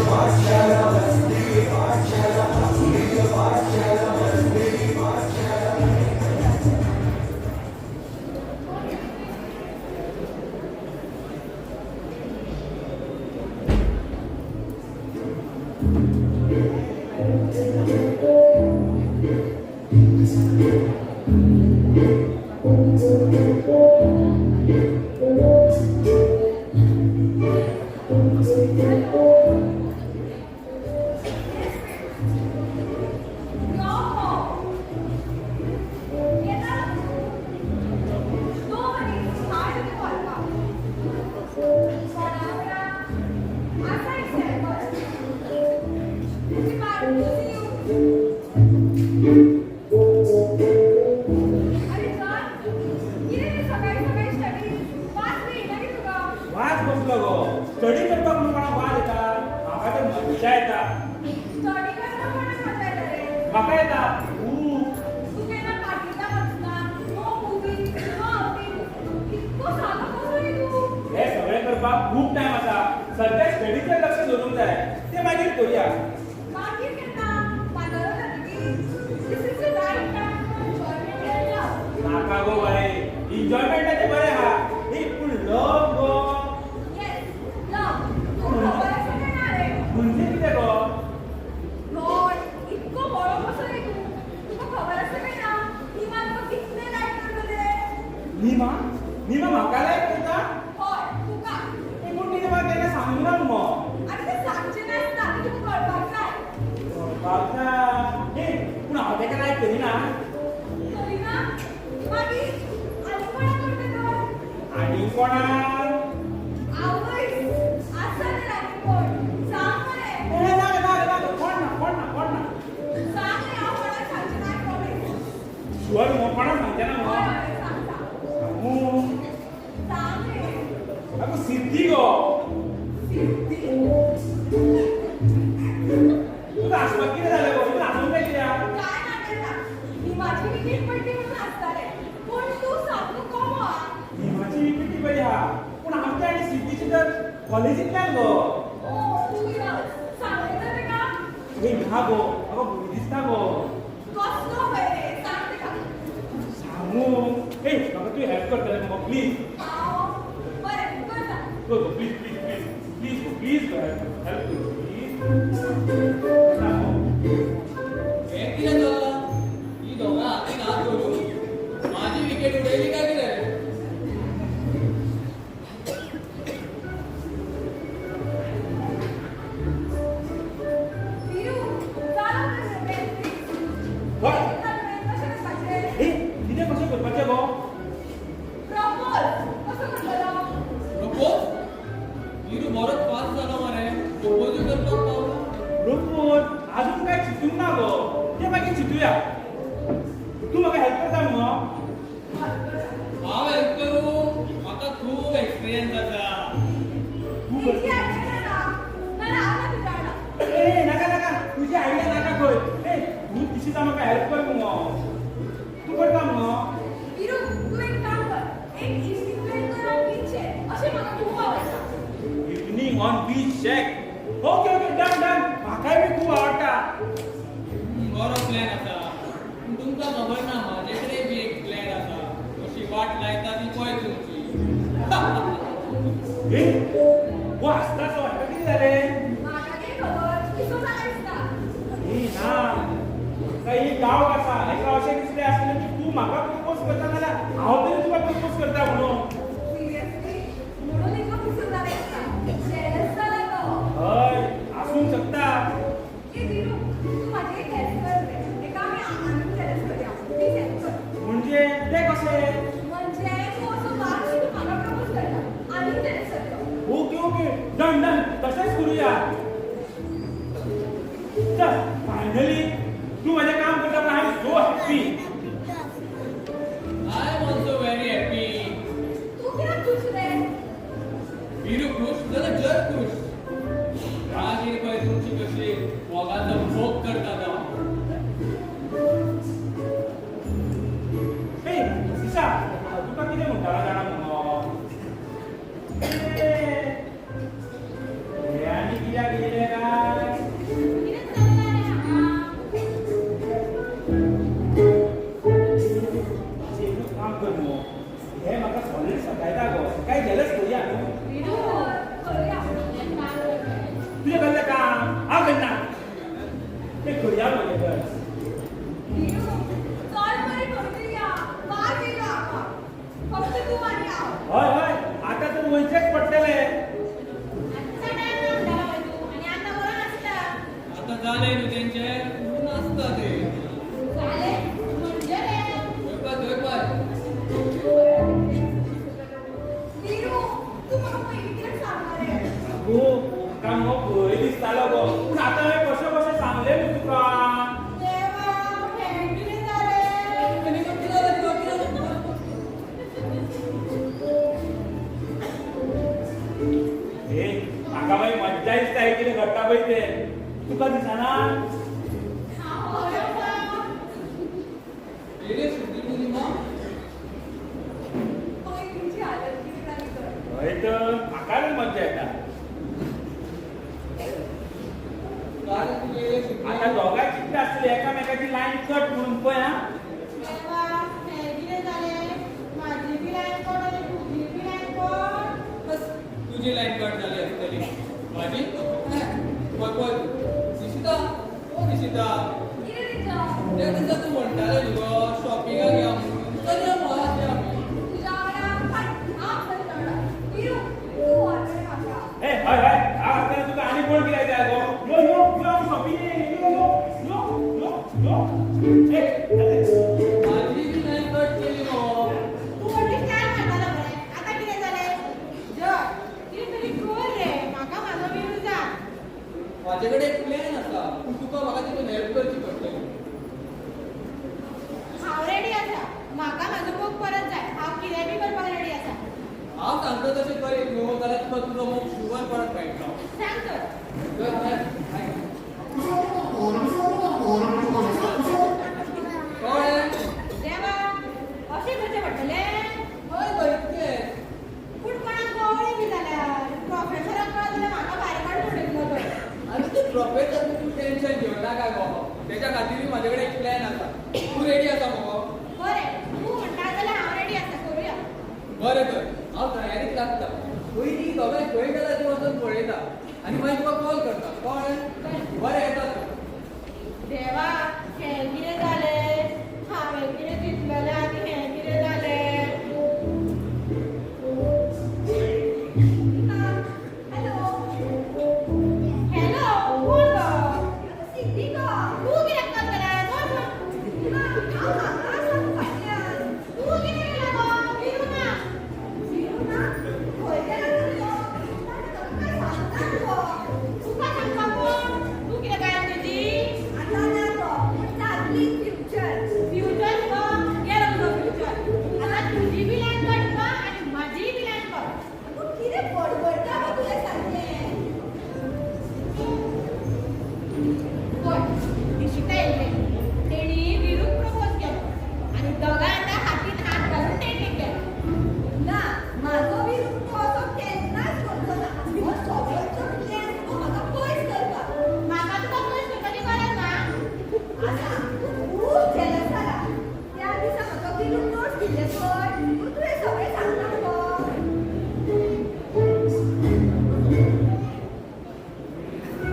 पाठशाला, मस्ती की पाठशाला, पाठशाला, मस्ती की. वाज बसलो गो. स्टडी करपाक म्हणून कोणाक वाज येता? म्हाका तर मज्जा येता. म्हाका येता खूब. हे सगळें करपाक खूब टायम आसा. सद्या स्टडीचेर लक्ष दवरूंक जाय, ते मागीर करुया. मागीर केन्ना म्हातारो जातकीर? This is the right time for enjoyment and love. नाका गो बाये, एन्जॉयमेंटाचें बरें आहा. हे पूण लव गो? Yes, love. तुका खबर आसा काय ना रे? म्हणजे कितें गो? गॉड, इतको बरो कसो रे तूं? तुका खबर आसा काय ना, निमा तुका कितले लायक करता ते? निमा? निमा म्हाका लायक करता? हय, तुका. पूण तिणें म्हाका केन्ना सांगूंक ना मगो. आनी तें सांगचें नासता, तें तुका कळपाक जाय. कळपाक जाय. ए, पूण हांव ताका लायक करिना. करिना? मागीर आनी कोणाक करता तर? आनी कोणाक? आवय, आसा तर आनी कोण? सांग मरे. ए, नाका नाका नाका, कोण ना, कोण ना, कोण ना. सांग रे, हांव कोणाक सांगचें ना, प्रॉमीस. शुअर मगो? कोणाक सांगचें ना मगो? हय हय, सांग सांग. सांगू? सांग रे. आगो, सिद्धी गो. सिद्धी? तुका हांसपाक कितें जालें गो? तुका हांसूंक जाय कित्याक? काय ना ते सांग. निमाची विकेट पडली म्हणून हांसताले, पूण तूं सामको कोमो आं. निमाची विकेट ती बरी आहा, पूण आमच्या आनी सिद्धीची तर कॉलेजींतल्यान गो. ओ, 2 इयर्स. सांगलें तर तेका? ए, ना गो, म्हाका भंय दिसता गो. कसलो भंय रे? सांग तेका. सांगू? ए, म्हाका तूं हेल्प करतलें मगो, प्लीज. हांव? बरें, करता. Go go, please please please please go, please go, help help कर, प्लीज सांगू. हें कितें चल्लां? ही दोगां हातीन हात धरून माझी विकेट उडयली काय कितें? विरू, जालो तर प्लॅन फिक्स? हय. कशें करपाचें? ए, कितें कशें करपाचें गो? प्रपोज कसो करतलो? प्रपोज? विरू बरोच फास्ट जालो मरे, प्रपोजूय करपाक पावलो. प्रपोज अजून काय चिंतूंक ना गो, ते मागीर चिंतुया. तूं म्हाका हेल्प करता मगो? हांव हेल्प करूं? म्हाका खूब एक्सपिरियन्स आसा. तूं तेजी कर. आयडिया नाका ना, हांव ना तुज्या वांगडा. ए, नाका नाका, तुजी आयडिया नाका खंय. ए, तूं तिशीच म्हाका हेल्प कर मगो. तूं करता मगो? विरू, तूं एक काम कर, एक इवनिंग प्लॅन कर ऑन बीच शेक. अशें म्हाका खूब आवडटा. Evening on beach shack. Okay okay, done done. म्हाकाय बी खूब आवडटा. बरो प्लॅन आसा, पूण तुमकां खबर ना, म्हाजे कडेन बी एक प्लॅन आसा. कशी वाट लायता ती पळय तुमची. ए, हो हांसता सो, हाका कितें जालें? म्हाका कितें खबर, पिसो जाला दिसता. ए ना, म्हाका एक डावट आसा. हेका अशें दिसलें आसतलें की तूं म्हाका प्रपोज करता नाल्यार हांव तरी तुका प्रपोज करता म्हणून. सिरियसली? म्हणून इतलो पिसो जाला दिसता, जेलस जाला तो. हय, आसूंक शकता. ए विरू, तूं म्हाजी एक हेल्प कर रे. एका आमी आनीक जेलस करया. प्लीज हेल्प कर. म्हणजे तें कशें? म्हणजे तूं असो वाग की तूं म्हाका प्रपोज करता, आनीक जेलस जातलो. ओके ओके, डन डन, तशेंच करुया. चल, फायनली तूं म्हजें काम करता म्हणून I am so happy. I am also very happy. तूं कित्याक खुश रे? विरू खुश जाल्यार जग खुश. राग येयली पळय तुमची कशी मोगाचो भोग करता तो. ए दिशा, हांव तुका कितें म्हणटालो जाणा मगो? ए, हे आनी कित्याक येयले काय? कितें चल्लां रे हांगा? एक काम कर मगो, हे म्हाका सॉलीड सतायता गो. काय जेलस करुया न्हू? विरू, करुया. हें काम कर. तुजें कसलें काम? हांव करना. ते करुया मगे तर. विरू, चल. तुका दिसना? हांव बरें आसा. रेडिओ सुटली तुजी मग. पळय तुमची हालत कितें जाली तर. हय तर, म्हाकाय मज्जा येता. काय तू रेडिओ सुटली? आता दोगांय चिंता आसतली एकामेकाची लायन कट म्हणून, पळय हा. देवा, हें कितें जालें? म्हाजी बी लायन कट आनी तुजी बी लायन कट. बस, तुजी लायन कट जाली आसतली, माझी पळय पळय. निशिता, ओ निशिता. कितें रिचा? त्या दिसा तूं म्हणटालें न्हू गो शॉपिंगाक या म्हणून, चल या मग आज या आमी. तुज्या वांगडा हांव तुज्या वांगडा. विरू, तूं व्हर मरे म्हाका. ए, हय हय, हांव आसतना तुका आनी कोण कित्याक जाय गो? यो यो यो, आमी शॉपिंग. यो यो यो यो यो. ए, अरे. माझी बी लायन कट केली मगो. तूं व्हडली स्टायल मारतालो मरे, आतां कितें जालें? जर कितें तरी कर रे, म्हाका म्हाजो विरू जाय. म्हाजे कडेन एक प्लॅन आसा, पूण तुका म्हाका तितून हेल्प करची पडटली. हांव रेडी आसा. म्हाका म्हाजो मोग परत जाय. हांव कितें बी करपाक रेडी आसा. हांव सांगता तशें करीत न्हू जाल्यार तुका तुजो मोग शुवर परत मेळटलो. सांग तर. चल, आयक, आयक. कळ्ळें? देवा, अशें करचें पडटलें? हय गो, इतकेंच. पूण कोणाक कळ्ळें बी जाल्यार, प्रोफेसराक कळत जाल्यार म्हाका भायर काडून उडयतलो तो. आनी ते प्रोफेसर, तूं टेन्शन घेवं नाका गो. तेच्या खातीरूय म्हाजे कडेन एक प्लॅन आसा. तूं रेडी आसा मगो? बरें, तूं म्हणटा जाल्यार हांव रेडी आसा, करुया. बरें तर, हांव तयारीक लागता. पयलीं दोगांय खंय गेला तें वचून पळयता आनी मागीर तुका कॉल करता, कळ्ळें? बरें, येता तर. देवा, हें कितें जालें? हांवें कितें चिंतलेलें आनी हें कितें जालें? हॅलो. हॅलो, कोण गो? सिद्धी गो. तूं कित्याक कॉल केला? कोण कोण? हांव हांगा आसा फाटल्यान. तूं कितें केलां गो? विरू ना. विरू ना? खंय गेला तर तो? ताणें म्हाका कांय सांगना गो. तुका सांगपाक कोण? तूं कितें गायब तेजी? आतां ना गो, पूण जातली इन फ्युचर. फ्युचर गो, गेलो तुजो फ्युचर. आतां तुजी बी लायन कट गो आनी म्हाजीय बी लायन कट. पूण कितें बडबडटा गो तुजें सारकें? पळय, निशिता येयल्लें. तेणी विरूक प्रपोज केलो आनी दोगांय आतां हातीन हात घालून डेटीक गेले. ना, म्हाजो विरू तो असो केन्नाच करचो ना. हो सगळो प्लॅन तो म्हाका पयस करपाक. म्हाका तुका पयस करपाची गरज ना. आसा, तूं खूब जेलस जाला. त्या दिसा म्हाका विरून नोट्स दिल्ले पळय, पूण तुवें सगळें सांगना मगो.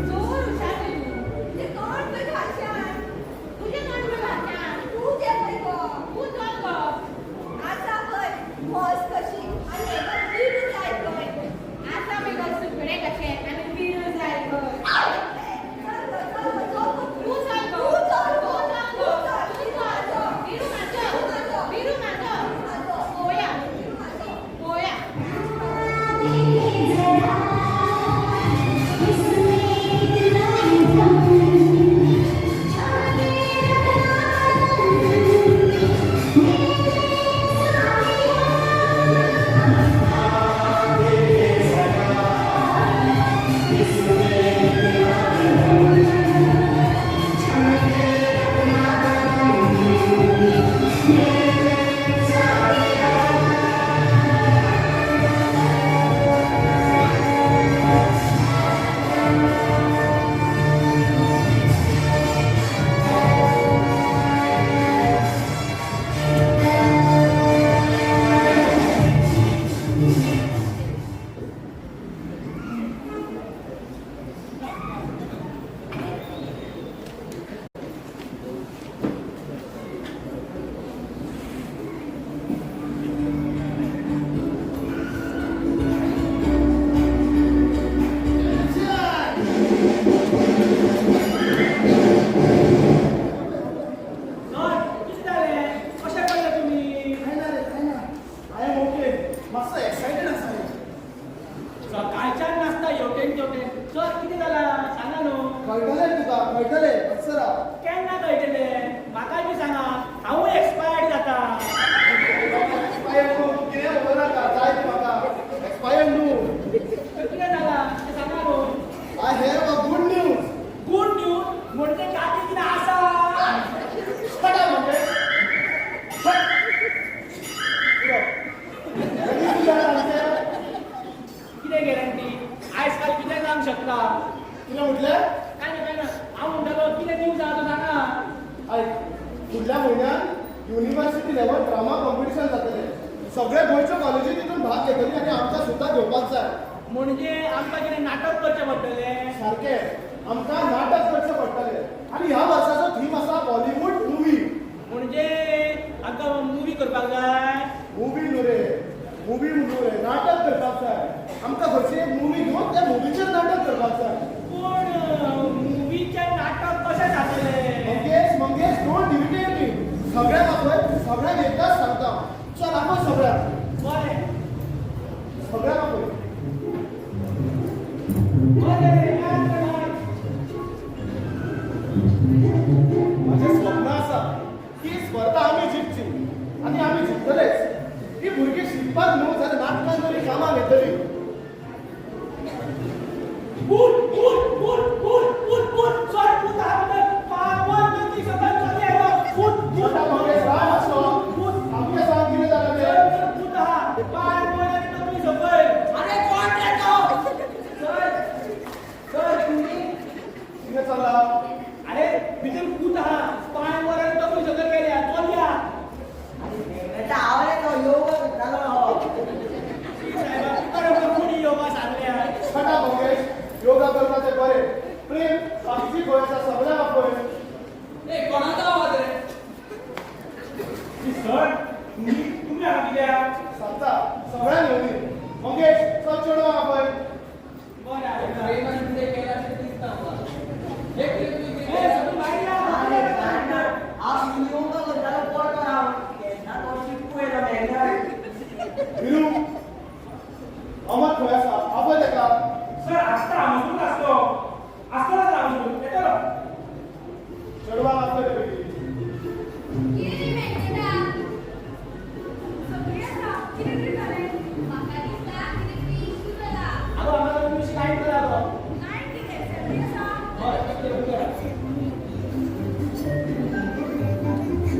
जोर हुशार रे तूं. तुजें तोंड पळय घालशान. तुजें तोंड पळय घालच्यान. तूं तें पळय गो. तूं चल गो. आसा पळय म्हस कशी आनी हेका विरू जाय खंय. आसा मगे गो सुकणें कशें आनी विरू जाय खंय. चल गो, चल गो, चल गो. तूं चल गो. तूं चल गो. तूं चल गो. तूं चल. तूं चल. विरू म्हाजो. विरू म्हाजो. विरू म्हाजो. विरू म्हाजो. विरू म्हाजो. पळोवया. विरू म्हाजो. पळोवया. युनिव्हर्सिटी लेवल ड्रामा कॉम्पिटिशन जातलें. सगळे गोंयच्या कॉलेजी तितून भाग घेतली आनी आमकां सुद्दां घेवपाक जाय. म्हणजे आमकां कितें नाटक करचें पडटलें? सारकें, आमकां नाटक करचें पडटलें आनी ह्या वर्साचो थीम आसा बॉलिवूड मुवी. म्हणजे आमकां मुवी करपाक जाय? मुवी न्हू रे, मुवी न्हू रे, नाटक करपाक जाय. आमकां खंयची एक मुवी घेवन त्या मुवीचेर नाटक करपाक जाय. पूण मुवीचें नाटक कशें जातलें? मंगेश, मंगेश, don't irritate मी. सगळ्यांक आपय, सगळ्यांक एकदाच सांगता. चल, आपय सगळ्यांक. बरें. सगळ्यांक आपय. बरें, याद करा. माझे स्वप्न आसा की स्पर्धा आमी जिखची आनी आमी जिखतलेच. ही भुरगीं शिकपाक न्हू जाल्यार नाटकान तरी कामाक येतली. भूत भूत भूत भूत भूत भूत सर, भूत आहा भितर. पावर तकली सकयल चली आयलो. भूत भूत. आतां मंगेश, राव मातसो. भूत. सामकें सांग, कितें जालें तें. सर, सर, भूत आहा, पांय वयर आनी तकली सकयल. अरे, कोण रे तो? सर, सर, तुम्ही कितें चल्लां? अरे, भितर भूत आहा, पांय वर आनी तकली सकयल केल्या चलया. अरे मेघनाचा हांव रे तो, योगा करतालो हो. साहेबा, तुका कोणी योगा सांगल्या? Shut up Mangesh. योगा करता ते बरें. प्रेम, बाकीची खंय आसा? सगळ्यांक आपय. ए, कोणाचो आवाज रे? सर, तुम्ही तुम्ही हांगा कित्याक? सांगता, सगळ्यांक येवनी. मंगेश, चल, चेडवांक आपय. बरें, आयकता. प्रेमान कितें केलां अशें दिसता म्हाका. एक प्रेम तुवें कितें ए, केलां? सगळीं भायर या. अरे काय, हांव योगा करतालो पोरतो हांव केन्ना तो शिकू येयलो मेघना. विरू, अमर खंय आसा? आपय ताका. सर, आसता, हांगासरूच आसतो, आसतलो सर हांगासरूच येतलो. चेडवांक आपय रे बेगीन. कितें रे मेघना? सगळीं आसा, कितें तरी जालें. म्हाका दिसता कितें तरी इश्यू जाला. आगो, हांगा तुमी लायट करा गो. नायट कितें, सगळीं आसा. हय, करा.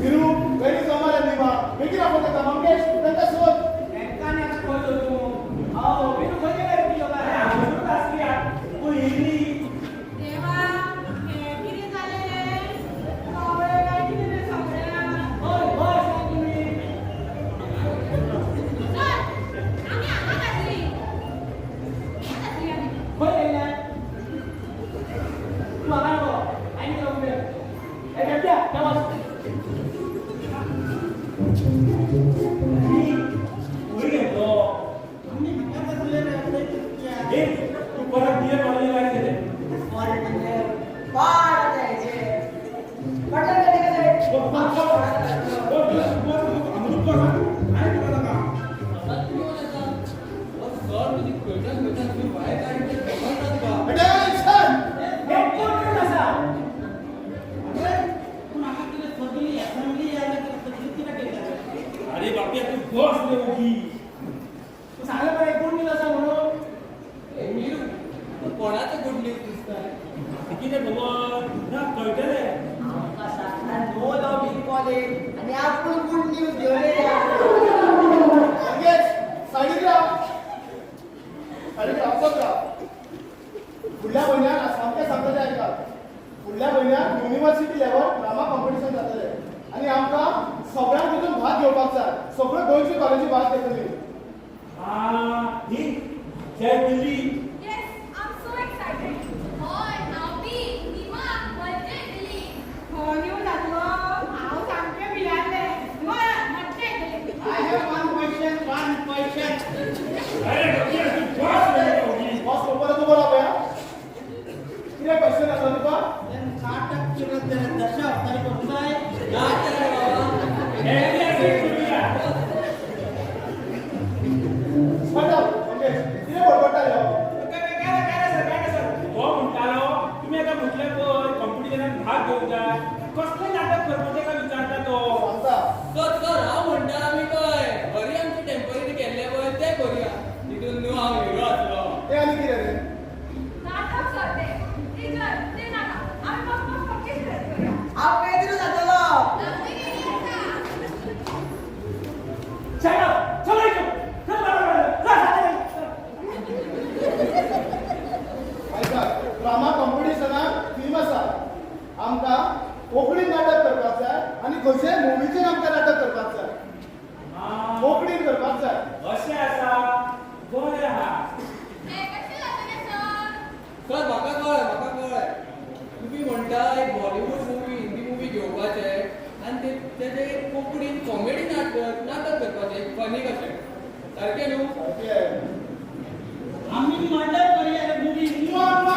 Veeru, where is Amar and Nima? बेगीन आपय ताका. मंगेश, तांकां सोद. तेंका आनी आतां खंय सोदूं? हांव विरू, खंय गेले रे ती लोकां? हांगासरूच आसली, पळयली. देवा, हें कितें जालें रे? कवळें काय कितें रे सगळ्यांक? हय हय, सांग तुमी. सर, आमी हांगाच आसली, हांगाच आसली आमी. खंय गेल्ले तूं? हांगा नको, आनी कितें उलय. ए बेबद्या, थंय वच. खंय गेलो? ए, तूं परत बियर कॉलेजीक लागीं गेले. पाड आतां हेचे पटलं का ते कसं? असाच पिवन येता. हो सर तुजी खंयच्यान खंयच्यान तुमी भायर काडटा खबर ना तुका. अटेन्शन! हे कोण कोण आसा? पूण हांगा कितें सगळी असेंब्ली कितें केली? अरे बापया, तूं बस रे ओगी. तूं सांगलें मरे गुड न्यूज आसा म्हणून. ए मीरू, तूं कोणाचो गुड न्यूज दिसता? कितें खबर ना, कळटलें. आमकां सांगता नो लव इन कॉलेज आनी आपूण गुड न्यूज घेवन येयल्या. मंगेश, सायडीक राव, सायडीक राव, वचत राव. फुडल्या म्हयन्यात, सामकें सांगता तें आयकात, फुडल्या म्हयन्यात युनिव्हर्सिटी लेवल ड्रामा कॉम्पिटिशन जातलें आनी आमकां सगळ्यांक तितून भाग घेवपाक जाय. सगळ्यो गोंयची कॉलेजी भाग घेतली. हा, ही जय दिल्ली. Yes, I'm so excited. हय, हांव बी. निमा, मज्जा येतली. हो, न्यू जातलो. हांव सामकें भियालें. हय, मज्जा येतली. I have one question, one question. अरे बापया, तूं बस रे ओगी. बॉस, परत उबो राव पळया. कितें क्वेश्चन आसा तुका? नाटक कितें दशा अवतारी करूंक जाय. नाच रे बाबा. ऐतिहासिक करूया. Shut up, Mangesh. कितें बडबडटा रे हो? काय काय काय काय सर, काय सर, हो म्हणटालो, तुमी आतां म्हटलें पळय कॉम्पिटिशनाक भाग घेवंक जाय, कसलें नाटक करपाचें काय विचारता तो. सांगता. सर, सर, हांव म्हणटा आमी काय बरी आमची टेम्पररी केल्ले पळय तें करुया. तितून न्हू हांव हिरो आसलो. तें आनी कितें रे? नाटक सर तें. टिचर, तें नाका. आमी फक्त पक्के शिरत करूया. हांव पेद्रू जातलो. आमचे कितें आसा? Shut up! सगळे चुप. चल, बरोबर, चल, चल. आयकात, ड्रामा कॉम्पिटिशनाक थीम आसा. आमकां कोंकणीन नाटक करपाक जाय आनी खंयच्याय मुवीचेर आमकां नाटक करपाक कॉमेडी नाटक नाटक करपाचें फनी कशें सारकें न्हू? सारकें. आमी मर्डर करूया रे मुवी. मुआ मुआ.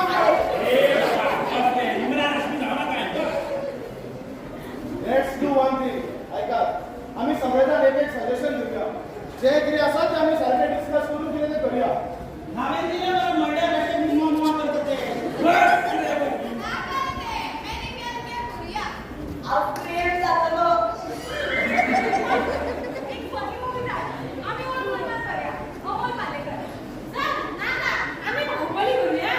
इमरान हाशमी जावना काय? Let's do one thing. आयकात, आमी सगळे जाण एक एक सजेशन दिवया. जे कितें आसा ते आमी सारकें डिस्कस करून कितें तें करूया. हांवें दिलें मरे, मर्डर कशें मुआ मुआ करता ते. ना करते मैंने क्या क्या करूया. हांव प्रेम जातलो. एक फनी मूवी धाड. आमी कोण मर्डर करूया, अमोल पालेकर. चल ना ना, आमी बाहुबली करूया.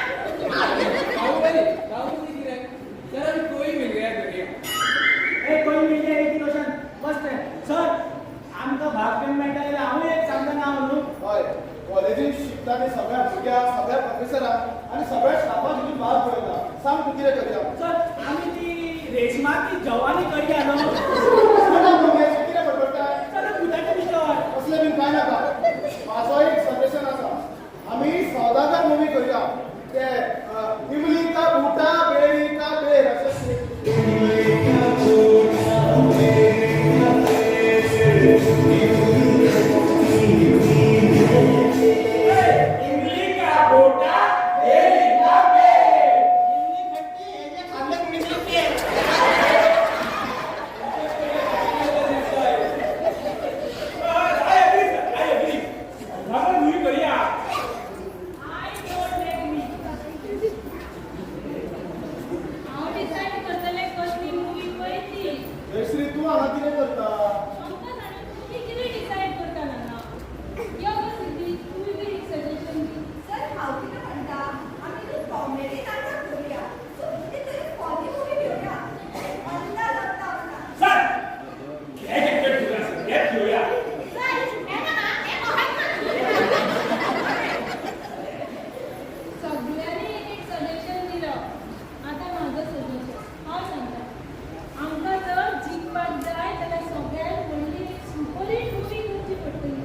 बाहुबली, बाहुबली कितें सर, आमी कोई मिल गया करूया. ए, कोई मिल गया ऋतिक रोशन मस्त आहे. सर, आमकां भाग घेवन मेळटा जाल्यार हांवूय एक सांगता नांव न्हू. हय, कॉलेजीन शिकता ते सगळ्या भुरग्यांक, सगळ्या प्रोफेसरांक आनी सगळ्या स्टाफाक हितून भाग पळयता. सांग, तूं कितें करूया? सर, आमी ती रेशमा की जवानी करूया न्हू. कितें बडबडटा? Sir, भुताचे picture. असलें बीन कांय नाका. म्हाजो एक सजेशन आसा, आमी सौदागर मुवी करूया. ते इमली का बूटा बेरी का बेर अशें. इमली का बूटा बेरी का बेर. इमली खट्टी, हेजे खाल्ले मिली पेर. I agree, sir, I agree. Saudagar movie करूया. I don't agree. हांव डिसायड करतलें कसली मुवी पळय ती. जयश्री, तूं हांगा कितें करता? आमकां जाणा, तुमी कितें डिसायड करता हांगा. यो गो सिद्धी, तूं बी एक सजेशन दी. सर, हांव कितें म्हणटा, आमी न्हू कॉमेडी नाटक करूया. सो कितें तरी फनी मुवी घेवया. अल्ला लागता म्हाका. सर, हे एक्टर घेवया सर, हे घेवया. सर, हें नाका, हें मोहन. सगळ्यांनी एक एक सजेशन दिलो. आतां म्हाजो सजेशन हांव सांगता. आमकां जर जिखपाक जाय जाल्यार सगळ्यांत व्हडली एक सुपरहीट मुवी करची पडटली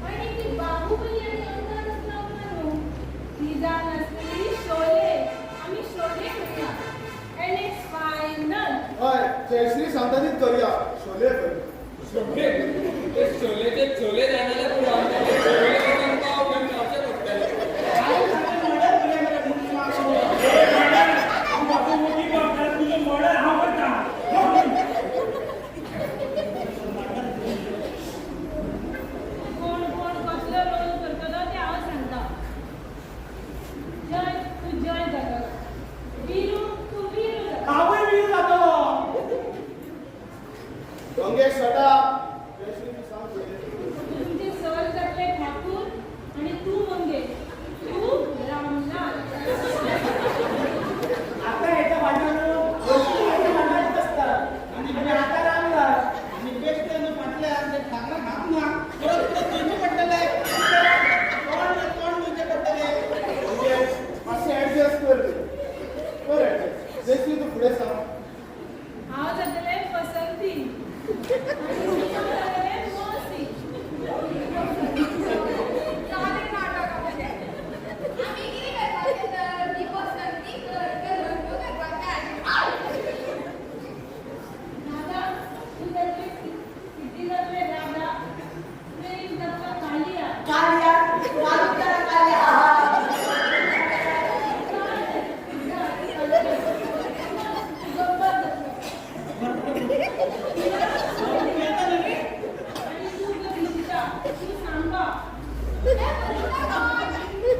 आनी ती बाहुबली आनी अंदाज लागना न्हू. ती जावन आसतली शोले. आमी शोले करूया एंड it's final. हय, जयश्री सांगता तीच करूया. शोले करूया. शोले, ते शोलेचे छोले जायना जाल्यार पुरो, आमकां ते शोले वचून पाव घेवन खावचे पडटले. हांवें सांगलें मर्डर करूया मरे मुवी मागून. ए मर्डर, तूं म्हाका मुवी करता, तुजो मर्डर हांव करता. कोण कोण कसलो रोल करतलो ते हांव सांगता. जय, तूं जय जातलो. विरू, तूं वीरू जातलो. हांवूय वीर जातलो. Gangesh, shut up. जयश्री, तूं सांग फुडें. तुमचे सर जातले ठाकूर आणि तूं मंगेश, तूं रामलाल. आता हेच्या फाटल्यान, हेच्या फाटल्यान आसता आनी आतां रामलाल. आनी बेश्टे न्हू, फाटल्यान ते ठाकराक हात ना, परत परत धुवचें पडटलें. तोंड तोंड धुवचें पडटलें. गंगेश, मातशें एडजस्ट कर तूं, कर एडजस्ट. जयश्री, तूं फुडें सांग. हांव जातलें बसंती आनी तूं जातलें मौसी. जालें नाटक आमचें. आमी कितें करपाचें तर? ती बसंती कर, तर रंगो करपाचें. राधा, तूं जातलें सिद्धी, जातलें राधा, प्रेम जातलो कालिया. काल्या, कालू काल्या. गब्बर जातलो. आणि तूं गो दिशिता, तूं सांबा.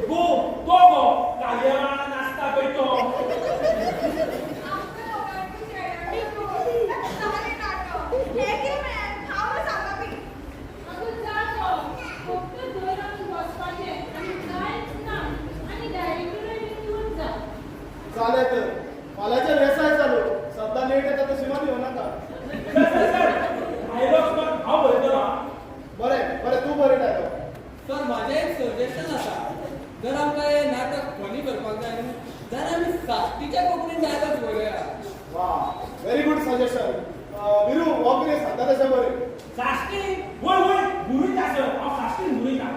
गो तो गो कालिया वांगडा नाचता पळय तो. आमकां लोकांची जालें नाटक. हें कितें मॅम, हांव सांगा बी. अगं जा गो, फक्त धर आमी बसपाचें आनी कांयच ना आनी डायरेक्टरूय बी तूंच जा. जालें तर, फाल्यांच्यान येसाय चालू. सद्दां लेट येता तशी मात येवं नाका. सर सर सर, डायलॉग्स मात हांव बरयतलो आं. बरें बरें, तूं बरें डायलॉग. सर, म्हाजें एक सजेशन आसा. जर आमकां हें नाटक फनी करपाक जाय न्हू जाल्यार आमी साश्टीच्या कोंकणीन डायलॉग बरोवया. वा, व्हेरी गुड सजेशन विरू. हो कितें सांगता तशें बरें. साश्टी वय वय बुरयता सर, हांव साश्टीन बुरयता.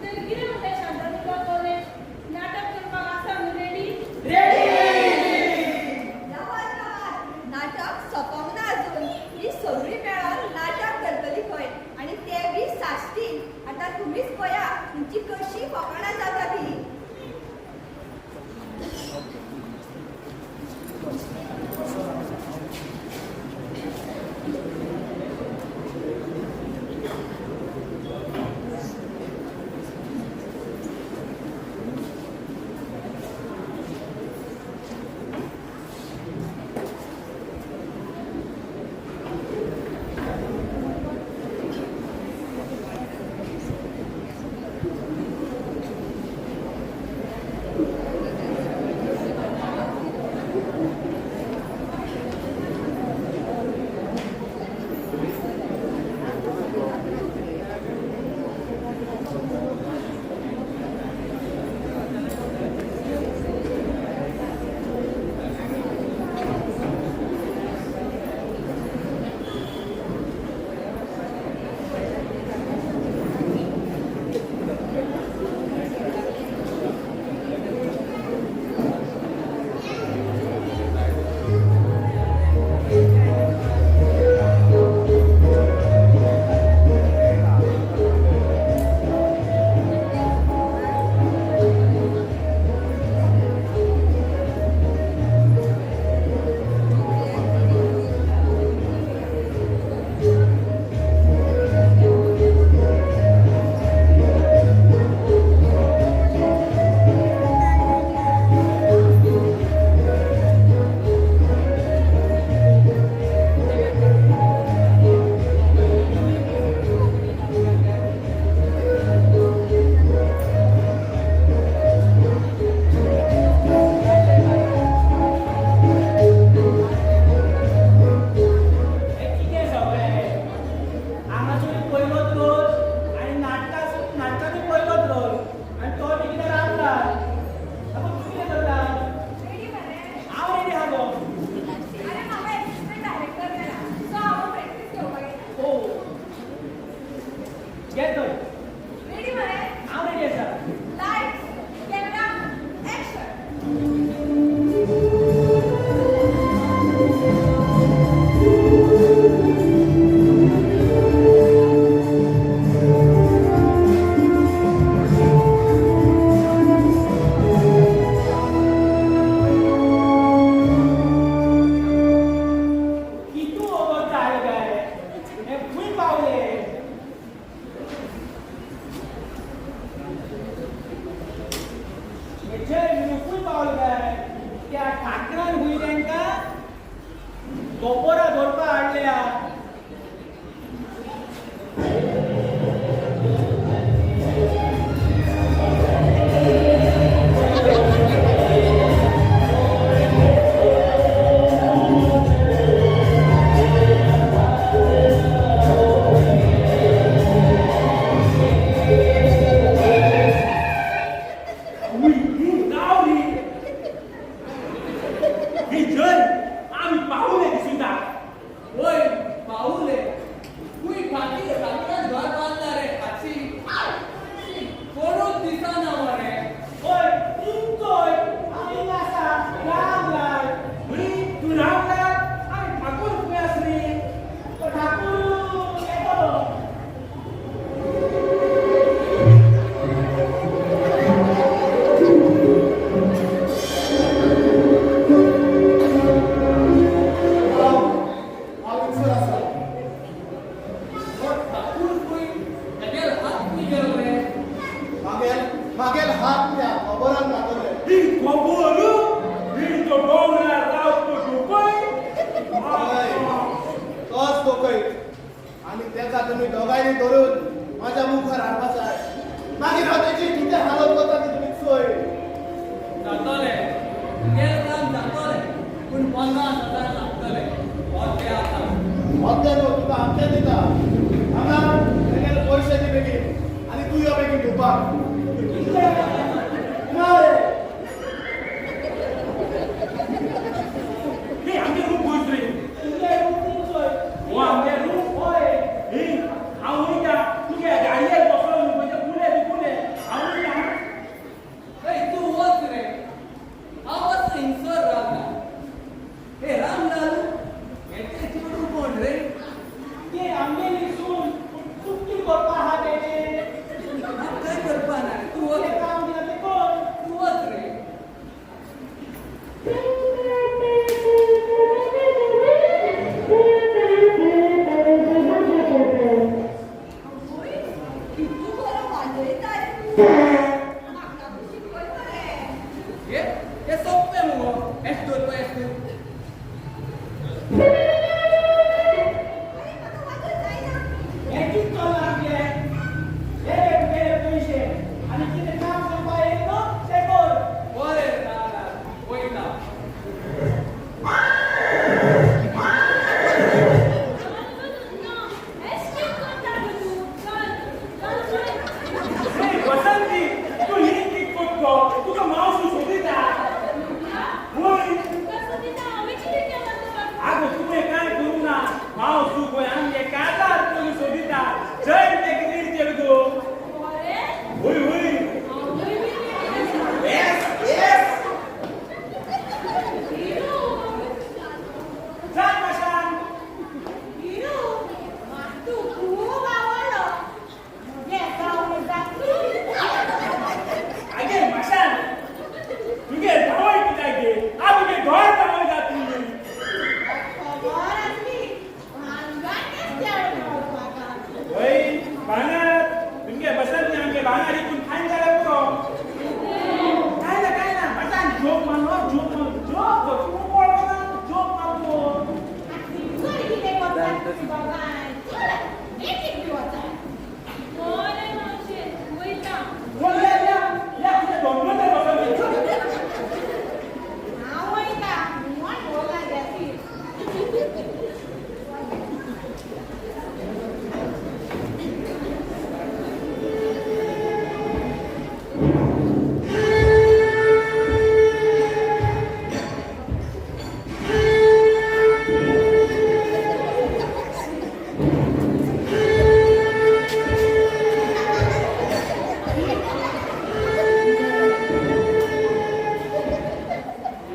तर कितें म्हणटा शांतादुर्गा कॉलेज, नाटक करपाक आसा न्हू रेडी? रावात रावात, नाटक सोंपोंक ना अजून. ही सगळी चौकयत आनी तेका तुमी दोगांयनी धरून माझ्या मुखार हाडपा जाय. मागीर हांव तेची कितें हालत करता ती तुमी चोय. जातोलें, तुगेलें काम जातोलें, पूण 50,000 लागतले. हो ते आतां. मध्यान तुका आमचें दिता. हांगा तेगेले पयशे दी बेगीन आनी तूं यो बेगीन धुवपाक. कुमार. हे आमगे रूम खंय रे? तुमगे रूम चोय. हो आमगे रूम? हय. हे हांव वयता. तुगे गाडयेर बसलो न्हू खंयचे कुले बिकुले. हांव वयता. ए तूं वच रे, हांव मातसो हिंगसर रावता. हे रामलाल, हें तें चेडूं कोण रे? ते आमगेली सून. पूण तूं कितें करपा आहा तेजें? हांव कांय करपा ना रे, तूं वच. कितें काम दिलां तें कर. तूं वच रे. आवय, कितू बरो वाजयता रे तूं. म्हाका बी शिकय मरे. हे हे सोंपें मुगो. एश दवर पळय, एश दवर. आरे, म्हाका वाजोवंक जायना. हें कितें चल्लां तुगेलें? हे घे तुगेले पयशे आनी कितें काम करपा येयलें न्हू तें कर. बरें रामलाल, वयता. एश कितें करता गो तूं? चल चल चल. हे वसंती, तूं ही कितें करता गो? तुका मावशी सोदिता. वय. तुका सोदिता? हांवें कितें केलां तुका? आगो, तुवें कांय करूं ना. मावसू पळय आमगे काजार करून सोदिता. जय ते कितें गो. बरें. वय वय. हांवूय बी रेडी आसा. येस येस. हिरू. चल माशान. हिरू, म्हाका तूं खूब आवडलो. म्हगे जावंक जातली. आगे माशान, तुगे जावय कित्याक गे? आ तुगे घर जावय जातली. खबर आसली भांगर केसल्यार म्हाका. वय भांगर. तुमगे बसंती आमगे भांगर इकून खायन जाल्यार पुरो. काय ना, काय ना. माशान, जोक मारलो, जोक मारलो, जोक गो. तूं पळोवना, जोक मारलो. चल, कितें करता तुमी दोगांय? चल, एक एक बी वचा. बरें मावशे, वयता. चल, या या या. तुझ्या दोन बसंती, चल. हांव वयता, हुमण दवरला गॅसीर.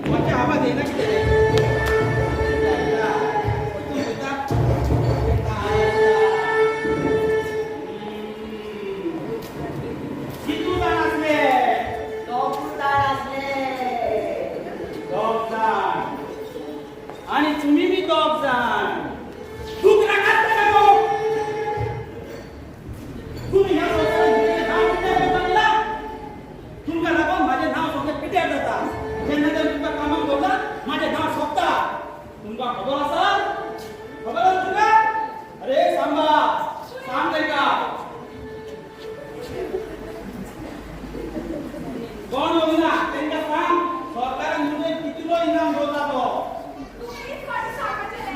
मातशें आवाज येयना कितें रे? तूं वयता? वयता, वयता. कितू जाण आसले? दोग जाण आसले. दोग जाण. आनी तुमी बी दोग जाण. तूं नाकात गो. तुमी ह्या संवसारांत तुमचें नांव पिड्ड्यार करपाक येयला. तुमकां लागून म्हाजें नांव सगळें पिड्ड्यार जाता. जेन्ना जेन्ना तुमकां कामाक दवरला, म्हाजें नांव सोंपता. तुमकां खबर आसा? खबर आसा तुमकां? अरे सांबा, सांग तांकां. कोण येवना तांकां सांग, सरकारान तुमचेर कितलो इनाम दवरला तो. तुमीच म्हाका सांगपाचें रे.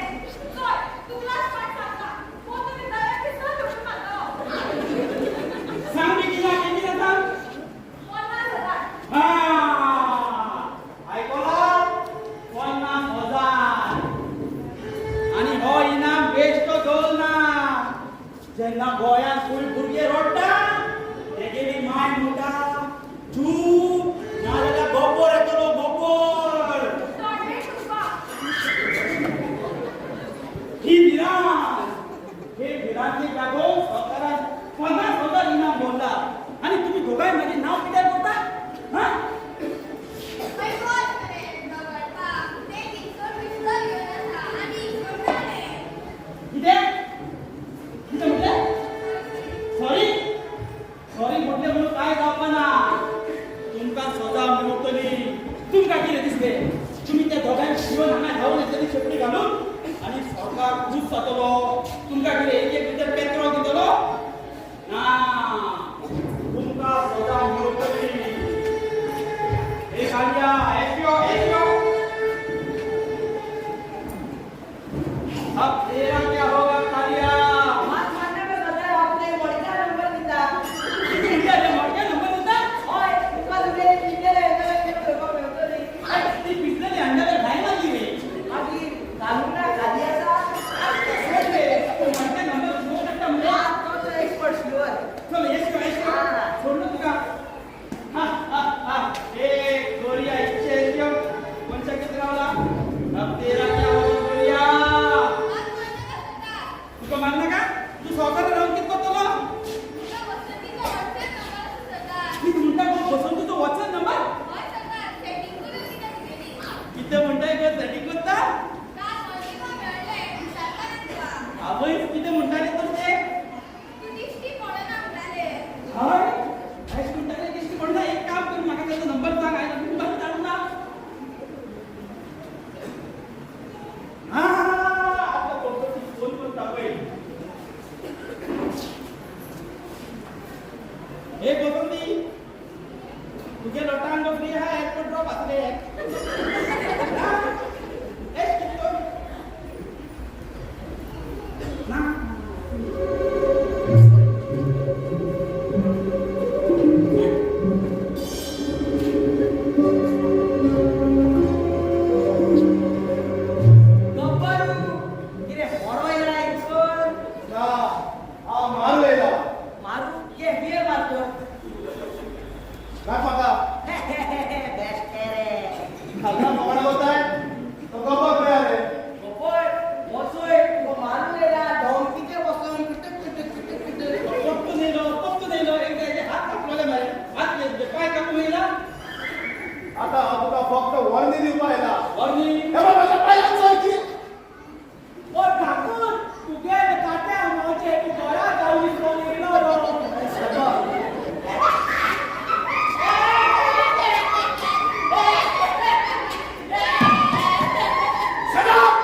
चल, तुमकांच पाठ सांगता. हो तुमी जाल्यार कितलो धरून मारतलो. सांग बेगीन, बेगीन सांग. 50,000. हा, आयकोला? 50,000. आनी हो इनाम बेश्टो दवरना. जेन्ना गोंयांत खंय भुरगे रडटा, तेगेली माय म्हणटा, चूप, नाजाल्यार गोबोर येतलो, गोबोर. तोंडे तुका. ही भिरांत, हे भिरांतीक लागून सरकारान 50,000 इनाम दवरला आनी तुमी दोगांय म्हाजें नांव कित्याक करता? हा? खंय वच रे झगडपाक. ते थिंगसर पिस्तोल घेवन आसा आनी हिंगसर रे. कितें कितें म्हटलें? सॉरी सॉरी म्हटलें म्हणून काय जावपा ना. तुमकां सजा मेवतली. तुमकां कितें दिसलें, तुमी त्या दोगांक शिवून हांगा धांवून येतली शेपडी घालून आनी सरकार खूश जातलो? तुमकां कितें एक एक लिटर पेट्रोल दितलो ना, तुमकां सदां मेवतली. ए कालिया, एस यो एस यो. अब तेरा क्या होगा कालिया? मात मारना पे सदां आपले मोडक्या नंबर दिता. मोठ्या नंबर दिता. हय, तुका तुगेले पिंजरे करपाक मेवतली. ती पिजलेली अंड्याला घाय मारली रे. मागीर घालूंक ना, खाली आसा. सोड रे, मोठ्या नंबर घेवंक शकता म्हणजे. हा, तो एक्सपर्ट शुअर. चल, येस यो येस यो. सोडलो तुका. हा हा हा. ए गोरिया, इच्छे येस कोणच्या किती रावला? अब तेरा क्या होगा गोरिया? तुका मारना का? तू स्वतः राहून किती करतलो? मी म्हणटा गो, बसंतीचो व्हॉट्सअप नंबर कितें म्हणटाय गो? सेटींग करता आवय. कितें म्हणटा रे तर ते? हय, अशें म्हणटाले. दिश्टी पडना. एक काम कर, म्हाका ताचो नंबर सांग. हांवें नंबर धाडूं ना. हा, आतां बसंती फोन करता पळय. हे बसंती, तुगे लोटांगो फ्री आहा? एअरपोर्ट ड्रॉप आसले एश कितें कर ना. गब्बरू, कितें बरो येयला हिंगसर? ना, हांव मारू येयला. मारू ये, बियर मारतो. दाख म्हाका. बेस्ट रे. खालना कोणा वताय तो गप्पा खंय रे? गब्बर वचोय, तुका मारू येयला डोंकीचेर बसून किटक किटक किटक किटक. पप्पून येयलो, पप्पून येयलो. एकदा हेजे हात कापलोले मरे, हात तुजे पांय कापून येयला. आतां हांव तुका फक्त वर्णी दिवपा येयला. वॉर्निंग? हे पळय, म्हाज्या पांयांत सारकी. ओ ठाकूर, तुगे काट्या मोचे तू घरा जावन कोण येयलो रो? Shut up!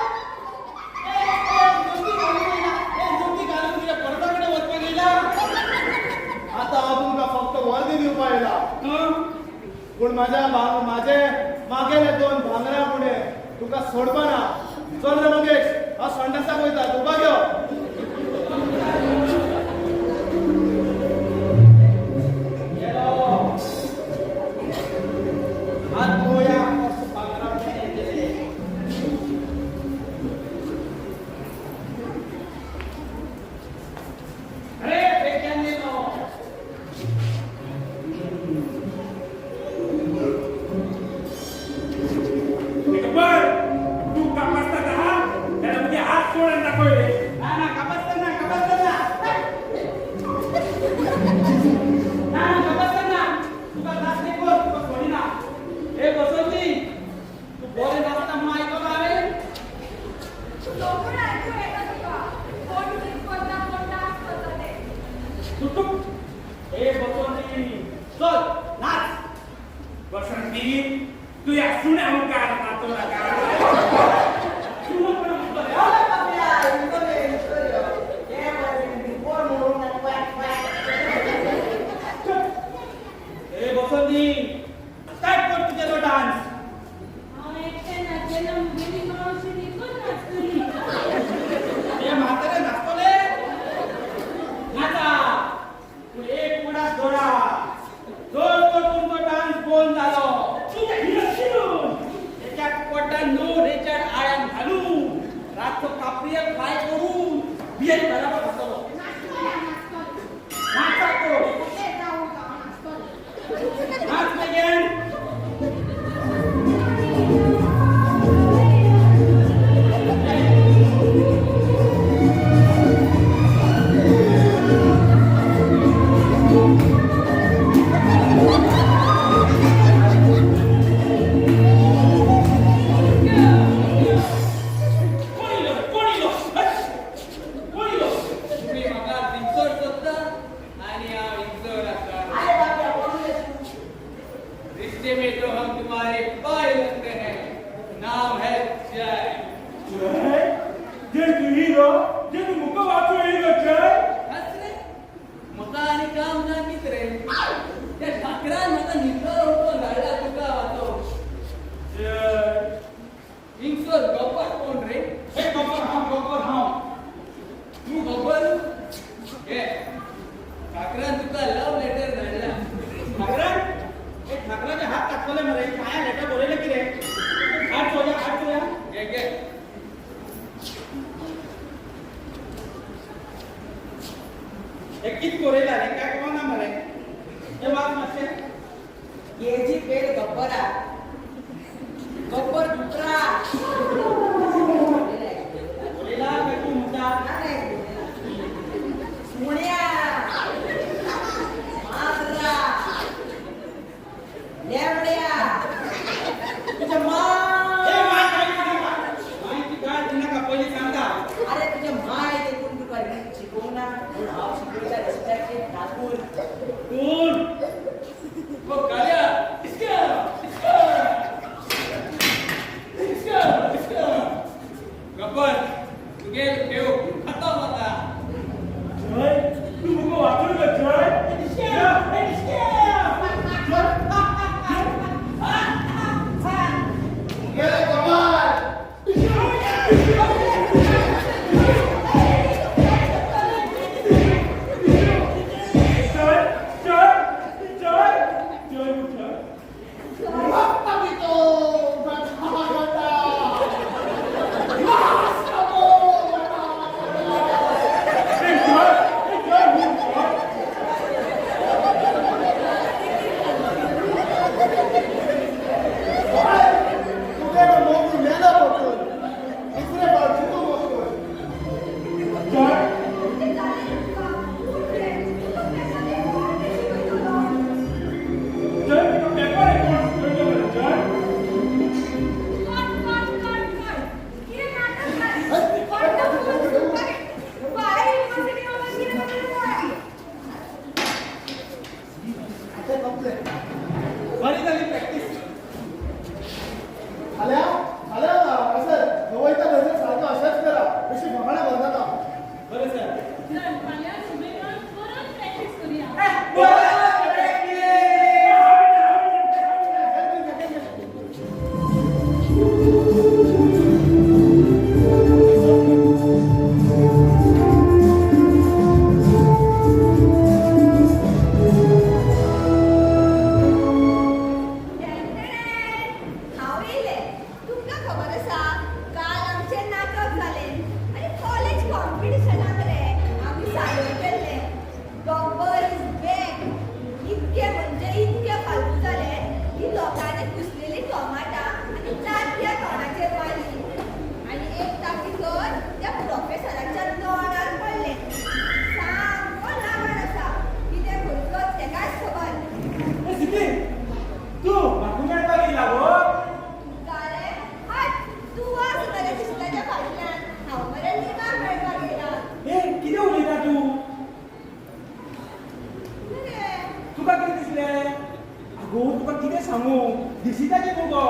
जोती घालून येयला. ए, जोती घालून तुज्या परता कडेन वचपाक येयला. आतां हांव तुमकां फक्त वर्णी दिवपा येयला. हं? पूण माझ्या माझे मागेले दोन भांगरा फुडें तुका सोडपा ना. चल रे मंगेश, हांव संडासाक वयता, तुका घेव. गेलो. हात पळोवया कसो भांगरा फुडें येतले. अरे, बेगीन येयलो. गब्बर, तू कापासता हा त्याला म्हणजे हात सोड आणि दाखव रे. ना ना, कापासता ना, कापासता ना. ना ना, कापासता ना. तुका नाचणे कर, तुका सोडिना. ए बसंती, तू बरें नाचता म्हणून आयकलो हांवें. सोपून आयकूं येता तुका, कोण कितें करता, कोण डान्स करता ते. सुटूक. ए बसंती, चल नाच. बसंती, तू या सुण्या मुखार नाचो नाका. सुणो कोण म्हणटलो रे? हय बाबल्या, हिंगसर यो, हिंगसर यो. हे बरें, बिफोर म्हणून ना, क्वॅक क्वॅक. ए बसंती, स्टार्ट कर तुजेलो डान्स. हांव एकटें नाचलें ना, मुगेली मावशी देखून नाचतली. हे म्हातारे नाचतले. नाचा, पूण एक उडास दोडा, जोर तर तुमचो डान्स बंद जालो, तुज्या हिरोशिरून त्याच्या पोटान नो रेचाड आळ्यान घालून रातचो काप्रियल फ्राय करून बियर बराबर खातलो. नाचा तो नाच मेगेन. कोण इलो? कोण इलो? कोण इलो? घे, ठाकरान तुका लव लेटर धाडला. ठाकरान, ए ठाकराचे हात कापतले मरे. माया लेटर बरयलें कितें? हात चोया, हात चोया. घे घे. हे कित बरयला रे, काय कळना मरे. हे वाच मातशें. केजी पेल गब्बरा गब्बर दुसरा. बरयला काय तूं म्हणटा? सुण्या, माजरा, लेबड्या, तुझ्या मा ए my काय माहिती काय दिनाका, पयलीं सांगता. अरे, तुझ्या माय देखून तुका रीत शिकोवंक ना म्हणून हांव शिकयता रस्त्याचेर ठाकूर. कोण? ओ काल्या, इसका इसका इसका इसका. गब्बर, तुगेल खेळ खतम आता. जय, तूं मुगो वाचून गो जय. जय, जय. गेले कमाल. जय, जय, जय, जय, जय. रक्तपितो गदा. ए जय, ए जय, जय. तुगे मोग मेला पडतो दुसरे फावटी तूं मोग कर. जय. कितें जालें तुका? उठ रे, तुका पेपर कोण शिकयतलो? जय, तुका पेपर कोण शिकयतलो जय? कट कट कट कट, कितें नाटक जालें! Wonderful, super. बाय युनिव्हर्सिटी बाबा, कितें जालें पळय. आतां कपले. बरी जाली प्रॅक्टीस. फाल्यां फाल्यां अशें वयता थंयसर सारकें अशेंच करा, बेश्टी फकाणां करनाका. बरें सर. चल, फाल्यां सुबेगान परत प्रॅक्टीस करूया. बरें. हांव येयलें. तुमकां खबर आसा, काल आमचें नाटक जालें आनी कॉलेज कॉम्पिटिशनाक रे आमी सादर केल्लें गब्बर is back. इतकें म्हणजे इतकें फालतू जालें की लोकांनी कुसलेलीं टोमाटां आनी तांतयां तोंडाचेर मारलीं आनी एक ताकी तर त्या प्रोफेसराच्या तोंडार पडलें. सामको रागार आसा. कितें करतलो तेकाच खबर. ए सिद्धी, तूं म्हाका मेळपाक येयला गो? तुका रे, हट. तूं आसा मरे दिसताच्या फाटल्यान. हांव मरे निमाक मेळपाक येयला. ए, कितें उलयता तूं? कितें? तुका कितें दिसलें? आगो, तुका कितें सांगू, दिसिताचें मुगो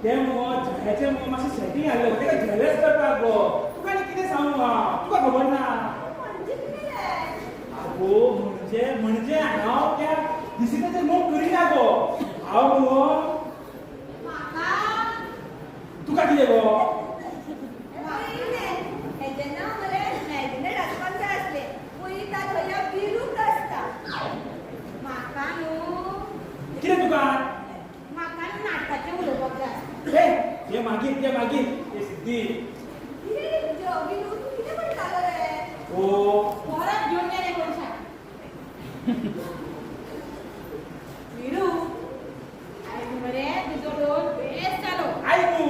तें मुगो जयाचें मुगो मातशें सेटींग आहलें, तेका जेलस करपाक गो. तुका आनी कितें सांगू हांव, तुका खबर ना? म्हणजे कितें रे? आगो, म्हणजे म्हणजे हांव त्या दिसिताचेर मोग करिना गो हांव मुगो. म्हाका तुका कितें गो? पयलें हेजें नांव मरे मॅग्नेट आसपाक जाय आसलें. पळयता थंय विरूक आसता. म्हाका न्हू कितें तुका? म्हाका न्हू नाटकाचें उलोवपाक जाय. ए, ते मागीर, ते मागीर. ए सिद्धी. कितें रे तुजें विरू, तूं कितें म्हणटालो रे? ओ. परत घेवन गेले मनशाक. विरू, आयज मरे तुजो रोल बेस्ट जालो. आयकू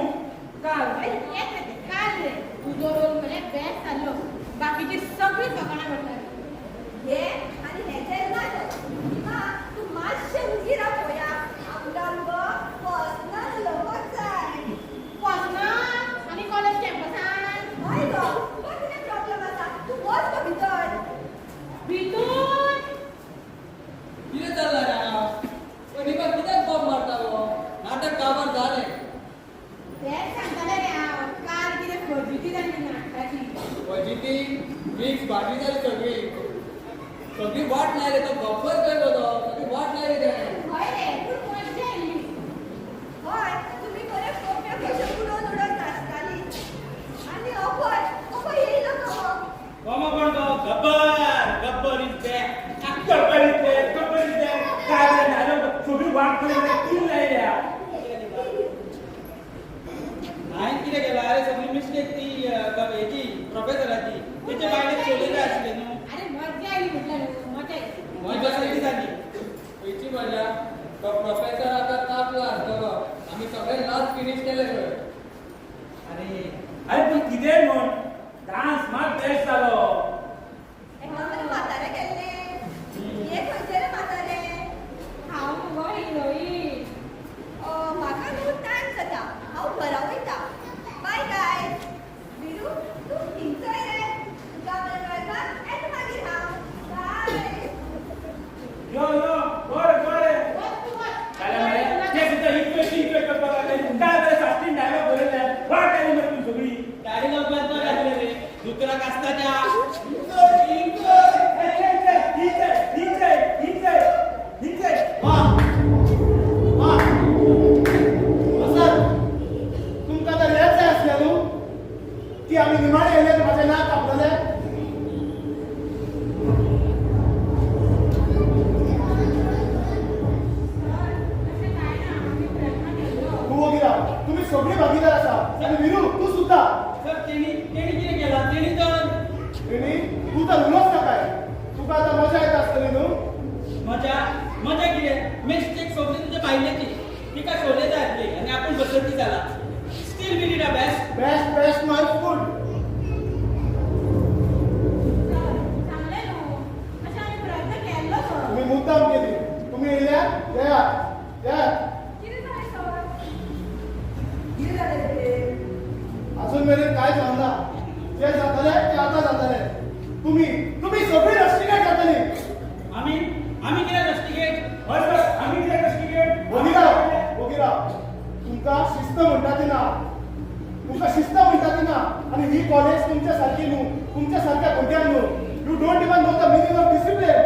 काल. येत रे ते, काल रे तुजो रोल मरे बेस्ट जाल्लो. बाकीची सगळीं फकाणां करताली. हे आनी हेजें नाटक. निमा, तूं मातशें उगी राव पळोवया. आमकां मुगो पर्सनल उलोवपाक जाय. पर्सनल आनी कॉलेज कॅम्पसान? हय गो, तुका कितें प्रॉब्लम आसा? तूं वच गो भितर. भितून. कितें चल्लां रे हांगा? ओ निमा, कित्याक बोब मारता गो? नाटक काबार जालें. तेंच सांगतालें रे हांव, काल कितें फजिती जाली नाटकाची. फजिती मिक्स भाजी जाली सगळी. सगळी वाट लायली. तो गब्बर खंय गो तो? सगळी वाट लायली तेणें. हय रे, पूण मज्जा आयली. हय, तुमी बरे कोंब्यो कश्यो उडोवन उडोवन नाचताली. आनी अभय, अभय येयलो गो. कोमो कोण तो? गब्बर गब्बर. मजा मजा कितें मिस्टेक सगळी तुज्या बायलेची. तिका शोले जाय आसली आनी आपूण बसंती जाला. Still we did our best. Best best my food. Sir, सांगलें न्हू, अशें आमी प्रयत्न केल्लो सर. तुम्ही मुद्दाम केली. तुम्ही येयल्या, येयात येयात. कितें जालें सर? कितें जालें रे? अजून मेरेन काय जावना. जे जातले ते आतां जातले. तुम्ही तुम्ही सगळी रस्टिकेट जातली. आमी आमी कितें रस्टिकेट? हय सर, आमी कित्याक रस्टिकेट? वोगी राव, वोगी राव. तुमकां शिस्त म्हणटा ती ना, तुमकां शिस्त म्हणटा ती ना. आनी ही कॉलेज तुमच्या सारकी न्हू, तुमच्या सारक्या भुरग्यांक न्हू. You don't even know the meaning of discipline.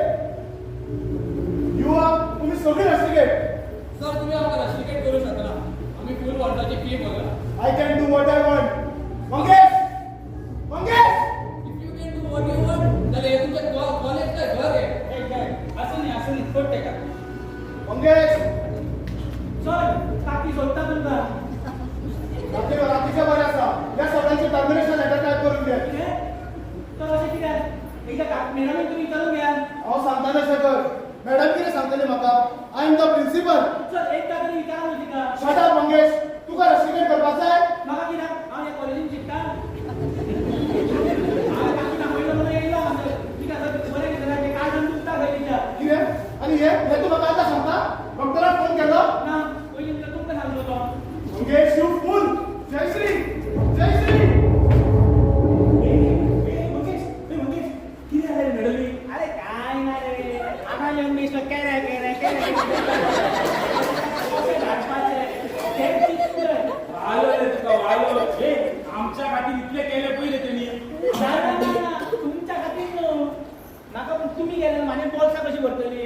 You are, तुम्ही सगळी रस्टिकेट. सर, तुम्ही आमकां रस्टिकेट करूं शकना. आमी फूल वर्साची फी भरला. I can do what I want. Mangesh, Mangesh. If you can do what you want, जाल्यार हें तुमचें कॉलेज काय घर हें? आसूं न्ही, आसूं न्ही, सोड तेका. मंगेश. सर, काकी सोदता तुमकां. राती रातीच्या बरें आसा. ह्या सगळ्यांचे टर्मिनेशन लेटर टायप करून घे. कितें तर? अशें कित्याक? एकदां मॅडमीक तुमी विचारून घ्या. हांव सांगतालें सगळं. मॅडम कितें सांगतली म्हाका? I am the principal. Sir, एकदां तरी विचारा न्हू तिका. Shut up Mangesh. तुका रस्टिकेट करपाक जाय? म्हाका कित्याक? हांव ह्या कॉलेजीन शिकता. हांवें काकी दाखयलो म्हणून येयलो हांगासर. तिका बरें कितें जालें, काळजान दुखता खंय तिच्या. कितें? आनी हे हे तूं म्हाका आतां सांगता? डॉक्टराक फोन केलो? ना, पयलीं तुमकां सांगलो तो. Mangesh, you fool. Jayashree, Jayashree. Mangesh, ए मंगेश, कितें जालें रे मॅडमीक? अरे काय ना रे, हांगा येवन बेश्टो केरे केरे केरे कशें धाडपाचें तें चिंतलें. वालो रे तुका वालो. हे आमच्या खातीर इतले केले पयले तेणी. ना ना ना ना, तुमच्या खातीर न्हू, म्हाका. पूण तुमी गेले म्हाजे बोल्सां कशी भरतली?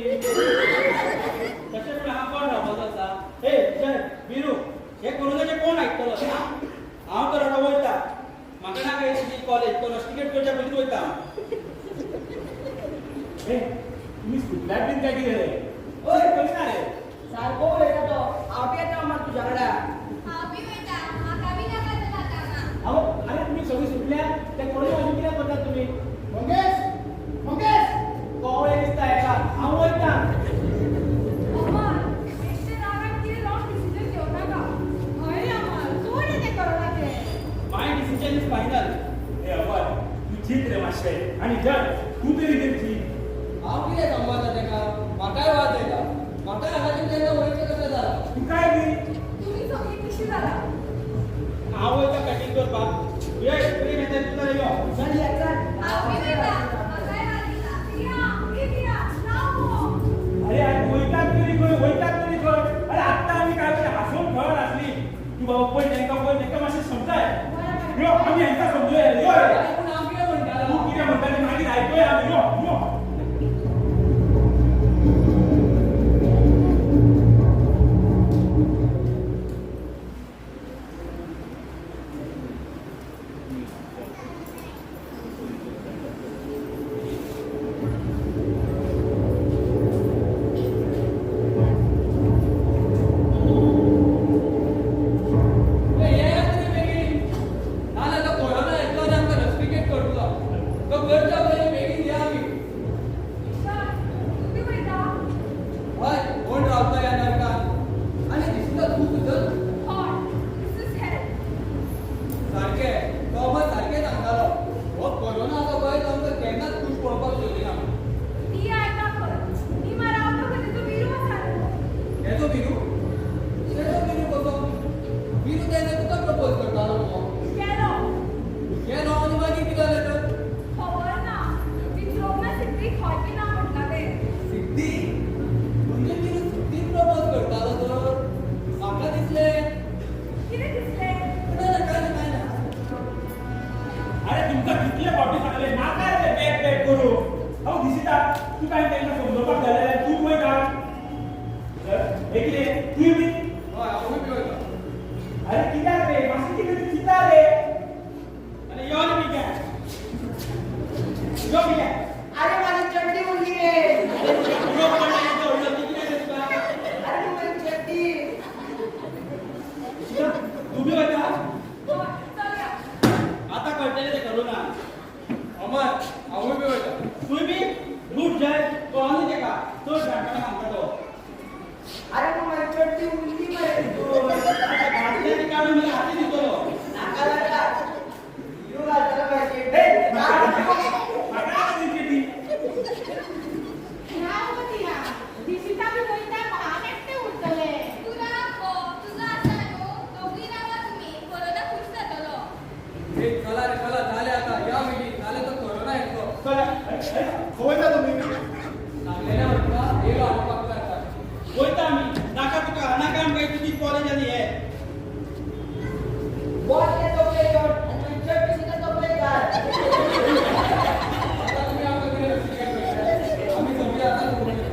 तशें पूण हांगा कोण रावपाचो आसा? हे जय, बिरू, हे कोरोनाचें कोण आयकतलो? हांव तर आतां वयता. म्हाका नाका ही कॉलेज. तो रस्टिकेट करच्या पयलींच वयता हांव. हे तुम्ही सुटल्यात बीन काय कितें रे? हय, कशी ना रे? सारको उलयता तो. हांव बी येता मार तुज्या वांगडा. हांव बी वयता. म्हाका बी नाका जाता हांगा. अहो, अरे तुम्ही सगळी सुटल्या त्या कॉलेज अजून कित्याक करतात तुमी? मंगेश, मंगेश. कवळे दिसता हेका. हांव वयता. अमर, बेश्टे रागान कितें रॉंग डिसिजन घेवं नाका. हय रे अमर, सोड रे तें कोरोनाचें. My decision is final. हे अमर, तू चीत रे मातशें. आनी जय, तूं तरी कितें चीत. हांव कितें सांगू आतां तेका? म्हाकाय वाज येता. म्हाकाय हांगाच्यान केन्ना वयचें कशें जालां. तुकाय बी. तुमी सगळीं पिशी जाला. हांव वयता पॅकिंग करपाक. ये तुवें घेतलें तुका यो. चल या, चल. हांव बी वयता. म्हाकाय वाज येता. या या, राव गो. अरे अरे, वयतात तरी खंय, वयतात तरी खंय? अरे, आत्तां आमी काय तरी हांसून खेळत आसली. तूं बाबा पळय तेंकां, पळय तेंकां मातशें समजाय. यो, आमी हेंकां समजूया. यो रे. आरे पूण हांव कितें म्हणटालो? तूं कितें म्हणटा तें मागीर आयकुया आमी. यो यो. ए, येयात रे बेगीन. ना तो कोरोना येतलो आनी आमकां रस्टिकेट करतलो. तो करच्या पयलीं बेगीन या आमी. ईशान, तूं बी वयता? हय, कोण रावता ह्या नरकान? आनी दिसता तूं सुद्दां. हय, this is hell. सारकें तो मात सारकें सांगतालो, हो कोरोना आसा पळय, तो आमकां केन्नाच खूश पळोवपाक सोदिना. ती आयता खंय. ती रावता खंय? तेजो विरू आसा न्हू. हेजो बिरू? तेजो बिरू कसो? बिरू तेन्ना तुका प्रपोज करतालो मगो. केलो. केलो आनी मागीर कितें जालें तर? खबर ना. विचारूंक ना सिद्धीक हय की ना म्हटलां तें. सिद्धी? म्हणजे बिरू सिद्धीक प्रपोज करतालो तर? म्हाका दिसलें. कितें दिसलें? ना ना, काय ना, काय ना. अरे, तुमकां कितले फावटी सांगले नाका रे बॅग बॅग करू. हांव दिसता तूं काय तांकां समजोवपाक जालें. तूं वयता. हे कितें, तूंय बी? हय, हांवूय बी वयता. अरे कित्याक रे? मातशें कितें तरी चिंता रे. आनी यो रे पिक्या, यो पिक्या. अरे, माझी चड्डी उरली रे. यो पडला येतो व्हडलो. ती कितें रे तुका? अरे, माझी चड्डी. तूं बी वयता? हय, चल या. आतां कळटलें तें कोरोना. अमर, हांवूय बी वयता. तूंय बी? गुड जय, कळोनी तेका. खंय वयता तुमी? सांगलेलें तुका येयलो हाडपाक जाय आतां. वयता आमी, नाका तुका, नाका आमकां तुजी कॉलेज आनी हे. बॉटले तकले घाल आनी मागीर चड सुद्दां तकले घाल. आतां तुमी आमकां कितें शिकयतले? आमी सगळीं आतां उलयता.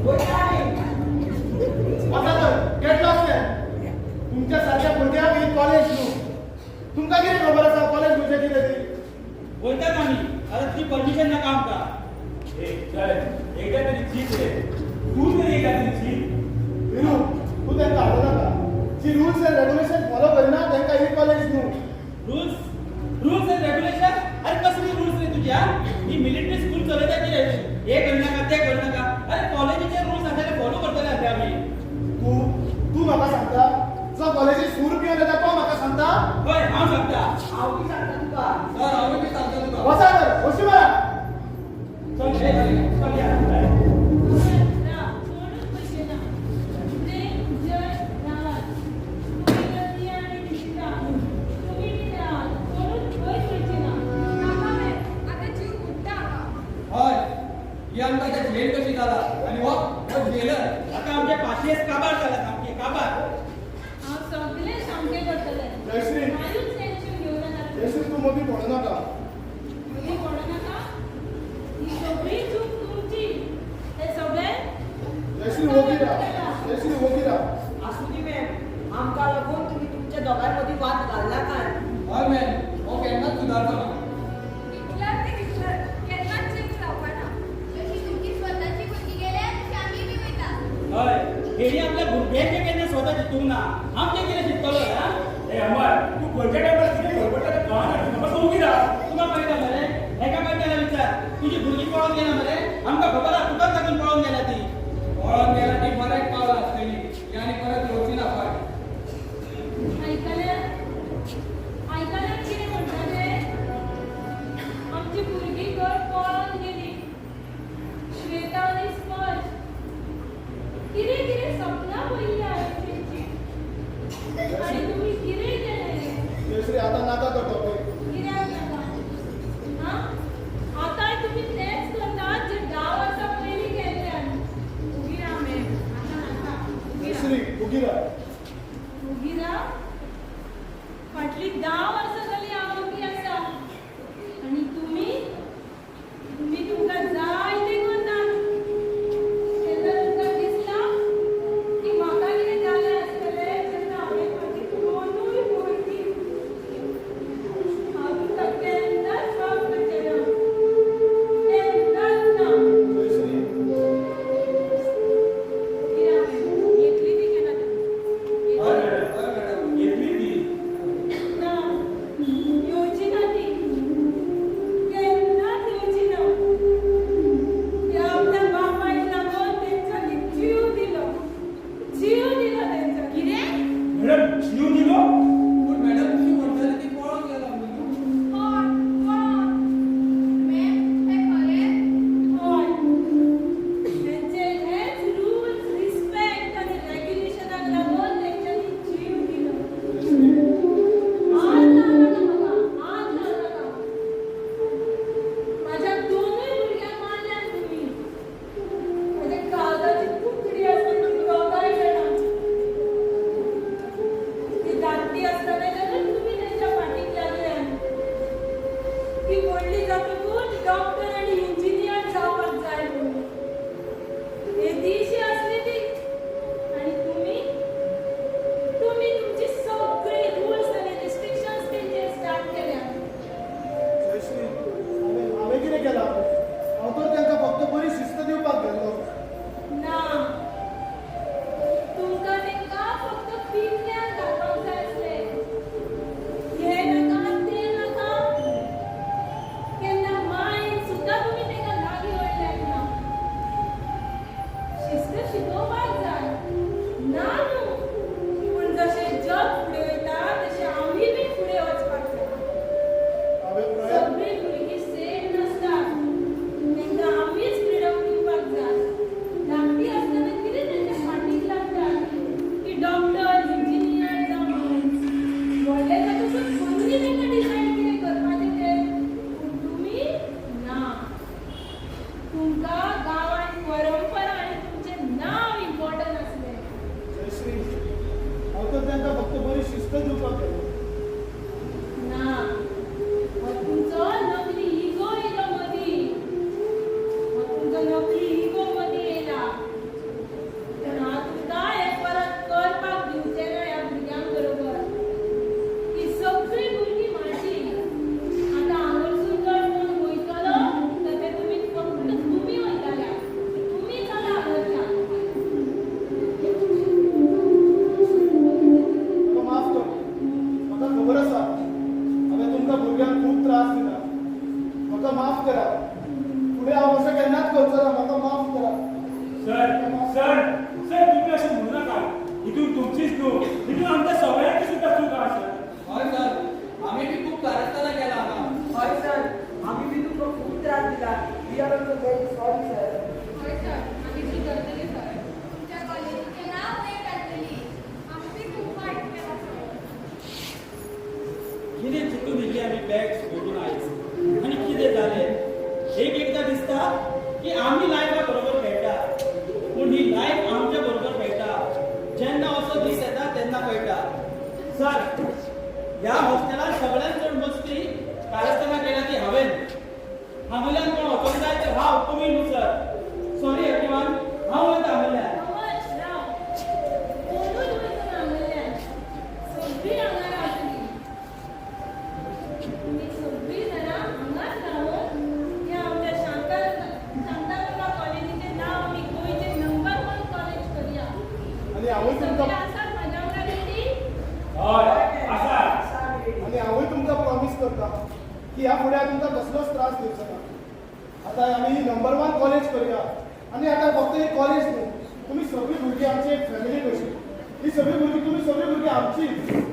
वयता आमी. वचा तर, गेट लॉस्ट. तुमच्या सारख्या भुरग्यांक ही कॉलेज न्हू. तुमकां कितें खबर आसा कॉलेज म्हणजे कितें ती? वयतात आमी, आतां तुजी परमिशन नाका आमकां. ए चल, एकदा तरी चीत रे, तूं तरी एकदा तरी चीत. विरू, तूं तांकां हाडूं नाका. जी रुल्स एंड रेग्युलेशन फॉलो करिना तांकां ही कॉलेज न्हू. Rules, rules and regulation? अरे कसली रुल्स रे तुझी? हा, ही मिलिटरी स्कूल चलयता कितें? हे करनाका, ते करनाका. अरे कॉलेजीचे रुल्स आसा ते फॉलो करतले आसा आमी. तूं तूं म्हाका सांगता? जो कॉलेजीत सूर पिवन येता तो म्हाका सांगता? हय, हांव सांगता. हांव बी सांगता तुका. सर, हांवूय बी सांगता तुका. वचा तर, हरशीं मारा. चल रे, चल या. ना, कोणूच पयशे ना. प्रेम, जय, राहात. तुमी नंदी आनी निशिता, तुमी बी राहात. कोणूच खंयच वयचे ना. नाका मॅम, आतां जीव उडटा हांगा. हय, ही आमकां आतां झेल कशी जाला आनी हो हो झेलर. आतां आमचे पाशयेस काबार जाला, सामके काबार. हांव सगळें सामकें करतलें. जयश्री. कांयूच टेन्शन घेवं नाका. जयश्री, तूं मदीं पडूं नाका. मदीं पडो नाका. ही सगळी चूक तुमची. हे सगळें जयश्री, वोगी राव. जयश्री, वोगी राव. आसूं दी मॅम, आमकां लागून तुमी तुमच्या दोगांय मदीं वाद घालनाकात. हय मॅम, हो केन्नाच सुदारचो ना. हिटलर ते हिटलर, केन्नाच चेंज जावपाना. जशी तुमची स्वताची भुरगीं गेल्या तशी आमी बी वयता. हय, हेणी आपल्या भुरग्यांचें केन्ना स्वता चिंतूंक ना, आमचें कितें चिंततलो? हा. ए अमर, तूं खंयच्या टायमार कितें खबर तें कळना तुका. मातसो उगी राव. तुका कळटा मरे? हेका कळटा जाल्यार विचार. तुजी भुरगीं पळोवन गेला मरे, आमकां खबर आहा, तुकाच लागून पळोवन गेल्या ती. पळोवन गेला ती बऱ्याक पावला आसतली ती आनी परत येवची ना फाटीं. आयकलें? आयकलें कितें म्हणटा तें? आमची भुरगीं खंय पळोन गेली, श्वेता आनी स्पर्श. कितें कितें सपनां पळयल्लीं हांवें तेंची आनी तुमी कितें केलें? जयश्री, आतां नाका तो टॉपीक. कित्याक नाका? आं, आतांय तुमी तेंच करतात जे 10 वर्सां पयलीं केल्ल्यान. उगी राव मॅम, आतां नाका, उगी राव. जयश्री, वोगी राव. उगी राव? फाटलीं 10 वर्सां जालीं हांव ओगी आसा आनी तुमी तुमी तुमकां जाय तें करतात. तेन्ना तुमकां दिसता की म्हाका कितें जालें आसतलें जेन्ना हांवें म्हजी दोनूय भुरगीं. हांव तुमकां केन्नाच माफ करचें ना, केन्नाच ना. जयश्री. उगी राव मॅम. येतली ती केन्ना तरी. हय. हय मॅडम. येतली ती. ना, येवची ना ती, केन्नाच येवची ना. त्या आपल्या बापायक लागून तेंच्यांनी जीव दिलो, जीव दिलो तेंच्यांनी. कितें? मॅडम, जीव दिलो? पूण मॅडम, तुमी म्हणटाले ती पळोवन गेला म्हणून. हय, पळोवन. मॅम, हें खरें? हय, तेंचे हेच रुल्स, रिस्पेक्ट आनी रेग्युलेशनाक लागून तेंच्यांनी जीव दिलो. हात लावं नाका म्हाका, हात लावं नाका. माझ्या दोनूय भुरग्यांक मारल्यात तुमी. म्हज्या काळजाची तुकडी आसा ती दोगांय जाणां. ती धाकटी. सर, सर, तुम्ही अशें म्हणू नाका. हितून तुमचीच न्हू, हितून आमच्या सगळ्यांची सुद्दां चूक आहा सर. हय सर, आमी बी खूब कारस्थानां केला हांगा. हय सर, आमी बी तुमकां खूब त्रास दिला. We are also very sorry sir. हय सर, आमी सुदरतली सर. तुमच्या कॉलेजीचें नांव वयर काडटली. आमी बी खूब वायट केलां सर. कितें चिंतून इल्ली आमी बॅग्स भरून आयज आनी कितें जालें. एक एकदां दिसता की आमी लायफा बरोबर खेळटा, पूण ही लायफ आमच्या बरोबर खेळटा. जेन्ना असो दीस येता तेन्ना कळटा. सर, ह्या हॉस्टेलान सगळ्यात चड मस्ती कारस्थानां केल्या ती हांवें. हांगल्यान कोण वचोंक जाय तर हांव, तुमी न्हू सर. सॉरी एवरीवन, हांव वयता हांगल्यान. अमर राव, कोणूच वचना हांगल्यान. सगळीं हांगा रावतलीं. तुमी सगळीं जाणां हांगाच रावून ह्या आमच्या शांतादुर्गा कॉलेजीचें नांव आमी गोंयचें नंबर वन कॉलेज करया. आनी हांवूय सगळे तुमकां आसात म्हाज्या वांगडा रेडी? हय, आसा. आनी हांवूय तुमकां प्रॉमीस करता की ह्या फुडें हांव तुमकां कसलोच त्रास दिवचो ना. आतां आमी नंबर वन कॉलेज करुया. आनी आतां फक्त एक कॉलेज न्हू, तुमी सगळीं भुरगीं आमची एक फॅमिली कशी. ही सगळीं भुरगीं, तुमी सगळीं भुरगीं आमचीच.